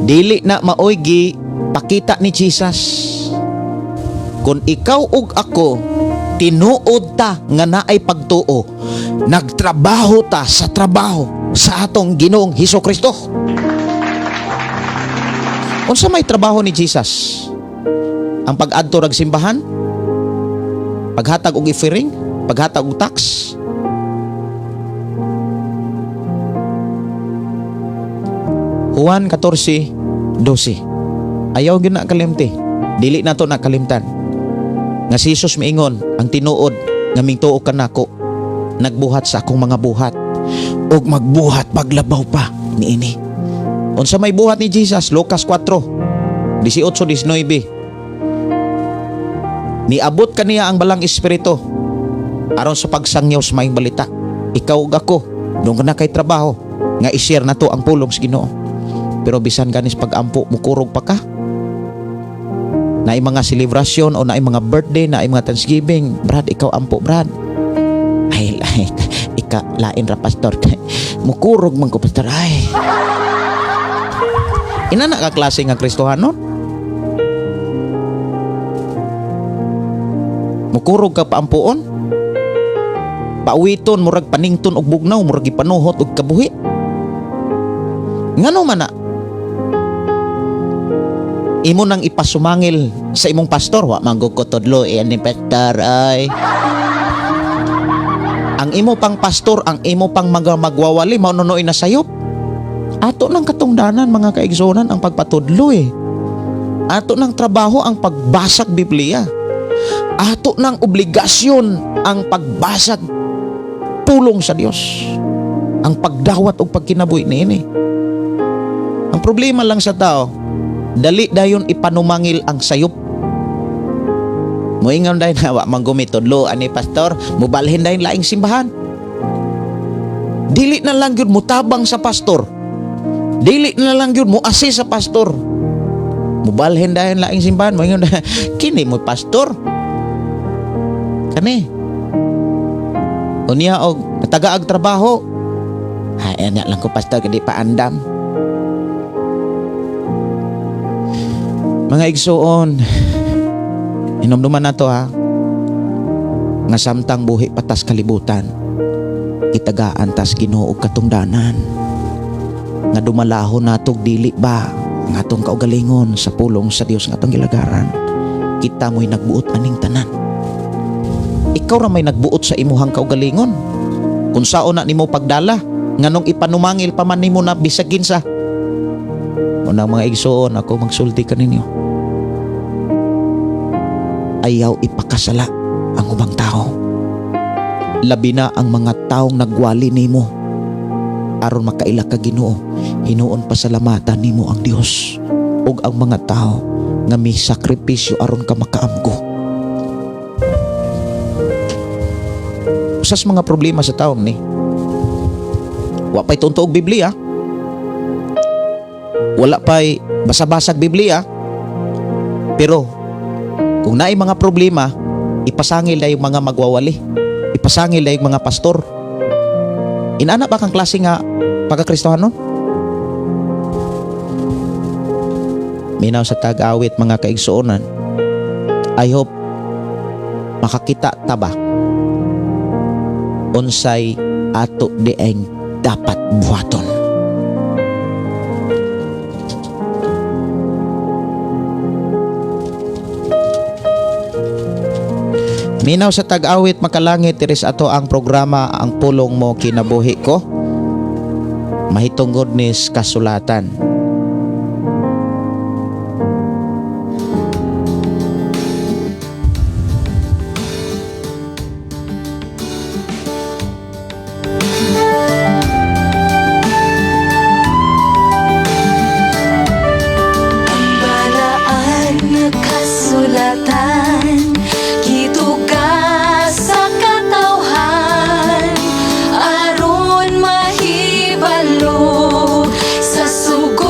Dili na mao'y gipakita ni Jesus. Kung ikaw ug ako tinuod ta nga naay pagtuo, nagtrabaho ta sa trabaho sa atong Ginoong Hesus Kristo. Unsa may trabaho ni Jesus? Ang pag-adto rag simbahan? Paghatag og offering? Paghatag og tax? Juan 14:12. Ayaw gyud na kalimti. Dili na to nakalimtan. Nga si Jesus miingon, ang tinuod nga mingtuo ka nako, nagbuhat sa akong mga buhat ug magbuhat paglabaw pa niini. Unsa may buhat ni Jesus? Lucas 4, 18, 19. Niabot kaniya ang balang espiritu aron sa pagsangyaw sa maayong balita. Ikaw ug ako, dungka na kay trabaho nga i-share na to ang pulong sa Ginoo. Pero bisan ganis pag-ampo, mukurog pa ka. Naay mga selebrasyon o naay mga birthday, naay mga Thanksgiving, "Brad, ikaw ampo, Brad." "Ay, ay, ika lain ra, pastor. Mukurog man ko, pastor." Ay. Inana ka klase nga Kristohanon? Mukurog ka paampuon? Pauwiton murag panington og bugnaw, murag gipanuhot og kabuhi. Ngano man na? Imo nang ipasumangil sa imong pastor, wa man gud ko tudlo eh, ni pastor ay. Ang imo pang pastor, ang imo pang mga magwawali, mao nunoy na sayop. Ato nang katungdanan, mga kaigsuonan, ang pagpatudlo eh. Ato nang trabaho ang pagbasag Biblia. Ato nang obligasyon ang pagbasag pulong sa Dios. Ang pagdawat og pagkinabuhi niini. Ang problema lang sa tao, dali dayon ipanumangil ang sayop. Moingon dayon na wa man gumi tudlo ani pastor, mubalhin dayon laing simbahan. Dili na lang gyud mutabang sa pastor. Dili na lang gyud muasi sa pastor. Mubalhin dayon laing simbahan, moingon dayon, kini mo pastor. Kani. Unya og natagaag trabaho. Hay, anya lang ko, pastor, kay di pa andam. Mga igsuon, inomduman nato ha, nga samtang buhi pa tas kalibutan, gitagaan tas Ginoo og katungdanan. Nga dumalahon natog dili ba ang atong kaugalingon sa pulong sa Dios nga atong gilagaran. Kita mo'y nagbuot aning tanan. Ikaw ra may nagbuot sa imuhang kaugalingon. Kung sao na nimo pagdala, nganong ipanumangil pa man nimo na bisag kinsa. Unang mga igsuon, ako magsulti kaninyo. Ayaw ipakasala ang ubang tao. Labi na ang mga taong nagwali nimo. Aron makaila ka Ginoo, hinuon pasalamatan nimo ang Dios ug ang mga tao nga may sakripisyo aron ka makaamgo. Usas mga problema sa taong ni. Wa pa'y tunto og Biblia. Wala pa'y basa-basag Biblia. Pero kung naay mga problema, ipasangil na yung mga magwawali. Ipasangil na yung mga pastor. Inana ba kang klase nga pagkakristohanon? Minaw sa tag-awit, mga kaigsuonan. I hope makakita ta ba unsay ato dieng dapat buhaton. Minaw sa tag-awit, makalangit diri sa ato ang programa Ang Pulong Mo Kinabuhi Ko. Mahitungod ni kasulatan. Ang balaan na kasulatan gituga sa katawhan aron mahibalo sa sugod.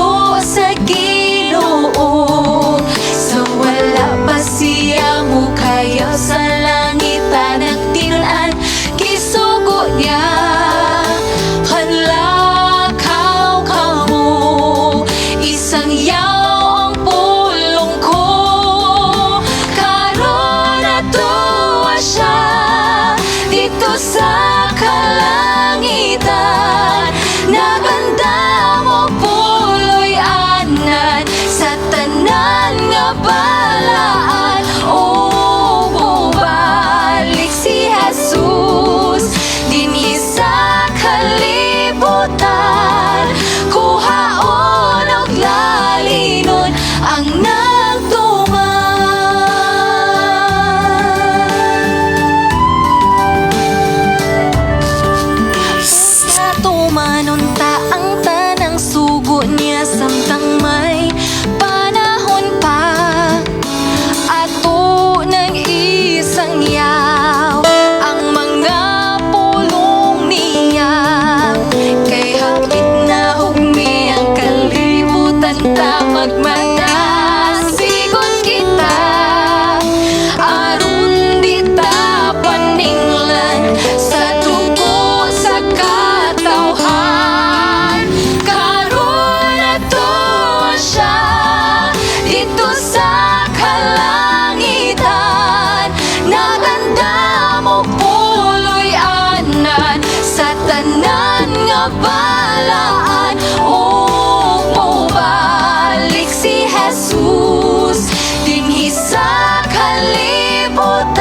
Balaan ug mobalik si Jesus dinhi sa kalibutan,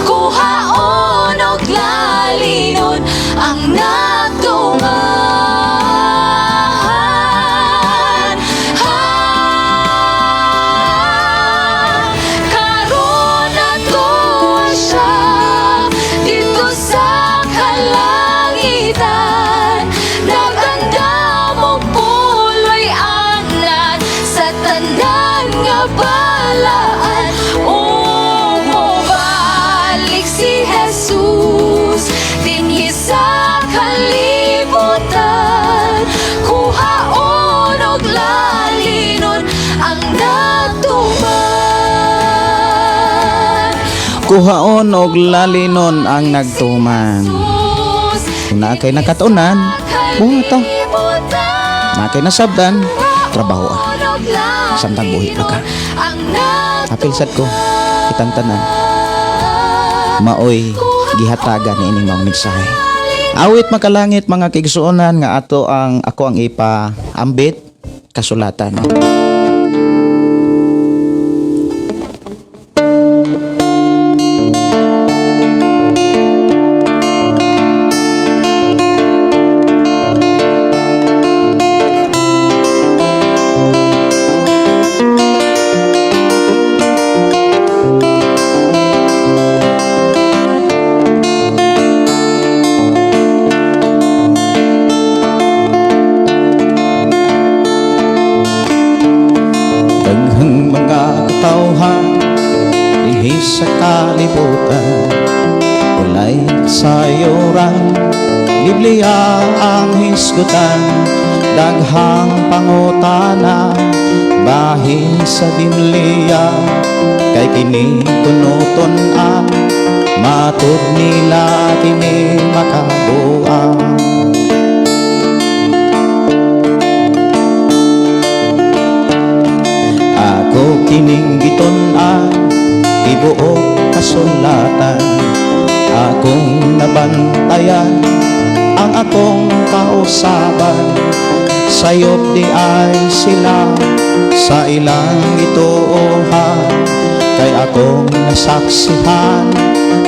kuhaon og lalinon ang nagtuman. Ha! Karon adtoa siya didto sa kalangitan, nagandam og puloy-anan sa tanan nga balaan ug mobalik si Jesus dinhi sa kalibutan, kuhaon og lalinon ang nagtuman. Kuhaon og lalinon ang nagtuman. Kung naa kay nakatunan, buhata. Naa kay nasabdan, trabaho ah. Samtang buhi pa ka. Apil sad ko, kitang tanan. Maoy gihatagan ni ining maong mensahe. Awit makalangit, mga kaigsuonan, nga ato ang ako ang ipa ambit kasulatan. Daghang mga katawhan dinhi sa kalibutan, walay kasayuran, Biblia ang hisgutan. Daghang pangutana bahin sa Biblia, kay kini kuno tun-an, matud nila kini makabuang. Ako kining gitun-an, tibuok kasulatan. Akong nabantayan ang akong kausaban. Sayop di ay sila sa ilang gituohan, kay akong nasaksihan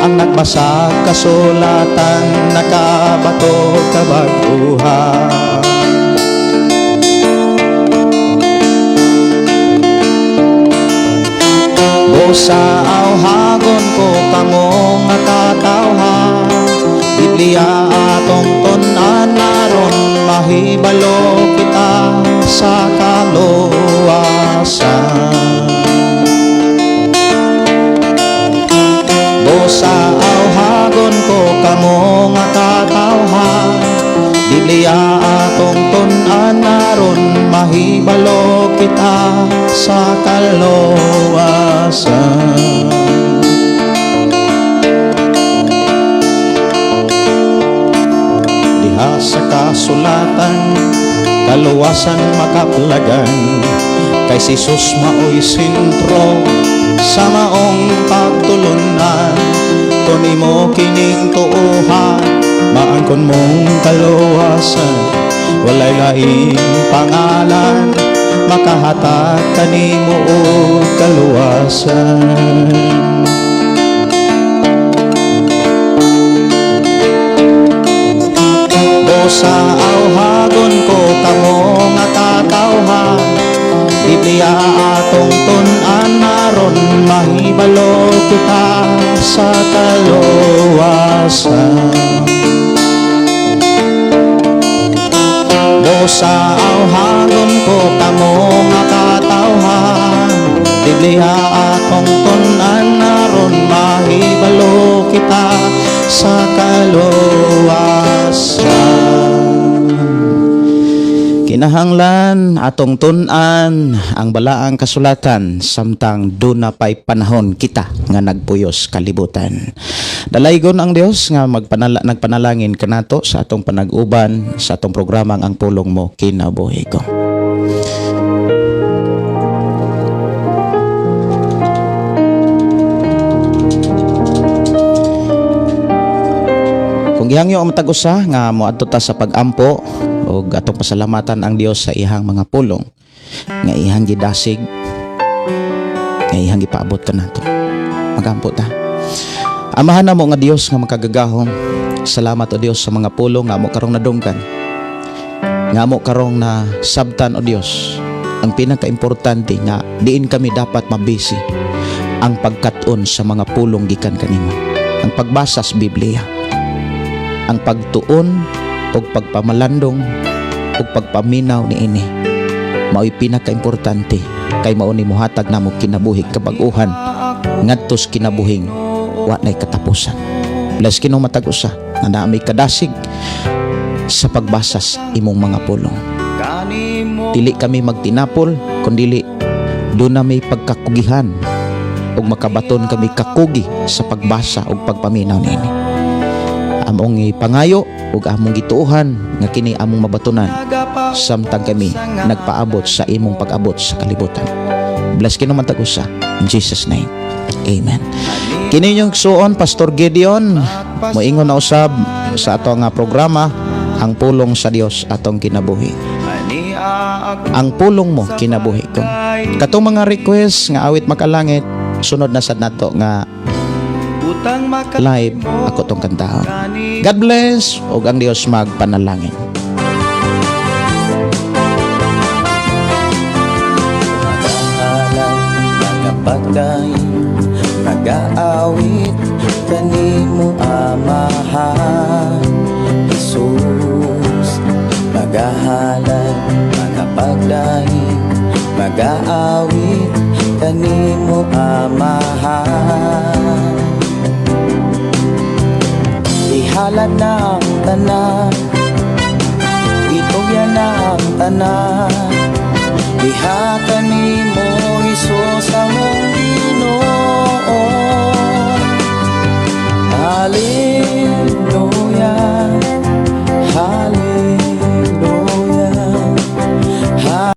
ang nagbasa kasulatan nakabato kabag-uhan. Busa awhagon ko kamo nga katawhan, Biblia atong tun-an aron mahibalo kita sa kaluwasan. Busa awhagon ko kamo nga katawhan, Biblia atong tun-an aron mahibalo kita sa kaluwasan. Diha sa kasulatan, kaluwasan makaplagan, kay si Jesus maoy sentro sa maong pagtulunan. Kung imo kining tuohan, maangkon mong kaluwasan. Walay laing pangalan makahatag kanimo og kaluwasan. Busa awhagon ko kamo nga katawhan, Biblia atong tun-an aron mahibalo kita sa kaluwasan. Busa awhagon ko kamo nga katawhan, Biblia atong tun-an aron mahibalo kita sa kaluwasan. Kinahanglan atong tun-an ang balaang kasulatan samtang duna pa'y panahon kita nga nagpuyos kalibutan. Dalaygon ang Dios nga nagpanalangin kanato sa atong panag-uban sa atong programang Ang Pulong Mo Kinabuhi Ko. Kung Atong gihangyo ang matag usa nga moadto ta sa pag-ampo ug atong pasalamatan ang Dios sa iyang mga pulong nga iyang gidasig, nga iyang gipaabot kanato. Magampo ta. Amahan namo nga Dios nga makagagahom, salamat, O Dios, sa mga pulong nga amo karong nadunggan, nga amo karong na sabtan, O Dios. Ang pinakaimportante nga diin kami dapat mabisi, ang pagkat-on sa mga pulong gikan kanimo, ang pagbasa sa Biblia, ang pagtuon ug pagpamalandong ug pagpaminaw niini mao'y pinakaimportante kay mao ni mohatag namo kinabuhi kabag-uhan ngadto sa kinabuhing wa nay katapusan. Bless Ginoo matag usa nga naa may kadasig sa pagbasa sa imong mga pulong. Dili kami magtinapol, kundili duna may pagkakugihan ug makabaton kami kakugi sa pagbasa ug pagpaminaw niini. Among ipangayo ug among gituohan nga kini among mabatunan samtang kami nagpaabot sa imong pag-abot sa kalibutan. Bless Ginoo matag usa. In Jesus' name. Amen. Kini inyong igsuon, Pastor Gideon, moingon na usab sa ato nga programa, Ang Pulong sa Dios Atong Kinabuhi. Ang pulong mo, kinabuhi ko. Katong mga request nga awit makalangit, sunod na sad nato nga live ako tong kantahon. God bless ug ang Dios magpanalangin. Magahalay, magapagdaig, magaawit kanimo, Amahan Jesus. Magahalay, magapagdaig, magaawit kanimo, Amahan. Ihalad na ang tanan, itugyan na ang tanan, diha kanimo, Jesus.